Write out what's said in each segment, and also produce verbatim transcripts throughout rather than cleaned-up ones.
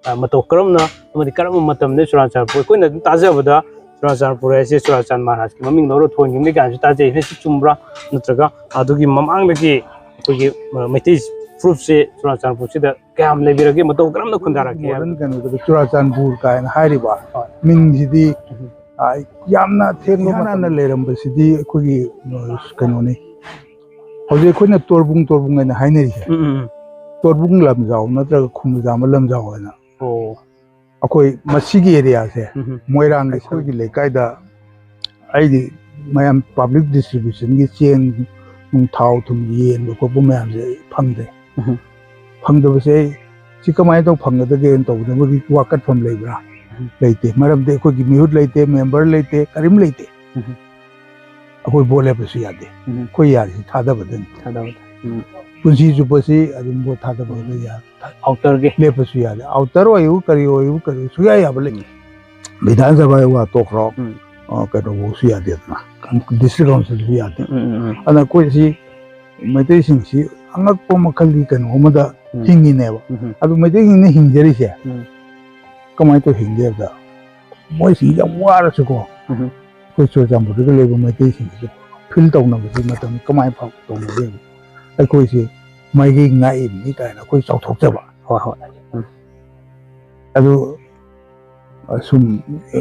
ꯑ, ꯃꯇꯧ ꯀꯔꯝꯅ ꯑꯃꯗꯤ ꯀꯔꯝꯕ ꯃꯇꯝꯗ ꯆꯨꯔꯥꯆꯥꯟꯄꯨꯔ, ꯑꯩꯈꯣꯏꯅ ꯑꯗꯨꯝ ꯇꯥꯖꯕꯗ ꯆꯨꯔꯥꯆꯥꯟꯄꯨꯔ ꯍꯥꯏꯁꯦ ꯆꯨꯔꯥꯆꯥꯟ ꯃꯍꯥꯔꯥꯖꯀꯤ ꯃꯃꯤꯡ ꯂꯧꯔ ꯊꯣꯟꯈꯤꯕꯅꯤ ꯀꯥꯏꯅꯁꯨ ꯇꯥꯖꯩ꯫ ꯍꯥꯏꯁꯤ ꯆꯨꯝꯕ꯭ꯔꯥ? ꯅꯠꯇ꯭ꯔꯒ ꯑꯗꯨꯒꯤ ꯃꯃꯥꯡꯗꯒꯤ ꯑꯩꯈꯣꯏꯒꯤ, ꯑ, ꯃꯩꯇꯩ ꯐꯨꯔꯨꯞꯁꯦ ꯆꯨꯔꯥꯆꯥꯟꯄꯨꯔꯁꯤꯗ ꯀꯌꯥꯝ ꯂꯩꯕꯤꯔꯒꯦ, ꯃꯇꯧ ꯀꯔꯝꯅ ꯈꯨꯟꯗꯥꯔꯛꯀꯦ ꯍꯥꯏꯕ? ꯃꯣꯗꯔꯟ ꯀꯩꯅꯣꯗ ꯆꯨꯔꯥꯆꯥꯟꯄꯨꯔ ꯀꯥꯏꯅ ꯍꯥꯏꯔꯤꯕ ꯍꯣꯏ꯫ ꯃꯤꯡꯁꯤꯗꯤ, ꯎꯝ꯫ ꯑ, ꯌꯥꯝꯅ ꯊꯦꯡꯕ ꯏꯍꯥꯟ ꯍꯥꯟꯅ ꯃꯇꯝ ꯂꯩꯔꯝꯕꯁꯤꯗꯤ ꯑꯩꯈꯣꯏꯒꯤ, ꯑ, ꯀꯩꯅꯣꯅꯤ, ꯍꯧꯖꯤꯛ ꯑꯩꯈꯣꯏꯅ ꯇꯣꯔꯕꯨꯡ, ꯇꯣꯔꯕꯨꯡ ꯍꯥꯏꯅ ꯍꯥꯏꯅꯔꯤꯁꯦ꯫ ꯎꯝ, ꯎꯝ, ꯎꯝ꯫ ꯇꯣꯔꯕꯨꯡ ꯂꯝꯖꯥꯎ ꯅꯠꯇ꯭ꯔꯒ ꯈꯨꯃꯨꯖꯥꯝꯕ ꯂꯝꯖꯥꯎ ꯍꯥꯏꯅ꯫ ꯑꯣ꯫ ꯑꯩꯈꯣꯏ ꯃꯁꯤꯒꯤ ꯑꯦꯔꯤꯌꯥꯁꯦ, ꯎꯝ, ꯎꯝ꯫ ꯃꯣꯏꯔꯥꯡꯒꯤ ꯑꯩꯈꯣꯏꯒꯤ ꯂꯩꯀꯥꯏꯗ ꯑꯩꯗꯤ ꯃꯌꯥꯝ ꯄꯕ꯭ꯂꯤꯛ ꯗꯤꯁꯇ꯭ꯔꯤꯕ꯭ꯌꯨꯁꯟꯒꯤ ꯆꯦꯡ ꯅꯨꯡ, ꯊꯥꯎ ꯊꯨꯝ ꯌꯦꯟꯕ ꯈꯣꯠꯄ ꯃꯌꯥꯝꯁꯦ ꯑꯩ ꯐꯪꯗꯦ꯫ ꯎꯝ꯫ ꯐꯪꯗꯕꯁꯦ ꯑꯩ ꯁꯤ ꯀꯃꯥꯏꯅ ꯇꯧ ꯐꯪꯒꯗꯒꯦꯅ ꯇꯧꯕꯗ ꯃꯣꯏꯒꯤ ꯋꯥꯀꯠꯐꯝ ꯂꯩꯕ꯭ꯔꯥ? ꯎꯝ꯫ ꯂꯩꯇꯦ꯫ ꯃꯔꯝꯗꯤ ꯑꯩꯈꯣꯏꯒꯤ ꯃꯤꯍꯨꯠ ꯂꯩꯇꯦ, ꯃꯦꯝꯕꯔ ꯂꯩꯇꯦ, ꯀꯔꯤꯝ ꯂꯩꯇꯦ꯫ ꯎꯝ꯫ ꯑꯩꯈꯣꯏ ꯚꯣꯠ ꯂꯦꯞꯄꯁꯨ ꯌꯥꯗꯦ꯫ ꯎꯝ꯫ ꯑꯩꯈꯣꯏ ꯌꯥꯔꯤꯁꯤ ꯊꯥꯗꯕꯗꯅꯤ꯫ ꯊꯥꯗꯕꯗ꯫ ꯎꯝ꯫ ꯄꯨꯟꯁꯤ ꯆꯨꯞꯄꯁꯤ ꯑꯗꯨꯝ ꯚꯣꯠ ꯊꯥꯗꯕꯗ ꯌꯥ-, ꯑꯥꯎꯇꯔꯒꯤ꯫ ꯂꯦꯞꯄꯁꯨ ꯌꯥꯗꯦ꯫ ꯑꯥꯎꯇꯔ ꯑꯣꯏꯌꯨ, ꯀꯔꯤ ꯑꯣꯏꯌꯨ, ꯀꯔꯤ ꯁꯨꯡꯌꯥ ꯌꯥꯕ ꯂꯩ꯫ ꯎꯝ꯫ ꯕꯤꯙꯥꯟ ꯁꯚꯥ ꯋꯥ ꯇꯣꯛꯈ꯭ꯔꯣ, ꯎꯝ꯫ ꯑ, ꯀꯩꯅꯣꯐꯧꯁꯨ ꯌꯥꯗꯦꯗꯅ, ꯗꯤꯁꯇ꯭ꯔꯤꯛ ꯀꯥꯎꯟꯁꯤꯜꯁꯨ ꯌꯥꯗꯦ꯫ ꯎꯝ, ꯎꯝ, ꯎꯝ꯫ ꯑꯗꯨꯅ ꯑꯩꯈꯣꯏ ꯁꯤ ꯃꯩꯇꯩꯁꯤꯡꯁꯤ ꯑꯉꯛꯄ ꯃꯈꯜꯒꯤ ꯀꯩꯅꯣ ꯑꯃꯗ ꯎꯝ꯫ ꯍꯤꯡꯉꯤꯅꯦꯕ꯫ ꯎꯝ, ꯎꯝ꯫ ꯑꯗꯨ ꯃꯩꯇꯩꯁꯤꯡꯅ ꯍꯤꯡꯖꯔꯤꯁꯦ ꯎꯝ꯫ ꯀꯃꯥꯏꯅ ꯇꯧ ꯍꯤꯡꯒꯦ ꯍꯥꯏꯕꯗ, ꯃꯣꯏꯁꯤ ꯌꯥꯝ ꯋꯥꯔꯁꯨꯀꯣ, ꯎꯝ꯫ ꯑꯩꯈꯣꯏ ꯆꯨꯔꯆꯥꯟꯄꯨꯔꯗꯒ ꯂꯩꯕ ꯃꯩꯇꯩꯁꯤꯡꯁꯤ ꯐꯤꯜ ꯇꯧꯅꯕꯁꯤ ꯃꯇꯝ ꯀꯃꯥꯏꯅ ꯐꯥꯎ ꯇꯧꯅꯒꯦ? ꯑꯩꯈꯣꯏꯁꯤ ꯃꯥꯏꯀꯩ ꯉꯥꯛꯏꯕꯅꯤ ꯀꯥꯏꯅ ꯑꯩꯈꯣꯏ ꯆꯥꯎꯊꯣꯛꯆꯕ꯫ ꯍꯣꯏ, ꯍꯣꯏ꯫ ꯎꯝ꯫ ꯑꯗꯨ, ꯑ, ꯁꯨꯝ, ꯑ,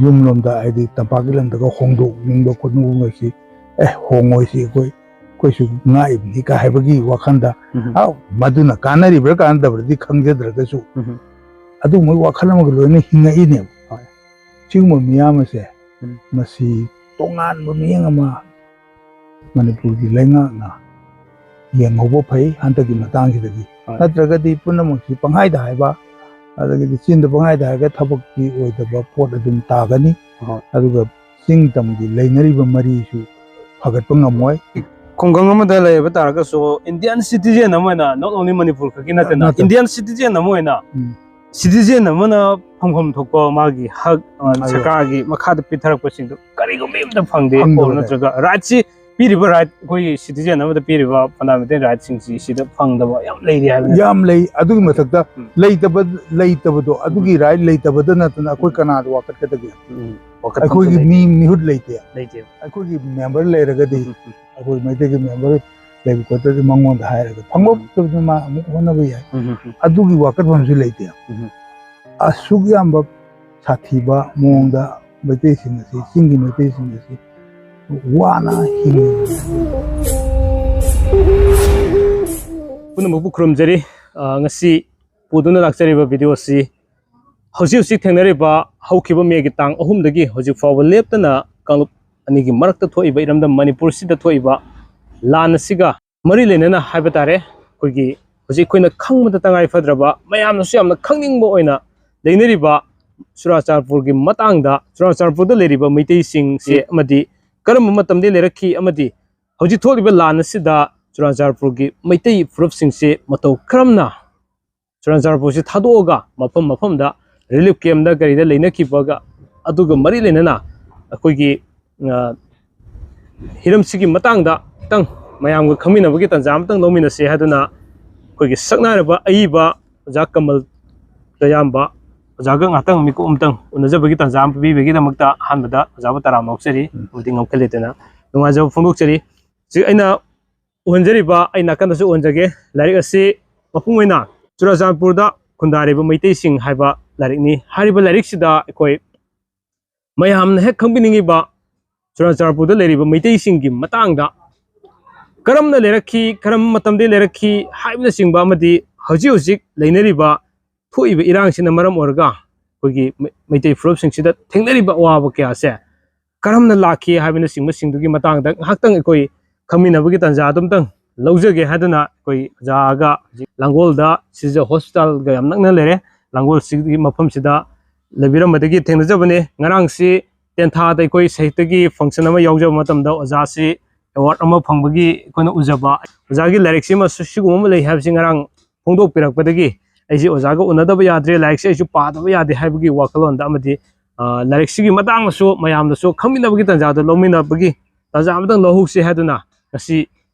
ꯌꯨꯝꯂꯣꯝꯗ, ꯍꯥꯏꯗꯤ ꯇꯝꯄꯥꯛꯀꯤ ꯂꯝꯗꯒ ꯍꯣꯡꯗꯣꯛꯅꯤꯡꯕ ꯈꯣꯠꯅꯤꯡꯕꯁꯤ, "ꯑꯦ, ꯍꯣꯡꯉꯣꯏꯁꯤ, ꯑꯩꯈꯣꯏ, ꯑꯩꯈꯣꯏꯁꯨ ꯉꯥꯛꯏꯕꯅꯤ" ꯀꯥꯏ ꯍꯥꯏꯕꯒꯤ ꯋꯥꯈꯜꯗ, ꯎꯝ꯫ ꯑ, ꯃꯗꯨꯅ ꯀꯥꯟꯅꯔꯤꯕ꯭ꯔꯥ ꯀꯥꯟꯅꯗꯕ꯭ꯔꯗꯤ ꯈꯪꯖꯗ꯭ꯔꯒꯁꯨ, ꯎꯝ꯫ ꯑꯗꯨꯒꯨꯝꯕꯒꯤ ꯋꯥꯈꯜ ꯑꯃꯒ ꯂꯣꯏꯅ ꯍꯤꯡꯉꯛꯏꯅꯦꯕ꯫ ꯍꯣꯏ꯫ ꯁꯤꯒꯨꯝꯕ ꯃꯤꯌꯥꯝ ꯑꯁꯦ, ꯎꯝ꯫ ꯃꯁꯤ ꯇꯣꯉꯥꯟꯕ ꯃꯤꯠꯌꯦꯡ ꯑꯃ ꯃꯅꯤꯄꯨꯔꯒꯤ ꯂꯩꯉꯥꯛꯅ ꯌꯦꯡꯍꯧꯕ ꯐꯩ ꯍꯟꯗꯛꯀꯤ ꯃꯇꯥꯡꯁꯤꯗꯒꯤ꯫ ꯍꯣꯏ꯫ ꯅꯠꯇ꯭ꯔꯒꯗꯤ ꯄꯨꯝꯅꯃꯛꯁꯤ ꯄꯪꯍꯥꯏꯗ ꯍꯥꯏꯕ, ꯑꯗꯒꯤꯗꯤ ꯆꯤꯟꯗ ꯄꯪꯍꯥꯏꯗ ꯍꯥꯏꯔꯒ ꯊꯕꯛꯇꯤ ꯑꯣꯏꯗꯕ ꯄꯣꯠ ꯑꯗꯨꯝ ꯇꯥꯒꯅꯤ꯫ ꯍꯣꯏ꯫ ꯑꯗꯨꯒ ꯆꯤꯡ ꯇꯝꯒꯤ ꯂꯩꯅꯔꯤꯕ ꯃꯔꯤꯁꯨ ꯐꯒꯠꯄ ꯉꯝꯃꯣꯏ꯫ ꯈꯨꯡꯒꯪ ꯑꯃꯗ ꯂꯩꯕ ꯇꯥꯔꯒꯁꯨ, ꯏꯟꯗꯤꯌꯥꯟ ꯁꯤꯇꯤꯖꯦꯟ ꯑꯃ ꯑꯣꯏꯅ, not only ꯃꯅꯤꯄꯨꯔ ꯈꯛꯀꯤ ꯅꯠꯇꯅ, ꯅꯠꯇꯅ꯫ ꯏꯟꯗꯤꯌꯥꯟ ꯁꯤꯇꯤꯖꯦꯟ ꯑꯃ ꯑꯣꯏꯅ, ꯎꯝ꯫ ꯁꯤꯇꯤꯖꯦꯟ ꯑꯃꯅ ꯐꯪꯐꯝ ꯊꯣꯛꯄ ꯃꯥꯒꯤ ꯍꯛ, ꯑ, ꯎꯝ, ꯑꯗꯨ꯫ ꯁꯔꯀꯥꯔꯒꯤ ꯃꯈꯥꯗ ꯄꯤꯊꯔꯛꯄꯁꯤꯡꯗꯨ ꯀꯔꯤꯒꯨꯝꯕ ꯑꯃꯇ ꯐꯪꯗꯦ, ꯐꯪꯗꯕ or ꯂꯩ꯫ ꯅꯠꯇ꯭ꯔꯒ ꯔꯥꯏꯠꯁꯤ ꯄꯤꯔꯤꯕ ꯔꯥꯏꯠ, ꯑꯩꯈꯣꯏꯒꯤ ꯁꯤꯇꯤꯖꯦꯟ ꯑꯃꯗ ꯄꯤꯔꯤꯕ ꯐꯟꯗꯥꯃꯦꯟꯇꯦꯜ ꯔꯥꯏꯠꯁꯤꯡꯁꯤ ꯁꯤꯗ ꯐꯪꯗꯕ ꯌꯥꯝ ꯂꯩꯔꯤ ꯍꯥꯏꯕꯅꯤ꯫ ꯌꯥꯝ ꯂꯩ꯫ ꯑꯗꯨꯒꯤ ꯃꯊꯛꯇ ꯎꯝ꯫ ꯂꯩꯇꯕ ꯂꯩꯇꯕꯗꯣ, ꯑꯗꯨꯒꯤ ꯔꯥꯏꯠ ꯂꯩꯇꯕꯗ ꯅꯠꯇꯅ ꯑꯩꯈꯣꯏ ꯀꯅꯥꯗ ꯋꯥꯀꯠꯀꯗꯒꯦ? ꯎꯝ, ꯋꯥꯀꯠꯐꯝꯁꯨ ꯑꯩꯈꯣꯏꯒꯤ ꯂꯩꯇꯦ꯫ ꯃꯤ ꯃꯤꯍꯨꯠ ꯂꯩꯇꯦ꯫ ꯂꯩꯇꯦ꯫ ꯑꯩꯈꯣꯏꯒꯤ ꯃꯦꯝꯕꯔ ꯂꯩꯔꯒꯗꯤ, ꯎꯝ, ꯎꯝ, ꯑꯩꯈꯣꯏ ꯃꯩꯇꯩꯒꯤ ꯃꯦꯝꯕꯔ ꯂꯩꯕ ꯈꯣꯠꯇꯗꯤ ꯃꯉꯣꯟꯗ ꯍꯥꯏꯔꯒ ꯐꯪꯕ ꯐꯪꯗꯕꯗꯨ ꯃꯥ ꯑꯃꯨꯛ ꯍꯣꯠꯅꯕ ꯌꯥꯏ꯫ ꯎꯝ, ꯎꯝ, ꯎꯝ꯫ ꯑꯗꯨꯒꯤ ꯋꯥꯀꯠꯐꯝꯁꯨ ꯂꯩꯇꯦ꯫ ꯎꯝ꯫ ꯑꯁꯨꯛ ꯌꯥꯝꯕ ꯁꯥꯊꯤꯕ ꯃꯑꯣꯡꯗ ꯃꯩꯇꯩꯁꯤꯡ ꯑꯁꯤ, ꯆꯤꯡꯒꯤ ꯃꯩꯇꯩꯁꯤꯡ ꯑꯁꯤ ꯋꯥꯅ ꯍꯤꯡꯉꯤ꯫ ꯄꯨꯝꯅꯃꯛꯄꯨ ꯈꯨꯔꯨꯝꯖꯔꯤ꯫ ꯑ, ꯉꯁꯤ ꯄꯨꯗꯨꯅ ꯂꯥꯛꯆꯔꯤꯕ ꯚꯤꯗꯤꯑꯣ ꯑꯁꯤ ꯍꯧꯖꯤꯛ ꯍꯧꯖꯤꯛ ꯊꯦꯡꯅꯔꯤꯕ ꯍꯧꯈꯤꯕ ꯃꯦꯒꯤ ꯇꯥꯡ ꯑꯍꯨꯝꯗꯒꯤ ꯍꯧꯖꯤꯛ ꯐꯥꯎꯕ ꯂꯦꯞꯇꯅ ꯀꯥꯡꯂꯨꯞ ꯑꯅꯤꯒꯤ ꯃꯔꯛꯇ ꯊꯣꯛꯏꯕ ꯏꯔꯝꯗꯝ ꯃꯅꯤꯄꯨꯔꯁꯤꯗ ꯊꯣꯛꯏꯕ ꯂꯥꯟ ꯑꯁꯤꯒ ꯃꯔꯤ ꯂꯩꯅꯅ ꯍꯥꯏꯕ ꯇꯥꯔꯦ, ꯑꯩꯈꯣꯏꯒꯤ ꯍꯧꯖꯤꯛ ꯑꯩꯈꯣꯏꯅ ꯈꯪꯕꯗ ꯇꯉꯥꯏ ꯐꯗ꯭ꯔꯕ, ꯃꯌꯥꯝꯅꯁꯨ ꯌꯥꯝꯅ ꯈꯪꯅꯤꯡꯕ ꯑꯣꯏꯅ ꯂꯩꯅꯔꯤꯕ ꯆꯨꯔꯥꯆꯥꯟꯄꯨꯔꯒꯤ ꯃꯇꯥꯡꯗ, ꯆꯨꯔꯥꯆꯥꯟꯄꯨꯔꯗ ꯂꯩꯔꯤꯕ ꯃꯩꯇꯩꯁꯤꯡꯁꯦ ꯑꯃꯗꯤ ꯀꯔꯝꯕ ꯃꯇꯝꯗꯒꯤ ꯂꯩꯔꯛꯈꯤ ꯑꯃꯗꯤ ꯍꯧꯖꯤꯛ ꯊꯣꯛꯂꯤꯕ ꯂꯥꯟ ꯑꯁꯤꯗ ꯆꯨꯔꯥꯆꯥꯟꯄꯨꯔꯒꯤ ꯃꯩꯇꯩ ꯐꯨꯔꯨꯞꯁꯤꯡꯁꯦ ꯃꯇꯧ ꯀꯔꯝꯅ ꯆꯨꯔꯥꯆꯥꯟꯄꯨꯔꯁꯤ ꯊꯥꯗꯣꯛꯑꯒ ꯃꯐꯝ ꯃꯐꯝꯗ ꯔꯤꯂꯤꯐ ꯀꯦꯝꯗ ꯀꯔꯤꯗ ꯂꯩꯅꯈꯤꯕꯒ ꯑꯗꯨꯒ ꯃꯔꯤ ꯂꯩꯅꯅ ꯑꯩꯈꯣꯏꯒꯤ, ꯑ, ꯍꯤꯔꯝꯁꯤꯒꯤ ꯃꯇꯥꯡꯗ ꯈꯤꯇꯪ ꯃꯌꯥꯝꯒ ꯈꯪꯃꯤꯟꯅꯕꯒꯤ ꯇꯥꯟꯖꯥ ꯑꯃꯇꯪ ꯂꯧꯃꯤꯟꯅꯁꯤ ꯍꯥꯏꯗꯨꯅ ꯑꯩꯈꯣꯏꯒꯤ ꯁꯛꯅꯥꯏꯔꯕ ꯑꯏꯕ ꯑꯣꯖꯥ ꯀꯃꯜ ꯇꯌꯥꯝꯕ ꯑꯣꯖꯥꯒ ꯉꯥꯛꯇꯪ ꯃꯤꯀꯨꯞ ꯑꯃꯇꯪ ꯎꯅꯖꯕꯒꯤ ꯇꯥꯟꯖꯥ ꯑꯃ ꯄꯤꯕꯤꯕꯒꯤꯗꯃꯛꯇ ꯑꯍꯥꯟꯕꯗ ꯑꯣꯖꯥꯕꯨ ꯇꯔꯥꯝꯅ ꯑꯣꯛꯆꯔꯤ꯫ ꯎꯝ꯫ ꯑꯃꯗꯤ ꯉꯝꯈꯩ ꯂꯩꯇꯅ ꯅꯨꯡꯉꯥꯏꯖꯕ ꯐꯣꯡꯗꯣꯛꯆꯔꯤ꯫ ꯍꯧꯖꯤꯛ ꯑꯩꯅ ꯎꯍꯟꯖꯔꯤꯕ, ꯑꯩ ꯅꯥꯀꯟꯗꯁꯨ ꯎꯍꯟꯖꯒꯦ꯫ ꯂꯥꯏꯔꯤꯛ ꯑꯁꯤ ꯃꯄꯨꯡ ꯑꯣꯏꯅ ꯆꯨꯔꯥꯆꯥꯟꯄꯨꯔꯗ ꯈꯨꯟꯗꯥꯔꯤꯕ ꯃꯩꯇꯩꯁꯤꯡ ꯍꯥꯏꯕ ꯂꯥꯏꯔꯤꯛꯅꯤ꯫ ꯍꯥꯏꯔꯤꯕ ꯂꯥꯏꯔꯤꯛꯁꯤꯗ ꯑꯩꯈꯣꯏ ꯃꯌꯥꯝꯅ ꯍꯦꯛ ꯈꯪꯕꯤꯅꯤꯡꯉꯤꯕ ꯆꯨꯔꯥꯆꯥꯟꯄꯨꯔꯗ ꯂꯩꯔꯤꯕ ꯃꯩꯇꯩꯁꯤꯡꯒꯤ ꯃꯇꯥꯡꯗ ꯀꯔꯝꯅ ꯂꯩꯔꯛꯈꯤ, ꯀꯔꯝꯕ ꯃꯇꯝꯗꯒꯤ ꯂꯩꯔꯛꯈꯤ ꯍꯥꯏꯕꯅꯆꯤꯡꯕ ꯑꯃꯗꯤ ꯍꯧꯖꯤꯛ ꯍꯧꯖꯤꯛ ꯂꯩꯅꯔꯤꯕ ꯊꯣꯛꯏꯕ ꯏꯔꯥꯡꯁꯤꯅ ꯃꯔꯝ ꯑꯣꯏꯔꯒ ꯑꯩꯈꯣꯏꯒꯤ ꯃꯩ-, ꯃꯩꯇꯩ ꯐꯨꯔꯨꯞꯁꯤꯡꯁꯤꯗ ꯊꯦꯡꯅꯔꯤꯕ ꯑꯋꯥꯕ ꯀꯌꯥꯁꯦ ꯀꯔꯝꯅ ꯂꯥꯛꯈꯤ ꯍꯥꯏꯕꯅꯆꯤꯡꯕꯁꯤꯡꯗꯨꯒꯤ ꯃꯇꯥꯡꯗ ꯉꯥꯏꯍꯥꯛꯇꯪ ꯑꯩꯈꯣꯏ ꯈꯪꯃꯤꯟꯅꯕꯒꯤ ꯇꯥꯟꯖꯥ ꯑꯗꯨꯝꯇꯪ ꯂꯧꯖꯒꯦ ꯍꯥꯏꯗꯨꯅ ꯑꯩꯈꯣꯏ ꯑꯣꯖꯥꯒ ꯍꯧꯖꯤꯛ ꯂꯥꯡꯒꯣꯜꯗ, ꯁꯤꯖ ꯍꯣꯁꯄꯤꯇꯥꯜꯒ ꯌꯥꯝ ꯅꯛꯅ ꯂꯩꯔꯦ, ꯂꯥꯡꯒꯣꯜꯁꯤꯒꯤ ꯃꯐꯝꯁꯤꯗ ꯂꯩꯕꯤꯔꯝꯕꯗꯒꯤ ꯊꯦꯡꯅꯖꯕꯅꯦ꯫ ꯉꯔꯥꯡꯁꯤ ꯇꯦꯟꯊꯥꯗ ꯑꯩꯈꯣꯏ ꯁꯥꯍꯤꯇ꯭ꯌꯒꯤ ꯐꯪꯁꯟ ꯑꯃ ꯌꯥꯎꯖꯕ ꯃꯇꯝꯗ ꯑꯣꯖꯥꯁꯤ ꯑꯦꯋꯥꯔꯗ ꯑꯃ ꯐꯪꯕꯒꯤ ꯑꯩꯈꯣꯏꯅ ꯎꯖꯕ, ꯑꯣꯖꯥꯒꯤ ꯂꯥꯏꯔꯤꯛꯁꯤꯃꯁꯨ ꯁꯤꯒꯨꯝꯕ ꯑꯃ ꯂꯩ ꯍꯥꯏꯕꯁꯤ ꯉꯔꯥꯡ ꯐꯣꯡꯗꯣꯛꯄꯤꯔꯛꯄꯗꯒꯤ ꯑꯩꯁꯦ ꯑꯣꯖꯥꯒ ꯎꯅꯗꯕ ꯌꯥꯗ꯭ꯔꯦ, ꯂꯥꯏꯔꯤꯛꯁꯦ ꯑꯩꯁꯨ ꯄꯥꯗꯕ ꯌꯥꯗꯦ ꯍꯥꯏꯕꯒꯤ ꯋꯥꯈꯜꯂꯣꯟꯗ ꯑꯃꯗꯤ, ꯑ, ꯂꯥꯏꯔꯤꯛꯁꯤꯒꯤ ꯃꯇꯥꯡꯗꯁꯨ ꯃꯌꯥꯝꯗꯁꯨ ꯈꯪꯃꯤꯟꯅꯕꯒꯤ ꯇꯥꯟꯖꯥꯗꯣ ꯂꯧꯃꯤꯟꯅꯕꯒꯤ ꯇꯥꯟꯖꯥ ꯑꯃꯇꯪ ꯂꯧꯍꯧꯁꯤ ꯍꯥꯏꯗꯨꯅ ꯉꯁꯤ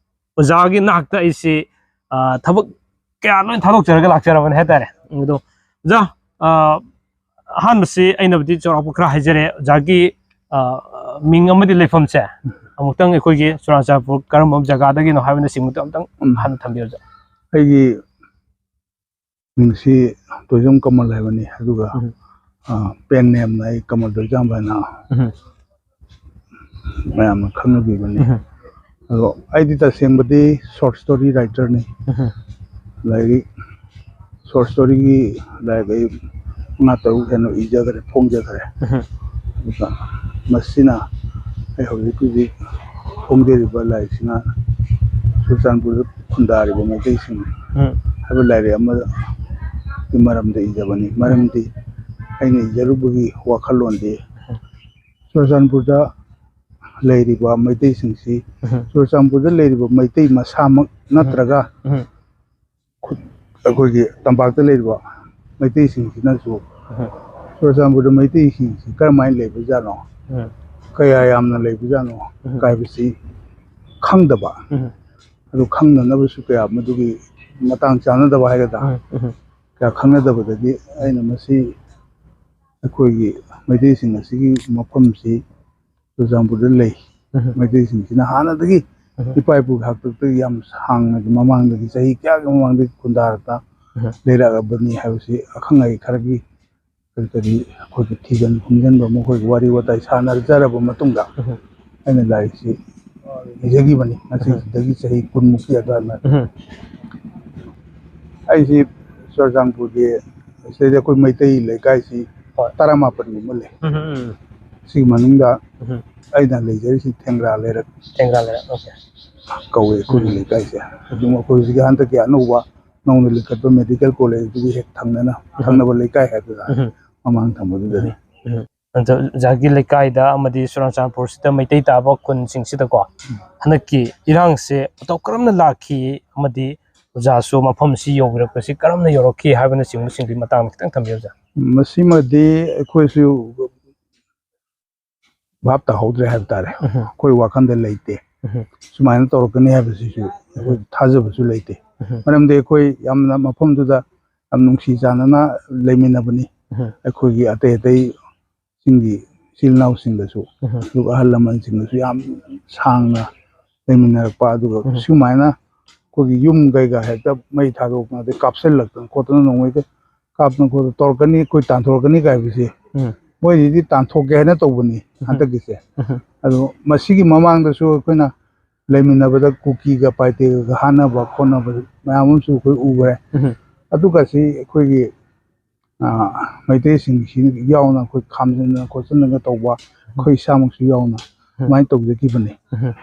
ꯑꯣꯖꯥꯒꯤ ꯅꯥꯛꯇ ꯑꯩꯁꯤ, ꯑ, ꯊꯕꯛ ꯀꯌꯥ ꯂꯣꯏ ꯊꯥꯗꯣꯛꯆꯔꯒ ꯂꯥꯛꯆꯔꯕꯅꯤ ꯍꯥꯏꯇꯥꯔꯦ꯫ ꯑꯗꯣ ꯑꯣꯖꯥ, ꯑ, ꯑꯍꯥꯟꯕꯁꯤ ꯑꯩꯅꯕꯨꯗꯤ ꯆꯥꯎꯔꯥꯛꯄ ꯈꯔ ꯍꯥꯏꯖꯔꯦ, ꯑꯣꯖꯥꯒꯤ, ꯑ, ꯃꯤꯡ ꯑꯃꯗꯤ ꯂꯩꯐꯝꯁꯦ ꯑꯃꯨꯛꯇꯪ ꯑꯩꯈꯣꯏꯒꯤ ꯆꯨꯔꯥꯆꯥꯟꯄꯨꯔ ꯀꯔꯝꯕ ꯖꯒꯥꯗꯒꯤꯅꯣ ꯍꯥꯏꯕꯅꯆꯤꯡꯕꯗꯣ ꯑꯃꯨꯛꯇꯪ ꯎꯝ꯫ ꯍꯥꯟꯅ ꯊꯝꯕꯤꯌꯨ ꯑꯣꯖꯥ꯫ ꯑꯩꯒꯤ ꯃꯤꯡꯁꯤ ꯇꯣꯏꯖꯝ ꯀꯃꯜ ꯍꯥꯏꯕꯅꯤ, ꯑꯗꯨꯒ, ꯎꯝ꯫ ꯑ, ꯄꯦꯟ ꯅꯦꯝꯅ ꯑꯩ ꯀꯃꯜ ꯇꯣꯏꯖꯝ ꯍꯥꯏꯅ ꯎꯝ꯫ ꯃꯌꯥꯝꯅ ꯈꯪꯅꯕꯤꯕꯅꯤ꯫ ꯎꯝ꯫ ꯑꯗꯣ ꯑꯩꯗꯤ ꯇꯁꯦꯡꯕꯗꯤ ꯁꯣꯔꯠ ꯁ꯭ꯇꯣꯔꯤ ꯔꯥꯏꯇꯔꯅꯤ꯫ ꯎꯝ꯫ ꯂꯥꯏꯔꯤꯛ, ꯁꯣꯔꯠ ꯁ꯭ꯇꯣꯔꯤꯒꯤ ꯂꯥꯏꯔꯤꯛ ꯑꯩ ꯃꯉꯥ ꯇꯔꯨꯛ ꯍꯦꯟꯅ ꯏꯖꯈ꯭ꯔꯦ, ꯐꯣꯡꯖꯈ꯭ꯔꯦ꯫ ꯎꯝ꯫ ꯑꯗꯨꯒ ꯃꯁꯤꯅ ꯑꯩ ꯍꯧꯖꯤꯛ ꯍꯧꯖꯤꯛ ꯐꯣꯡꯖꯔꯤꯕ ꯂꯥꯏꯔꯤꯛꯁꯤꯅ ꯆꯨꯔꯆꯥꯟꯄꯨꯔꯗ ꯈꯨꯟꯗꯥꯔꯤꯕ ꯃꯩꯇꯩꯁꯤꯡ ꯎꯝ꯫ ꯍꯥꯏꯕ ꯂꯥꯏꯔꯤꯛ ꯑꯃꯒꯤ ꯃꯔꯝꯗ ꯏꯖꯕꯅꯤ꯫ ꯃꯔꯝꯗꯤ ꯑꯩꯅ ꯏꯖꯔꯨꯕꯒꯤ ꯋꯥꯈꯜꯂꯣꯟꯗꯤ ꯎꯝ꯫ ꯆꯨꯔꯆꯥꯟꯄꯨꯔꯗ ꯂꯩꯔꯤꯕ ꯃꯩꯇꯩꯁꯤꯡꯁꯤ, ꯎꯝ꯫ ꯆꯨꯔꯆꯥꯟꯄꯨꯔꯗ ꯂꯩꯔꯤꯕ ꯃꯩꯇꯩ ꯃꯁꯥꯃꯛ ꯎꯝ꯫ ꯅꯠꯇ꯭ꯔꯒ ꯎꯝ꯫ ꯈꯨꯠ-, ꯑꯩꯈꯣꯏꯒꯤ ꯇꯝꯄꯥꯛꯇ ꯂꯩꯔꯤꯕ ꯃꯩꯇꯩꯁꯤꯡꯁꯤꯅꯁꯨ ꯎꯝ꯫ ꯆꯨꯔꯆꯥꯟꯄꯨꯔꯗ ꯃꯩꯇꯩꯁꯤꯡꯁꯤ ꯀꯔꯝꯍꯥꯏꯅ ꯂꯩꯕꯖꯥꯠꯅꯣ, ꯎꯝ꯫ ꯀꯌꯥ ꯌꯥꯝꯅ ꯂꯩꯕꯖꯥꯠꯅꯣ ꯎꯝ꯫ ꯍꯥꯏꯕꯁꯤ ꯈꯪꯗꯕ, ꯎꯝ꯫ ꯑꯗꯨ ꯈꯪꯅꯅꯕꯁꯨ ꯀꯌꯥ ꯃꯗꯨꯒꯤ ꯃꯇꯥꯡ ꯆꯥꯅꯗꯕ ꯍꯥꯏꯒꯗ꯭ꯔꯥ, ꯎꯝ꯫ ꯎꯝ꯫ ꯀꯌꯥ ꯈꯪꯅꯗꯕꯗꯒꯤ ꯑꯩꯅ ꯃꯁꯤ ꯑꯩꯈꯣꯏꯒꯤ ꯃꯩꯇꯩꯁꯤꯡ ꯑꯁꯤꯒꯤ ꯃꯐꯝꯁꯤ ꯆꯨꯔꯆꯥꯟꯄꯨꯔꯗ ꯂꯩ꯫ ꯎꯝ꯫ ꯃꯩꯇꯩꯁꯤꯡꯁꯤꯅ ꯍꯥꯟꯅꯗꯒꯤ ꯎꯝ꯫ ꯏꯄꯥ ꯏꯄꯨꯒꯤ ꯍꯥꯛꯇꯛꯇꯒꯤ ꯌꯥꯝ ꯁꯥꯡꯅꯒꯤ ꯃꯃꯥꯡꯗꯒꯤ, ꯆꯍꯤ ꯀꯌꯥꯒꯤ ꯃꯃꯥꯡꯗꯒꯤ ꯈꯨꯟꯗꯥꯔꯛꯇ ꯎꯝ꯫ ꯂꯩꯔꯛꯂꯕꯅꯤ ꯍꯥꯏꯕꯁꯤ ꯑꯈꯪ ꯑꯍꯩ ꯈꯔꯒꯤ ꯀꯔꯤ ꯀꯔꯤ ꯑꯩꯈꯣꯏꯒꯤ ꯊꯤꯖꯤꯟ ꯈꯣꯝꯖꯤꯟꯕ, ꯃꯈꯣꯏꯒꯤ ꯋꯥꯔꯤ ꯋꯥꯇꯥꯏ ꯁꯥꯟꯅꯖꯔꯕ ꯃꯇꯨꯡꯗ ꯎꯝ꯫ ꯑꯩꯅ ꯂꯥꯏꯔꯤꯛꯁꯤ ꯏꯖꯈꯤꯕꯅꯤ꯫ ꯎꯝ꯫ ꯉꯁꯤꯗꯒꯤ ꯆꯍꯤ ꯀꯨꯟꯃꯨꯛꯀꯤ ꯑꯗꯨꯋꯥꯏ ꯃꯌꯥ꯫ ꯎꯝ꯫ ꯑꯩꯁꯤ ꯆꯨꯔꯆꯥꯟꯄꯨꯔꯒꯤ ꯁꯤꯗꯩꯗ ꯑꯩꯈꯣꯏ ꯃꯩꯇꯩ ꯂꯩꯀꯥꯏꯁꯤ ꯍꯣꯏ꯫ ꯇꯔꯥꯃꯥꯄꯟꯒꯨꯝꯕ ꯂꯩ꯫ ꯎꯝ, ꯎꯝ, ꯎꯝ꯫ ꯁꯤꯒꯤ ꯃꯅꯨꯡꯗ ꯎꯝ꯫ ꯑꯩꯅ ꯂꯩꯖꯔꯤꯁꯤ ꯊꯦꯡꯒ꯭ꯔꯥ ꯂꯩꯔꯛ ꯊꯦꯡꯒ꯭ꯔꯥ ꯂꯩꯔꯛ, ꯑꯣꯀꯦ꯫ ꯀꯧꯋꯦ ꯑꯩꯈꯣꯏꯒꯤ ꯎꯝ꯫ ꯂꯩꯀꯥꯏꯁꯦ꯫ ꯑꯗꯨꯝ ꯑꯩꯈꯣꯏ ꯍꯧꯖꯤꯛꯀꯤ ꯍꯟꯗꯛꯀꯤ ꯑꯅꯧꯕ ꯅꯧꯅ ꯂꯤꯡꯈꯠꯄ ꯃꯦꯗꯤꯀꯦꯜ ꯀꯣꯂꯦꯖꯇꯨꯒꯤ ꯍꯦꯛ ꯊꯪꯅꯅ, ꯎꯝ꯫ ꯊꯪꯅꯕ ꯂꯩꯀꯥꯏ ꯍꯥꯏꯗꯨꯔꯥ, ꯎꯝ꯫ ꯃꯃꯥꯡ ꯊꯪꯕꯗꯨꯗꯅꯤ꯫ ꯎꯝ꯫ ꯎꯝ꯫ ꯑꯗꯣ ꯑꯣꯖꯥꯒꯤ ꯂꯩꯀꯥꯏꯗ ꯑꯃꯗꯤ ꯆꯨꯔꯥꯆꯥꯟꯄꯨꯔꯁꯤꯗ ꯃꯩꯇꯩ ꯇꯥꯕ ꯈꯨꯟꯁꯤꯡꯁꯤꯗꯀꯣ, ꯎꯝ꯫ ꯍꯟꯗꯛꯀꯤ ꯏꯔꯥꯡꯁꯦ ꯃꯇꯧ ꯀꯔꯝꯅ ꯂꯥꯛꯈꯤ ꯑꯃꯗꯤ ꯑꯣꯖꯥꯁꯨ ꯃꯐꯝꯁꯤ ꯌꯧꯕꯤꯔꯛꯄꯁꯤ ꯀꯔꯝꯅ ꯌꯧꯔꯛꯈꯤ ꯍꯥꯏꯕꯅꯆꯤꯡꯕꯁꯤꯡꯗꯨꯒꯤ ꯃꯇꯥꯡꯗ ꯈꯤꯇꯪ ꯊꯝꯕꯤꯌꯨ ꯑꯣꯖꯥ꯫ ꯃꯁꯤꯃꯗꯤ ꯑꯩꯈꯣꯏꯁꯨ ꯚꯥꯞ ꯇꯥꯍꯧꯗ꯭ꯔꯦ ꯍꯥꯏꯕ ꯇꯥꯔꯦ꯫ ꯑꯩꯈꯣꯏ ꯋꯥꯈꯜꯗ ꯂꯩꯇꯦ꯫ ꯁꯨꯃꯥꯏꯅ ꯇꯧꯔꯛꯀꯅꯤ ꯍꯥꯏꯕꯁꯤꯁꯨ ꯑꯩꯈꯣꯏ ꯊꯥꯖꯕꯁꯨ ꯂꯩꯇꯦ꯫ ꯃꯔꯝꯗꯤ ꯑꯩꯈꯣꯏ ꯌꯥꯝꯅ ꯃꯐꯝꯗꯨꯗ ꯌꯥꯝ ꯅꯨꯡꯁꯤ ꯆꯥꯟꯅꯅ ꯂꯩꯃꯤꯟꯅꯕꯅꯤ꯫ ꯑꯩꯈꯣꯏꯒꯤ ꯑꯇꯩ ꯑꯇꯩ ꯆꯤꯡꯒꯤ ꯏꯆꯤꯜ ꯏꯅꯥꯎꯁꯤꯡꯗꯁꯨ, ꯑꯗꯨꯒ ꯑꯍꯜ ꯂꯃꯟꯁꯤꯡꯗꯁꯨ ꯌꯥꯝ ꯁꯥꯡꯅ ꯂꯩꯃꯤꯟꯅꯔꯛꯄ, ꯑꯗꯨꯒ ꯁꯨꯃꯥꯏꯅ ꯑꯩꯈꯣꯏꯒꯤ ꯌꯨꯝ ꯀꯩꯀꯥ ꯍꯦꯛꯇ ꯃꯩ ꯊꯥꯗꯣꯛꯇꯅ, ꯑꯗꯩ ꯀꯥꯞꯁꯤꯜꯂꯛꯇꯅ ꯈꯣꯠꯇꯅ, ꯅꯣꯡꯃꯩꯗ ꯀꯥꯞꯇꯅ ꯈꯣꯠꯇꯅ ꯇꯧꯔꯛꯀꯅꯤ, ꯑꯩꯈꯣꯏ ꯇꯥꯟꯊꯣꯔꯛꯀꯅꯤ ꯀꯥꯏꯕꯁꯦ ꯃꯣꯏꯁꯤꯗꯤ ꯇꯥꯟꯊꯣꯛꯀꯦ ꯍꯥꯏꯅ ꯇꯧꯕꯅꯤ ꯍꯟꯗꯛꯀꯤꯁꯦ꯫ ꯑꯗꯣ ꯃꯁꯤꯒꯤ ꯃꯃꯥꯡꯗꯁꯨ ꯑꯩꯈꯣꯏꯅ ꯂꯩꯃꯤꯟꯅꯕꯗ ꯀꯨꯀꯤꯒ ꯄꯥꯏꯇꯦꯒ ꯍꯥꯠꯅꯕ ꯈꯣꯠꯅꯕ ꯃꯌꯥꯝ ꯑꯃꯁꯨ ꯑꯩꯈꯣꯏ ꯎꯈ꯭ꯔꯦ꯫ ꯑꯗꯨꯒꯁꯤ ꯑꯩꯈꯣꯏꯒꯤ ꯃꯩꯇꯩꯁꯤꯡꯁꯤ ꯌꯥꯎꯅ ꯑꯩꯈꯣꯏ ꯈꯥꯝꯖꯤꯟꯗꯅ ꯈꯣꯠꯆꯤꯟꯗꯅ ꯇꯧꯕ, ꯑꯩꯈꯣꯏ ꯏꯁꯥꯃꯛꯁꯨ ꯌꯥꯎꯅ ꯑꯗꯨꯃꯥꯏꯅ ꯇꯧꯖꯈꯤꯕꯅꯤ꯫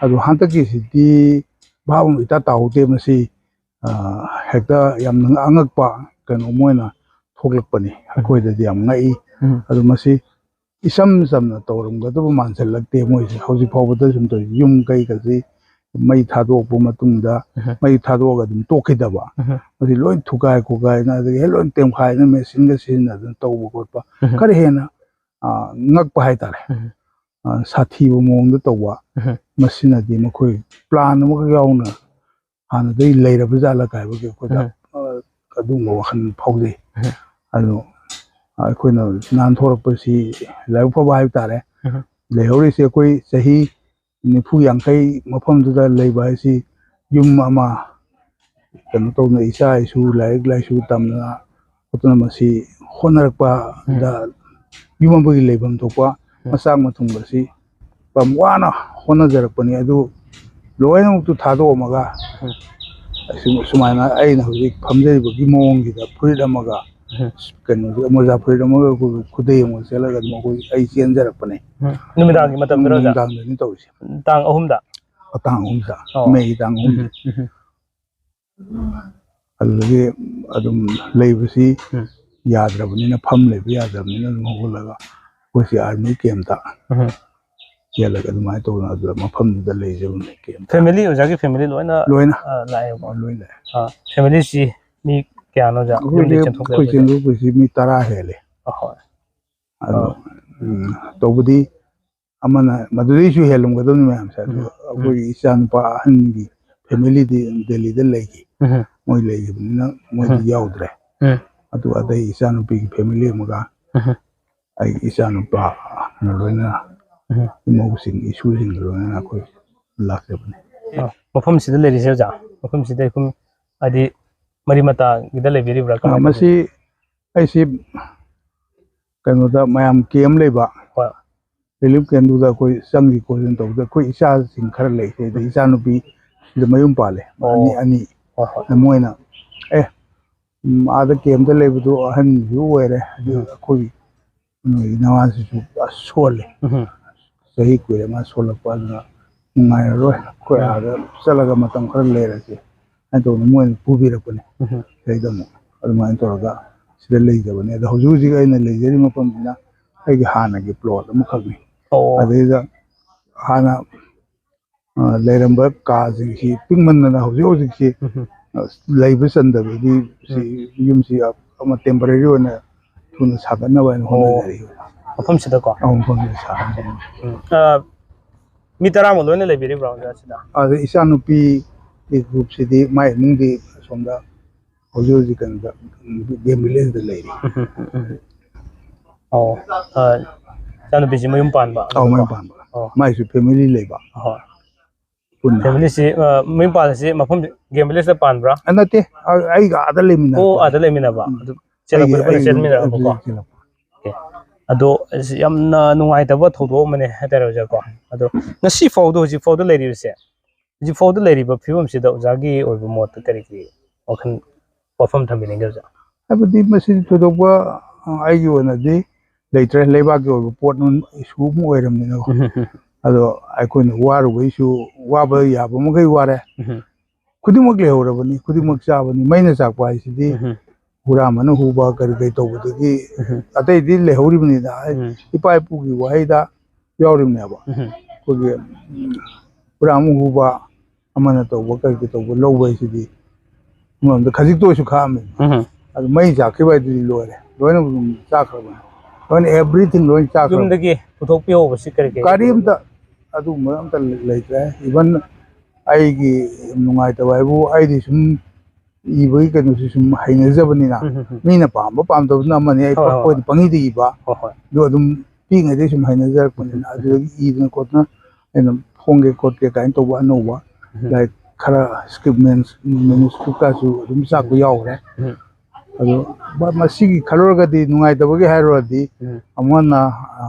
ꯑꯗꯣ ꯍꯟꯗꯛꯀꯤꯁꯤꯗꯤ ꯚꯥꯕ ꯑꯃ ꯏꯇꯥ ꯇꯥꯍꯧꯗꯦ꯫ ꯃꯁꯤ ꯍꯦꯛꯇ ꯌꯥꯝꯅ ꯑꯉꯛꯄ ꯀꯩꯅꯣꯝ ꯑꯣꯏꯅ ꯊꯣꯛꯂꯛꯄꯅꯤ꯫ ꯑꯩꯈꯣꯏꯗꯗꯤ ꯌꯥꯝ ꯉꯛꯏ꯫ ꯑꯗꯣ ꯃꯁꯤ ꯏꯆꯝ ꯆꯝꯅ ꯇꯧꯔꯝꯒꯗꯕ ꯃꯥꯟꯁꯤꯜꯂꯛꯇꯦ꯫ ꯃꯣꯏꯁꯦ ꯍꯧꯖꯤꯛ ꯐꯥꯎꯕꯗ ꯁꯨꯝ ꯇꯧꯔꯤ, ꯌꯨꯝ ꯀꯩꯒꯁꯤ ꯃꯩ ꯊꯥꯗꯣꯛꯄ ꯃꯇꯨꯡꯗ, ꯃꯩ ꯊꯥꯗꯣꯛꯑꯒ ꯑꯗꯨꯝ ꯇꯣꯛꯈꯤꯗꯕ, ꯃꯁꯤ ꯂꯣꯏ ꯊꯨꯒꯥꯏ ꯈꯣꯒꯥꯏꯅ, ꯑꯗꯒꯤ ꯍꯦꯛ ꯂꯣꯏ ꯇꯦꯝꯈꯥꯏꯗꯅ ꯃꯦꯆꯤꯟꯒ ꯁꯤꯖꯤꯟꯅꯗꯅ ꯇꯧꯕ ꯈꯣꯠꯄ, ꯈꯔ ꯍꯦꯟꯅ ꯉꯛꯄ ꯍꯥꯏꯇꯥꯔꯦ꯫ ꯁꯥꯊꯤꯕ ꯃꯑꯣꯡꯗ ꯇꯧꯕ, ꯃꯁꯤꯅꯗꯤ ꯃꯈꯣꯏ ꯄ꯭ꯂꯥꯟ ꯑꯃꯒ ꯌꯥꯎꯅ ꯍꯥꯟꯅꯗꯒꯤ ꯂꯩꯔꯕ ꯖꯥꯠꯂ ꯀꯥꯏꯕꯒꯤ ꯑꯩꯈꯣꯏꯗ ꯑꯗꯨꯒꯨꯝꯕ ꯋꯥꯈꯜ ꯐꯥꯎꯖꯩ꯫ ꯑꯗꯣ ꯑꯩꯈꯣꯏꯅ ꯅꯥꯟꯊꯣꯔꯛꯄꯁꯤ ꯂꯥꯏꯕꯛ ꯐꯕ ꯍꯥꯏꯕ ꯇꯥꯔꯦ꯫ ꯂꯩꯍꯧꯔꯤꯁꯦ ꯑꯩꯈꯣꯏ ꯆꯍꯤ ꯅꯤꯐꯨ ꯌꯥꯡꯈꯩ ꯃꯐꯝꯗꯨꯗ ꯂꯩꯕ ꯍꯥꯏꯁꯤ, ꯌꯨꯝ ꯑꯃ ꯀꯩꯅꯣ ꯇꯧꯗꯅ, ꯏꯆꯥ ꯏꯁꯨ ꯂꯥꯏꯔꯤꯛ ꯂꯥꯏꯁꯨ ꯇꯝꯗꯅ ꯈꯣꯠꯇꯅ ꯃꯁꯤ ꯍꯣꯠꯅꯔꯛꯄꯗ ꯌꯨꯝ ꯑꯃꯒꯤ ꯂꯩꯐꯝ ꯊꯣꯛꯄ ꯃꯆꯥꯛ ꯃꯊꯨꯝ ꯑꯁꯤ ꯌꯥꯝ ꯋꯥꯅ ꯍꯣꯠꯅꯖꯔꯛꯄꯅꯤ꯫ ꯑꯗꯨ ꯂꯣꯏꯅꯃꯛꯇꯨ ꯊꯥꯗꯣꯛꯑꯝꯃꯒ ꯑꯁꯨꯝ-, ꯁꯨꯃꯥꯏꯅ ꯑꯩꯅ ꯍꯧꯖꯤꯛ ꯐꯝꯖꯔꯤꯕꯒꯤ ꯃꯑꯣꯡꯁꯤꯗ ꯐꯨꯔꯤꯠ ꯑꯃꯒ ꯀꯩꯅꯣꯁꯦ, ꯃꯣꯖꯥ ꯐꯨꯔꯤꯠ ꯑꯃꯒ ꯑꯩꯈꯣꯏ ꯈꯨꯗꯩ ꯑꯃꯒ ꯁꯦꯠꯂꯒ ꯑꯗꯨꯝ ꯑꯩꯈꯣꯏ, ꯑꯩ ꯆꯦꯟꯖꯔꯛꯄꯅꯦ꯫ ꯅꯨꯃꯤꯗꯥꯡꯒꯤ ꯃꯇꯝꯗꯔꯣ ꯑꯣꯖꯥ? ꯅꯨꯡꯗꯥꯡꯗꯅꯤ ꯇꯧꯔꯤꯁꯦ꯫ ꯇꯥꯡ ꯑꯍꯨꯝꯗ? ꯇꯥꯡ ꯑꯍꯨꯝꯗ, ꯃꯦꯒꯤ ꯇꯥꯡ ꯑꯍꯨꯝꯗ꯫ ꯑꯗꯨꯗꯒꯤ ꯑꯗꯨꯝ ꯂꯩꯕꯁꯤ ꯌꯥꯗ꯭ꯔꯕꯅꯤꯅ, ꯐꯝ ꯂꯩꯕ ꯌꯥꯗ꯭ꯔꯕꯅꯤꯅ ꯑꯗꯨꯝ ꯍꯧꯒꯠꯂꯒ ꯑꯩꯈꯣꯏꯁꯤ ꯑꯥꯔꯃꯤ ꯀꯦꯝꯇ ꯆꯦꯜꯂꯒ ꯑꯗꯨꯃꯥꯏꯅ ꯇꯧꯗꯅ ꯑꯗꯨꯗ ꯃꯐꯝꯗꯨꯗ ꯂꯩꯖꯕꯅꯤ꯫ ꯀꯦꯝꯇ ꯐꯦꯃꯤꯂꯤ, ꯑꯣꯖꯥꯒꯤ ꯐꯦꯃꯤꯂꯤ ꯂꯣꯏꯅ, ꯂꯣꯏꯅ꯫ ꯑ, ꯂꯥꯛꯑꯦꯕꯀꯣ? ꯂꯣꯏ ꯂꯥꯛꯑꯦ꯫ ꯑ, ꯐꯦꯃꯤꯂꯤꯁꯤ ꯃꯤ ꯀꯌꯥꯅꯣ ꯑꯣꯖꯥ? ꯌꯨꯝꯗꯒꯤ ꯑꯩꯈꯣꯏꯁꯦ, ꯆꯦꯟꯊꯣꯛ ꯑꯩꯈꯣꯏ ꯂꯩꯕꯁꯦ? ꯆꯦꯟꯊꯣꯛꯄꯁꯤ ꯃꯤ ꯇꯔꯥ ꯍꯦꯜꯂꯦ꯫ ꯑꯍꯣꯏ꯫ ꯑꯗꯣ ꯑ꯫ ꯎꯝ, ꯇꯧꯕꯗꯤ ꯑꯃꯅ ꯃꯗꯨꯗꯩꯁꯨ ꯍꯦꯜꯂꯝꯒꯗꯕꯅꯤ ꯃꯌꯥꯝꯁꯦ꯫ ꯑꯗꯨ ꯎꯝ꯫ ꯑꯩꯈꯣꯏꯒꯤ ꯏꯆꯥꯅꯨꯄꯥ ꯑꯍꯟꯒꯤ family ꯗꯤ ꯗꯦꯜꯂꯤꯗ ꯂꯩꯈꯤ꯫ ꯎꯝ꯫ ꯃꯣꯏ ꯂꯩꯈꯤꯕꯅꯤꯅ ꯃꯣꯏꯗꯤ ꯎꯝ꯫ ꯌꯥꯎꯗ꯭ꯔꯦ꯫ ꯎꯝ꯫ ꯑꯗꯨ ꯑꯗꯩ ꯏꯆꯥꯅꯨꯄꯤꯒꯤ family ꯑꯃꯒ ꯎꯝ꯫ ꯑꯩꯒꯤ ꯏꯆꯥꯅꯨꯄꯥꯒ ꯂꯣꯏꯅꯅ ꯎꯝ꯫ ꯏꯃꯧꯁꯤꯡ, ꯏꯁꯨꯁꯤꯡꯒ ꯂꯣꯏꯅꯅ ꯑꯩꯈꯣꯏ ꯂꯥꯛꯆꯕꯅꯤ꯫ ꯑ, ꯃꯐꯝꯁꯤꯗ ꯂꯩꯔꯤꯁꯦ ꯑꯣꯖꯥ, ꯃꯐꯝꯁꯤꯗ ꯑꯩꯈꯣꯏ ꯍꯥꯏꯗꯤ ꯃꯔꯤ ꯃꯇꯥꯒꯤꯗ ꯂꯩꯕꯤꯔꯤꯕ꯭ꯔꯥ? ꯑ, ꯀꯃꯥꯏꯅ ꯃꯁꯤ ꯇꯧꯕꯤꯔꯤꯅꯣ? ꯑꯩꯁꯤ ꯀꯩꯅꯣꯗ ꯃꯌꯥꯝ camp ꯂꯩꯕ, ꯍꯣꯏ꯫ Relief camp ꯇꯨꯗ ꯑꯩꯈꯣꯏ ꯆꯪꯁꯤ ꯈꯣꯠꯁꯤꯅ ꯇꯧꯕꯗ ꯑꯩꯈꯣꯏ ꯏꯆꯥꯁꯤꯡ ꯈꯔ ꯂꯩ ꯁꯤꯗ, ꯏꯆꯥꯅꯨꯄꯤ ꯁꯤꯗ ꯃꯌꯨꯝ ꯄꯥꯜꯂꯦ, ꯑꯅꯤ, ꯑꯣ꯫ ꯑꯅꯤ꯫ ꯍꯣꯏ, ꯍꯣꯏ꯫ ꯃꯣꯏꯅ, "ꯑꯦ, ꯎꯝ, ꯑꯥꯗ camp ꯇ ꯂꯩꯕꯗꯣ ꯑꯍꯟꯁꯨ ꯑꯣꯏꯔꯦ, ꯑꯗꯨ ꯎꯝ꯫ ꯑꯩꯈꯣꯏ ꯅꯣꯏꯒꯤ ꯅꯋꯥꯁꯤꯁꯨ ꯑꯁ ꯁꯣꯜꯂꯦ꯫ ꯎꯝ꯫ ꯆꯍꯤ ꯀꯨꯏꯔꯦ ꯃꯥ ꯁꯣꯜꯂꯛꯄ, ꯑꯗꯨꯅ ꯅꯨꯡꯉꯥꯏꯔꯔꯣꯏ꯫ ꯑꯩꯈꯣꯏ ꯎꯝ꯫ ꯑꯥꯗ ꯆꯠꯂꯒ ꯃꯇꯝ ꯈꯔ ꯂꯩꯔꯁꯦ" ꯍꯥꯏꯅ ꯇꯧꯗꯅ ꯃꯣꯏꯅ ꯄꯨꯕꯤꯔꯛꯄꯅꯦ꯫ ꯎꯝ꯫ ꯁꯤꯗꯩꯗ ꯑꯃꯨꯛ ꯑꯗꯨꯃꯥꯏꯅ ꯇꯧꯔꯒ ꯁꯤꯗ ꯂꯩꯖꯕꯅꯦ꯫ ꯑꯗꯣ ꯍꯧꯖꯤꯛ ꯍꯧꯖꯤꯛ ꯑꯩꯅ ꯂꯩꯖꯔꯤꯕ ꯃꯐꯝꯁꯤꯅ ꯑꯩꯒꯤ ꯍꯥꯟꯅꯒꯤ plot ꯑꯃꯈꯛꯅꯤ꯫ ꯑꯣ꯫ ꯑꯗꯩꯗ ꯍꯥꯟꯅ ꯑ, ꯂꯩꯔꯝꯕ ꯀꯥꯁꯤꯡꯁꯤ ꯄꯤꯛꯃꯟꯗꯅ ꯍꯧꯖꯤꯛ ꯍꯧꯖꯤꯛꯁꯤ, ꯎꯝ꯫ ꯑ, ꯂꯩꯕ ꯆꯟꯗꯕꯒꯤ ꯁꯤ ꯎꯝ꯫ ꯌꯨꯝꯁꯤ ꯑꯃ temporary ꯑꯣꯏꯅ ꯊꯨꯅ ꯁꯥꯒꯠꯅꯕ ꯍꯥꯏꯅ ꯑꯣ꯫ ꯍꯣꯠꯅꯖꯔꯤ꯫ ꯃꯐꯝꯁꯤꯗꯀꯣ? ꯑꯧ, ꯃꯐꯝꯁꯤꯗ ꯁꯥꯒꯠꯅꯕ꯫ ꯎꯝ꯫ ꯑ, ꯃꯤ ꯇꯔꯥꯃꯨꯛ ꯂꯣꯏꯅ ꯂꯩꯕꯤꯔꯤꯕ꯭ꯔꯣ ꯑꯣꯖꯥ ꯁꯤꯗ? ꯑꯗ ꯏꯆꯥꯅꯨꯄꯤꯒꯤ group ꯁꯤꯗꯤ ꯃꯥꯏ ꯏꯃꯨꯡꯗꯤ ꯑꯁꯣꯝꯗ ꯍꯧꯖꯤꯛ ꯍꯧꯖꯤꯛ ꯀꯩꯅꯣꯗ, ꯎꯝ, game village ꯗ ꯂꯩꯔꯤ꯫ ꯎꯝ, ꯎꯝ, ꯎꯝ, ꯎꯝ꯫ ꯑꯣ, ꯑ, ꯏꯆꯥꯅꯨꯄꯤꯁꯤ ꯃꯌꯨꯝ ꯄꯥꯟꯕ, ꯑꯧ, ꯑꯗꯨꯒ ꯃꯌꯨꯝ ꯄꯥꯟꯕ꯫ ꯑꯣ꯫ ꯃꯥꯏꯁꯨ family ꯂꯩꯕ꯫ ꯍꯣꯏ꯫ ꯄꯨꯟꯅ꯫ Family ꯁꯤ, ꯑ, ꯃꯌꯨꯝ ꯄꯥꯜꯂꯤꯁꯤ ꯃꯐꯝ game village ꯇ ꯄꯥꯟꯕ꯭ꯔꯥ? ꯑ, ꯅꯠꯇꯦ꯫ ꯑ, ꯑꯩꯒ ꯑꯥꯗ ꯂꯩꯃꯤꯟꯅꯔꯛꯄꯅꯦ꯫ ꯑꯣ, ꯑꯥꯗ ꯂꯩꯃꯤꯟꯅꯕ꯫ ꯎꯝ꯫ ꯑꯗꯨ ꯆꯦꯜꯂꯛꯄꯗ ꯑꯩꯒꯤ ꯄꯨꯟꯅ ꯑꯩꯒꯤ ꯆꯦꯟꯃꯤꯟꯅꯔꯛꯄꯀꯣ? ꯑꯩꯒꯤ ꯆꯦꯜꯂꯛꯄ꯫ ꯑꯣꯀꯦ꯫ ꯑꯗꯣ ꯑꯁ, ꯌꯥꯝꯅ ꯅꯨꯡꯉꯥꯏꯇꯕ ꯊꯧꯗꯣꯛ ꯑꯃꯅꯦ ꯍꯥꯏꯇꯥꯔꯦ ꯑꯣꯖꯥꯀꯣ꯫ ꯑꯗꯣ ꯉꯁꯤ ꯐꯥꯎꯗ, ꯍꯧꯖꯤꯛ ꯐꯥꯎꯗ ꯂꯩꯔꯤꯕꯁꯦ, ꯍꯧꯖꯤꯛ ꯐꯥꯎꯗ ꯂꯩꯔꯤꯕ ꯐꯤꯕꯝꯁꯤꯗ ꯑꯣꯖꯥꯒꯤ ꯑꯣꯏꯕ ꯃꯣꯠꯇ ꯀꯔꯤ ꯀꯔꯤ ꯋꯥꯈꯜ, ꯋꯥꯐꯝ ꯊꯝꯕꯤꯅꯤꯡꯒꯦ ꯑꯣꯖꯥ? ꯍꯥꯏꯕꯗꯤ ꯃꯁꯤꯗꯤ ꯊꯣꯏꯗꯣꯛꯄ, ꯑ, ꯑꯩꯒꯤ ꯑꯣꯏꯅꯗꯤ ꯂꯩꯇ꯭ꯔꯦ꯫ ꯂꯩꯕꯥꯛꯀꯤ ꯑꯣꯏꯕ ꯄꯣꯠ ꯅꯨꯡ issue ꯑꯃ ꯑꯣꯏꯔꯕꯅꯤꯅꯀꯣ꯫ ꯎꯝ, ꯎꯝ, ꯎꯝ꯫ ꯑꯗꯣ ꯑꯩꯈꯣꯏꯅ ꯋꯥꯔꯨꯕꯩꯁꯨ ꯋꯥꯕ ꯌꯥꯕ ꯃꯈꯩ ꯋꯥꯔꯦ꯫ ꯎꯝ꯫ ꯈꯨꯗꯤꯡꯃꯛ ꯂꯩꯍꯧꯔꯕꯅꯤ, ꯈꯨꯗꯤꯡꯃꯛ ꯆꯥꯕꯅꯤ꯫ ꯃꯩꯅ ꯆꯥꯛꯄ ꯍꯥꯏꯁꯤꯗꯤ ꯎꯝ꯫ ꯍꯨꯔꯥꯟꯕꯅ ꯍꯨꯕ, ꯀꯔꯤ ꯀꯔꯤ ꯇꯧꯕꯗꯒꯤ ꯎꯝ꯫ ꯑꯇꯩꯗꯤ ꯂꯩꯍꯧꯔꯤꯕꯅꯤꯗ꯫ ꯎꯝ꯫ ꯏꯄꯥ ꯏꯄꯨꯒꯤ ꯋꯥꯍꯩꯗ ꯌꯥꯎꯔꯤꯕꯅꯦꯕ꯫ ꯎꯝ꯫ ꯑꯩꯈꯣꯏꯒꯤ, ꯎꯝ, ꯍꯨꯔꯥꯟꯕ ꯍꯨꯕ, ꯑꯃꯅ ꯇꯧꯕ, ꯀꯔꯤ ꯀꯔꯤ ꯇꯧꯕ, ꯂꯧꯕ ꯍꯥꯏꯁꯤꯗꯤ ꯑꯃꯔꯣꯝꯗ ꯈꯖꯤꯛꯇ ꯑꯣꯏꯁꯨ ꯈꯥꯛꯑꯝꯃꯦ꯫ ꯎꯝ꯫ ꯑꯗꯨ ꯃꯩ ꯆꯥꯛꯈꯤꯕ ꯍꯥꯏꯗꯨꯗꯤ ꯂꯣꯏꯔꯦ, ꯂꯣꯏꯅꯃꯛ ꯑꯗꯨꯝ ꯆꯥꯛꯈ꯭ꯔꯕꯅꯤ꯫ ꯂꯣꯏꯅ, everything ꯂꯣꯏ ꯆꯥꯈ꯭ꯔꯕ꯫ ꯌꯨꯝꯗꯒꯤ ꯄꯨꯊꯣꯛꯄꯤꯍꯧꯕꯁꯤ ꯀꯔꯤ ꯀꯔꯤ? ꯀꯔꯤꯝꯇ ꯑꯗꯨꯒꯨꯝꯕ ꯑꯝꯇ ꯂꯩꯇ꯭ꯔꯦ꯫ Even ꯑꯩꯒꯤ ꯅꯨꯡꯉꯥꯏꯇꯕ ꯍꯥꯏꯕꯨ, ꯑꯩꯗꯤ ꯁꯨꯝ ꯏꯕꯒꯤ ꯀꯩꯅꯣꯁꯤ ꯁꯨꯝ ꯍꯩꯅꯖꯕꯅꯤꯅ, ꯎꯝ, ꯎꯝ, ꯎꯝ꯫ ꯃꯤꯅ ꯄꯥꯝꯕ ꯄꯥꯝꯗꯕꯗꯨꯅ ꯑꯃꯅꯤ, ꯑꯩ ꯍꯣꯏ, ꯍꯣꯏ, ꯄꯪꯏꯗ ꯏꯕ꯫ ꯍꯣꯏ, ꯍꯣꯏ꯫ ꯑꯗꯨ ꯑꯗꯨꯝ ꯄꯤꯛꯏꯉꯩꯗꯒꯤ ꯁꯨꯝ ꯍꯩꯅꯖꯔꯛꯄꯅꯤꯅ, ꯎꯝ, ꯎꯝ, ꯎꯝ꯫ ꯑꯗꯨꯗꯒꯤ ꯏꯗꯅ ꯈꯣꯠꯇꯅ ꯑꯩꯅ ꯐꯣꯡꯒꯦ ꯈꯣꯠꯀꯦ ꯀꯥꯏꯅ ꯇꯧꯕ ꯑꯅꯧꯕ ꯎꯝ꯫ ꯂꯥꯏꯔꯤꯛ ꯈꯔ script, manuscript ꯀꯥꯁꯨ ꯑꯗꯨꯝ ꯆꯥꯛꯄ ꯎꯝ꯫ ꯌꯥꯎꯈ꯭ꯔꯦ꯫ ꯎꯝ꯫ ꯑꯗꯣ ꯃ-, ꯃꯁꯤꯒꯤ ꯈꯜꯂꯨꯔꯒꯗꯤ, ꯅꯨꯡꯉꯥꯏꯇꯕꯒꯤ ꯍꯥꯏꯔꯨꯔꯗꯤ, ꯎꯝ꯫ ꯑꯃꯅ, ꯑ,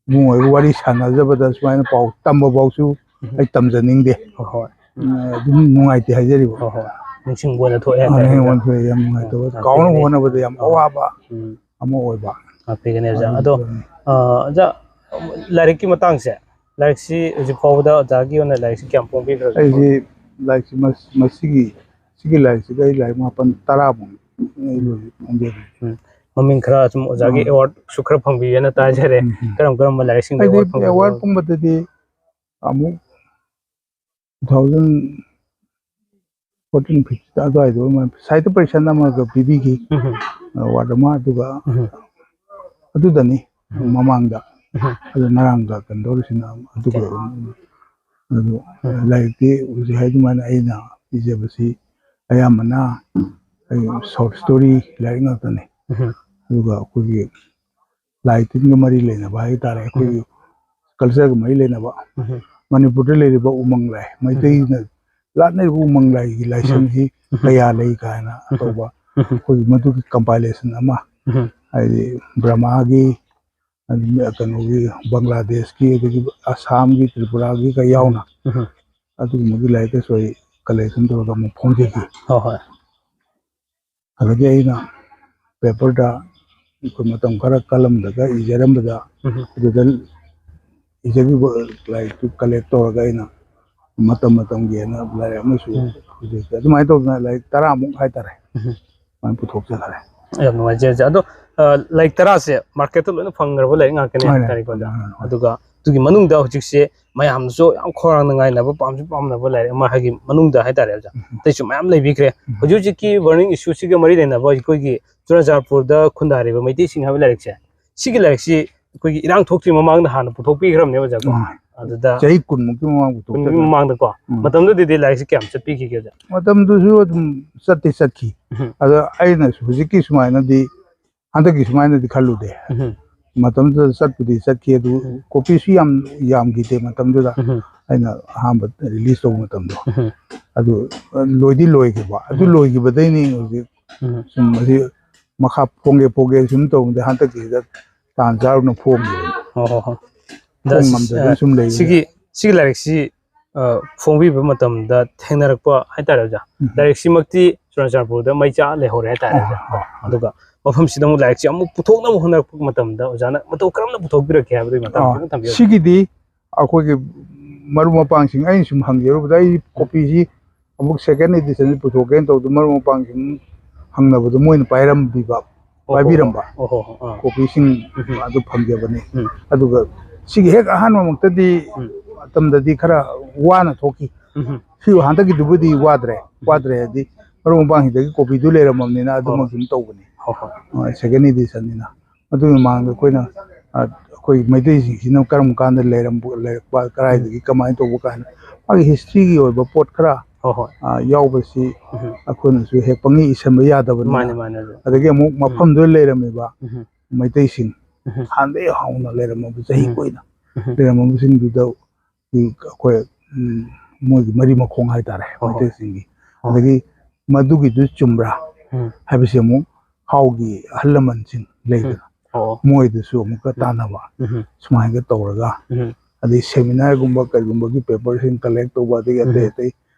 ꯏꯕꯨꯡꯉꯣ ꯍꯣꯏꯒ ꯋꯥꯔꯤ ꯁꯥꯟꯅꯖꯕꯗ ꯁꯨꯃꯥꯏꯅ ꯄꯥꯎ ꯇꯝꯕ ꯐꯥꯎꯁꯨ ꯎꯝ꯫ ꯑꯩ ꯇꯝꯖꯅꯤꯡꯗꯦ꯫ ꯍꯣꯏ, ꯍꯣꯏ꯫ ꯎꯝ꯫ ꯑ, ꯑꯗꯨꯝ ꯅꯨꯡꯉꯥꯏꯇꯦ ꯍꯥꯏꯖꯔꯤꯕ꯫ ꯍꯣꯏ, ꯍꯣꯏ꯫ ꯅꯤꯡꯁꯤꯡꯕ ꯑꯣꯏꯅ ꯊꯣꯛꯑꯦ ꯑ, ꯍꯥꯏꯇꯥꯔꯦ, ꯅꯤꯡꯁꯤꯡꯕ ꯑꯣꯖꯥ꯫ ꯑꯣꯏꯅ ꯊꯣꯛꯑꯦ꯫ ꯌꯥꯝ ꯅꯨꯡꯉꯥꯏꯇꯕ, ꯎꯝ, ꯀꯥꯎꯅꯕ ꯂꯥꯛꯄꯤꯒꯅꯤ꯫ ꯍꯣꯠꯅꯕꯗ ꯌꯥꯝ ꯍꯣꯏ, ꯍꯣꯏ꯫ ꯑꯋꯥꯕ ꯎꯝ꯫ ꯑꯃ ꯑꯣꯏꯕ꯫ ꯂꯥꯛꯄꯤꯒꯅꯤ, ꯑꯣꯖꯥ꯫ ꯑꯗꯣ, ꯑꯗꯨꯅꯤ꯫ ꯑ, ꯑꯣꯖꯥ, ꯂꯥꯏꯔꯤꯛꯀꯤ ꯃꯇꯥꯡꯁꯦ, ꯂꯥꯏꯔꯤꯛꯁꯤ ꯍꯧꯖꯤꯛ ꯐꯥꯎꯕꯗ ꯑꯣꯖꯥꯒꯤ ꯑꯣꯏꯅ ꯂꯥꯏꯔꯤꯛꯁꯤ ꯀꯌꯥꯝ ꯐꯣꯡꯕꯤꯈ꯭ꯔꯒꯦ? ꯑꯩꯁꯤ ꯂꯥꯏꯔꯤꯛꯁꯤ ꯃꯁ-, ꯃꯁꯤꯒꯤ, ꯁꯤꯒꯤ ꯂꯥꯏꯔꯤꯛꯁꯤꯗ ꯑꯩ ꯂꯥꯏꯔꯤꯛ ꯃꯥꯄꯟ ꯇꯔꯥꯃꯨꯛ ꯑꯩ ꯎꯝ꯫ ꯂꯣꯏ ꯐꯣꯡꯖꯔꯦ꯫ ꯎꯝ꯫ ꯃꯃꯤꯡ ꯈꯔ ꯁꯨꯝ ꯑꯣꯖꯥꯒꯤ ꯎꯝ꯫ Awardꯁꯨ ꯈꯔ ꯐꯪꯕꯤꯌꯦꯅ ꯇꯥꯖꯔꯦ꯫ ꯎꯝ, ꯎꯝ꯫ ꯀꯔꯝ ꯀꯔꯝꯕ ꯂꯥꯏꯔꯤꯛꯁꯤꯡꯗ ꯑꯩꯗꯤ award ꯐꯪꯕꯤꯕꯅꯣ? Awardꯀꯨꯝꯕꯗꯗꯤ ꯑꯃꯨꯛ two thousand fourteen fifteen ꯑꯗꯨꯋꯥꯏꯗ ꯑꯣꯏꯔ ꯃꯥꯜꯂꯦ꯫ ꯁꯥꯍꯤꯇ꯭ꯌ ꯄꯔꯤꯁꯠꯅ ꯑꯃꯒ ꯄꯤꯕꯤꯈꯤ꯫ ꯎꯝ꯫ Award ꯑꯃ, ꯑꯗꯨꯒ ꯎꯝ꯫ ꯑꯗꯨꯗꯅꯤ ꯎꯝ꯫ ꯃꯃꯥꯡꯗ꯫ ꯎꯝ꯫ ꯑꯗꯨ ꯉꯔꯥꯡꯒ ꯀꯩꯅꯣ ꯇꯧꯔꯤꯁꯤꯅ ꯑꯗꯨꯒ ꯆꯦ꯫ ꯑꯗꯨ ꯎꯝ꯫ ꯂꯥꯏꯔꯤꯛꯇꯤ ꯍꯧꯖꯤꯛ ꯍꯥꯏ ꯑꯗꯨꯃꯥꯏꯅ ꯑꯩꯅ ꯏꯖꯕꯁꯤ ꯑꯌꯥꯝꯕꯅ ꯑꯩ short story ꯂꯥꯏꯔꯤꯛ ꯉꯥꯛꯇꯅꯤ꯫ ꯎꯝ꯫ ꯑꯗꯨꯒ ꯑꯩꯈꯣꯏꯒꯤ ꯂꯥꯏ ꯇꯤꯟꯒ ꯃꯔꯤ ꯂꯩꯅꯕ ꯍꯥꯏ ꯇꯥꯔꯦ, ꯑꯩꯈꯣꯏꯒꯤ ꯎꯝ꯫ Cultureꯒ ꯃꯔꯤ ꯂꯩꯅꯕ, ꯎꯝ꯫ ꯃꯅꯤꯄꯨꯔꯗ ꯂꯩꯔꯤꯕ ꯎꯃꯪ ꯂꯥꯏ, ꯎꯝ꯫ ꯃꯩꯇꯩꯅ ꯂꯥꯠꯅꯔꯤꯕ ꯎꯃꯪ ꯂꯥꯏꯒꯤ ꯂꯥꯏꯁꯪꯁꯤ ꯎꯝ꯫ ꯀꯌꯥ ꯂꯩ ꯀꯥꯏꯅ ꯎꯝ꯫ ꯇꯧꯕ, ꯎꯝ꯫ ꯑꯩꯈꯣꯏꯒꯤ ꯃꯗꯨꯒꯤ compilation ꯑꯃ, ꯎꯝ꯫ ꯍꯥꯏꯗꯤ ꯕ꯭ꯔꯍꯃꯥꯒꯤ, ꯑꯗꯒꯤ ꯀꯩꯅꯣꯒꯤ, ꯕꯪꯒ꯭ꯂꯥꯗꯦꯁꯀꯤ, ꯑꯗꯒꯤ ꯑꯁꯥꯝꯒꯤ, ꯇ꯭ꯔꯤꯄꯨꯔꯥꯒꯤꯒ ꯌꯥꯎꯅ ꯎꯝ꯫ ꯑꯗꯨꯒꯨꯝꯕꯒꯤ ꯂꯥꯏꯔꯤꯛ ꯀꯩꯁꯨ ꯑꯩ collection ꯇꯧꯔꯒ ꯑꯃꯨꯛ ꯐꯣꯡꯖꯈꯤ꯫ ꯍꯣꯏ, ꯍꯣꯏ꯫ ꯑꯗꯒꯤ ꯑꯩꯅ paperꯗ ꯑꯩꯈꯣꯏ ꯃꯇꯝ ꯈꯔ ꯀꯜꯂꯝꯗꯒ ꯏꯖꯔꯝꯕꯗ, ꯎꯝ꯫ ꯑꯗꯨꯗ ꯏꯖꯈꯤꯕ ꯂꯥꯏꯔꯤꯛꯇꯨ collect ꯇꯧꯔꯒ ꯑꯩꯅ ꯃꯇꯝ ꯃꯇꯝꯒꯤ ꯍꯥꯏꯅ ꯂꯥꯏꯔꯤꯛ ꯑꯃꯁꯨ ꯎꯝ꯫ ꯍꯧꯖꯤꯛ ꯑꯗꯨꯃꯥꯏꯅ ꯇꯧꯗꯅ ꯂꯥꯏꯔꯤꯛ ꯇꯔꯥꯃꯨꯛ ꯍꯥꯏꯇꯥꯔꯦ, ꯎꯝ꯫ ꯑꯗꯨꯃꯥꯏꯅ ꯄꯨꯊꯣꯛꯆꯈꯔꯦ꯫ ꯌꯥꯝ ꯅꯨꯡꯉꯥꯏꯖꯩ, ꯑꯣꯖꯥ꯫ ꯑꯗꯣ, ꯑ, ꯂꯥꯏꯔꯤꯛ ꯇꯔꯥꯁꯦ marketꯇ ꯂꯣꯏꯅ ꯐꯪꯈ꯭ꯔꯕ ꯂꯥꯏꯔꯤꯛ ꯉꯥꯛꯇꯅꯦ ꯃꯥꯅꯦ, ꯍꯥꯏꯇꯥꯔꯦꯀꯣ, ꯑꯣꯖꯥ? ꯃꯥꯅꯦ, ꯃꯥꯅꯦ꯫ ꯑꯗꯨꯒ ꯑꯗꯨꯒꯤ ꯃꯅꯨꯡꯗ ꯍꯧꯖꯤꯛꯁꯦ ꯃꯌꯥꯝꯁꯨ ꯌꯥꯝ ꯈꯧꯔꯥꯡꯅ ꯉꯥꯏꯅꯕ, ꯄꯥꯝꯁꯨ ꯄꯥꯝꯅꯕ ꯂꯥꯏꯔꯤꯛ ꯑꯃ ꯍꯥꯏꯒꯤ ꯃꯅꯨꯡꯗ ꯍꯥꯏꯇꯥꯔꯦ, ꯑꯣꯖꯥ꯫ ꯎꯝ꯫ ꯑꯇꯩꯁꯨ ꯃꯌꯥꯝ ꯂꯩꯕꯤꯈ꯭ꯔꯦ꯫ ꯎꯝ꯫ ꯍꯧꯖꯤꯛ ꯍꯧꯖꯤꯛꯀꯤ burning issueꯁꯤꯒ ꯃꯔꯤ ꯂꯩꯅꯕ ꯑꯩꯈꯣꯏꯒꯤ ꯆꯨꯔꯥꯆꯥꯟꯄꯨꯔꯗ ꯈꯨꯟꯗꯥꯔꯤꯕ ꯃꯩꯇꯩꯁꯤꯡ ꯍꯥꯏꯕ ꯂꯥꯏꯔꯤꯛꯁꯦ, ꯁꯤꯒꯤ ꯂꯥꯏꯔꯤꯛꯁꯤ ꯑꯩꯈꯣꯏꯒꯤ ꯏꯔꯥꯡ ꯊꯣꯛꯇ꯭ꯔꯤ ꯃꯃꯥꯡꯗ ꯍꯥꯟꯅ ꯄꯨꯊꯣꯛꯄꯤꯈ꯭ꯔꯕꯅꯦ ꯑꯣꯖꯥꯀꯣ꯫ ꯎꯝ꯫ ꯑꯗꯨꯗ ꯆꯍꯤ ꯀꯨꯟꯃꯨꯛꯀꯤ ꯃꯃꯥꯡ ꯄꯨꯊꯣꯛꯆꯕꯅꯤ꯫ ꯀꯨꯟꯒꯤ ꯃꯃꯥꯡꯗꯀꯣ꯫ ꯎꯝ꯫ ꯃꯇꯝꯗꯨꯗꯗꯤ ꯂꯥꯏꯔꯤꯛꯁꯤ ꯀꯌꯥꯝ ꯆꯠꯄꯤꯈꯤꯒꯦ ꯑꯣꯖꯥ? ꯃꯇꯝꯗꯨꯁꯨ ꯑꯗꯨꯝ ꯆꯠꯇꯤ ꯆꯠꯈꯤ꯫ ꯎꯝ꯫ ꯑꯗꯣ ꯑꯩꯅꯁꯨ ꯍꯧꯖꯤꯛꯀꯤ ꯁꯨꯃꯥꯏꯅꯗꯤ, ꯍꯟꯗꯛꯀꯤ ꯁꯨꯃꯥꯏꯅꯗꯤ ꯈꯜꯂꯨꯗꯦ꯫ ꯎꯝ꯫ ꯃꯇꯝꯗꯨꯗ ꯆꯠꯄꯨꯗꯤ ꯆꯠꯈꯤ, ꯑꯗꯨ ꯎꯝ꯫ ꯀꯣꯄꯤꯁꯨ ꯌꯥꯝ ꯌꯥꯝꯈꯤꯗꯦ ꯃꯇꯝꯗꯨꯗ꯫ ꯎꯝ꯫ ꯑꯩꯅ ꯑꯍꯥꯟꯕ ꯔꯤꯂꯤꯁ ꯇꯧꯕ ꯃꯇꯝꯗꯣ꯫ ꯎꯝ꯫ ꯑꯗꯨ ꯂꯣꯏꯗꯤ ꯂꯣꯏꯈꯤꯕ꯫ ꯑꯗꯨ ꯎꯝ꯫ ꯂꯣꯏꯈꯤꯕꯗꯩꯅꯤ ꯍꯧꯖꯤꯛ ꯎꯝ꯫ ꯁꯨꯝ ꯑꯁꯤ ꯃꯈꯥ ꯐꯣꯡꯒꯦ ꯐꯣꯡꯒꯦ ꯁꯨꯝ ꯇꯧꯕꯗ ꯍꯟꯗꯛꯀꯤꯁꯤꯗ ꯇꯥꯟ ꯆꯥꯔꯨꯅ ꯐꯣꯡꯈꯤꯕꯅꯤ꯫ ꯍꯣ, ꯍꯣ, ꯍꯣ꯫ ꯑꯗ ꯐꯣꯡ ꯁꯤ-, ꯉꯝꯗꯗꯅ ꯑ, ꯁꯨꯝ ꯂꯩꯕꯅꯤ꯫ ꯁꯤꯒꯤ, ꯁꯤꯒꯤ ꯂꯥꯏꯔꯤꯛꯁꯤ, ꯑ, ꯐꯣꯡꯕꯤꯕ ꯃꯇꯝꯗ ꯊꯦꯡꯅꯔꯛꯄ ꯍꯥꯏꯇꯥꯔꯦ ꯑꯣꯖꯥ꯫ ꯎꯝ꯫ ꯂꯥꯏꯔꯤꯛꯁꯤꯃꯛꯇꯤ ꯆꯨꯔꯥꯆꯥꯟꯄꯨꯔꯗ ꯃꯩ ꯆꯥꯛꯑ ꯂꯩꯍꯧꯔꯦ ꯍꯥꯏꯇꯥꯔꯦ ꯑꯥ, ꯑꯣꯖꯥ꯫ ꯑꯥ, ꯑꯥ꯫ ꯑꯗꯨꯒ ꯃꯐꯝꯁꯤꯗ ꯑꯃꯨꯛ ꯂꯥꯏꯔꯤꯛꯁꯤ ꯑꯃꯨꯛ ꯄꯨꯊꯣꯛꯅꯕ ꯍꯣꯠꯅꯔꯛꯄ ꯃꯇꯝꯗ ꯑꯣꯖꯥꯅ ꯃꯇꯧ ꯀꯔꯝꯅ ꯄꯨꯊꯣꯛꯄꯤꯔꯛꯀꯦ ꯍꯥꯏꯕꯗꯨꯒꯤ ꯃꯇꯥꯡꯗ ꯑꯥ, ꯈꯤꯇꯪ ꯊꯝꯕꯤꯌꯨ꯫ ꯁꯤꯒꯤꯗꯤ ꯑꯩꯈꯣꯏꯒꯤ ꯃꯔꯨꯞ ꯃꯄꯥꯡꯁꯤꯡ, ꯑꯩꯅ ꯁꯨꯝ ꯍꯪꯖꯔꯨꯕꯗ, ꯑꯩ ꯀꯣꯄꯤꯁꯤ ꯑꯃꯨꯛ ꯁꯦꯀꯦꯟ ꯑꯦꯗꯤꯁꯟꯁꯤ ꯄꯨꯊꯣꯛꯀꯦꯅ ꯇꯧꯕꯗ ꯃꯔꯨꯞ ꯃꯄꯥꯡꯁꯤꯡ ꯍꯪꯅꯕꯗ ꯃꯣꯏꯅ ꯄꯥꯏꯔꯝꯕꯤꯕ, ꯑꯣ, ꯄꯥꯏꯕꯤꯔꯝꯕ ꯑꯣ, ꯍꯣ, ꯍꯣ, ꯑꯥ꯫ ꯀꯣꯄꯤꯁꯤꯡ ꯎꯝ꯫ ꯑꯗꯨ ꯐꯪꯖꯕꯅꯤ꯫ ꯎꯝ꯫ ꯑꯗꯨꯒ ꯁꯤꯒꯤ ꯍꯦꯛ ꯑꯍꯥꯟꯕꯃꯛꯇꯗꯤ ꯎꯝ꯫ ꯃꯇꯝꯗꯗꯤ ꯈꯔ ꯋꯥꯅ ꯊꯣꯛꯈꯤ꯫ ꯎꯝ꯫ ꯁꯤ ꯍꯟꯗꯛꯀꯤꯗꯨꯕꯨꯗꯤ ꯋꯥꯗ꯭ꯔꯦ, ꯋꯥꯗ꯭ꯔꯦ ꯍꯥꯏꯗꯤ ꯃꯔꯨꯞ ꯃꯄꯥꯡꯁꯤꯡꯗꯒꯤ ꯀꯣꯄꯤꯗꯨ ꯂꯩꯔꯝꯃꯕꯅꯤꯅ ꯑꯗꯨꯃꯛ ꯍꯣꯏ꯫ ꯑꯗꯨꯝ ꯇꯧꯕꯅꯤ꯫ ꯍꯣꯏ, ꯍꯣꯏ꯫ ꯑ, ꯁꯦꯀꯦꯟ ꯑꯦꯗꯤꯁꯟꯅꯤꯅ꯫ ꯑꯗꯨꯒꯤ ꯃꯃꯥꯡꯗ ꯑꯩꯈꯣꯏꯅ, ꯑ, ꯑꯩꯈꯣꯏ ꯃꯩꯇꯩꯁꯤꯡꯁꯤꯅ ꯀꯔꯝ ꯀꯥꯟꯗ ꯂꯩꯔꯝꯕ, ꯂꯩꯔꯛꯄ, ꯀꯗꯥꯏꯗꯒꯤ ꯀꯃꯥꯏꯅ ꯇꯧꯕ ꯀꯥꯏꯅ ꯃꯥꯒꯤ ꯍꯤꯁꯇ꯭ꯔꯤꯒꯤ ꯑꯣꯏꯕ ꯄꯣꯠ ꯈꯔ, ꯍꯣꯏ, ꯍꯣꯏ꯫ ꯑ, ꯌꯥꯎꯕꯁꯤ ꯎꯝ꯫ ꯑꯩꯈꯣꯏꯅꯁꯨ ꯍꯦꯛ ꯄꯪꯏ ꯏꯁꯟꯕ ꯌꯥꯗꯕꯅꯤꯅ꯫ ꯃꯥꯅꯦ, ꯃꯥꯅꯦ, ꯑꯗꯨ꯫ ꯑꯗꯒꯤ ꯑꯃꯨꯛ ꯃꯐꯝꯗꯨꯗ ꯂꯩꯔꯝꯃꯤꯕ ꯎꯝ꯫ ꯃꯩꯇꯩꯁꯤꯡ, ꯎꯝ꯫ ꯍꯥꯟꯅꯗꯒꯤ ꯍꯧꯅ ꯂꯩꯔꯝꯃꯕ, ꯆꯍꯤ ꯎꯝ꯫ ꯀꯨꯏꯅ ꯎꯝ꯫ ꯂꯩꯔꯝꯃꯕꯁꯤꯡꯗꯨꯗ ꯑꯩꯈꯣꯏ, ꯎꯝ, ꯃꯣꯏꯒꯤ ꯃꯔꯤ ꯃꯈꯣꯡ ꯍꯥꯏꯇꯥꯔꯦ, ꯍꯣꯏ, ꯍꯣꯏ꯫ ꯃꯩꯇꯩꯁꯤꯡꯒꯤ꯫ ꯍꯣꯏ꯫ ꯑꯗꯒꯤ ꯃꯗꯨꯒꯤꯗꯨ ꯆꯨꯝꯕ꯭ꯔꯥ ꯎꯝ꯫ ꯍꯥꯏꯕꯁꯤ ꯑꯃꯨꯛ ꯍꯥꯎꯒꯤ ꯑꯍꯜ ꯂꯃꯟꯁꯤꯡ ꯂꯩꯗꯅ, ꯑꯣ꯫ ꯃꯣꯏꯗꯁꯨ ꯑꯃꯨꯛꯀ ꯇꯥꯟꯅꯕ, ꯎꯝ꯫ ꯁꯨꯃꯥꯏꯅ ꯇꯧꯔꯒ, ꯎꯝ꯫ ꯑꯗꯩ ꯁꯦꯃꯤꯅꯥꯔꯒꯨꯝꯕ ꯀꯩꯒꯨꯝꯕꯒꯤ ꯄꯦꯄꯔꯁꯤꯡ ꯀꯂꯦꯛ ꯇꯧꯕ, ꯑꯗꯒꯤ ꯑꯇꯩ ꯎꯝ꯫ ꯑꯇꯩ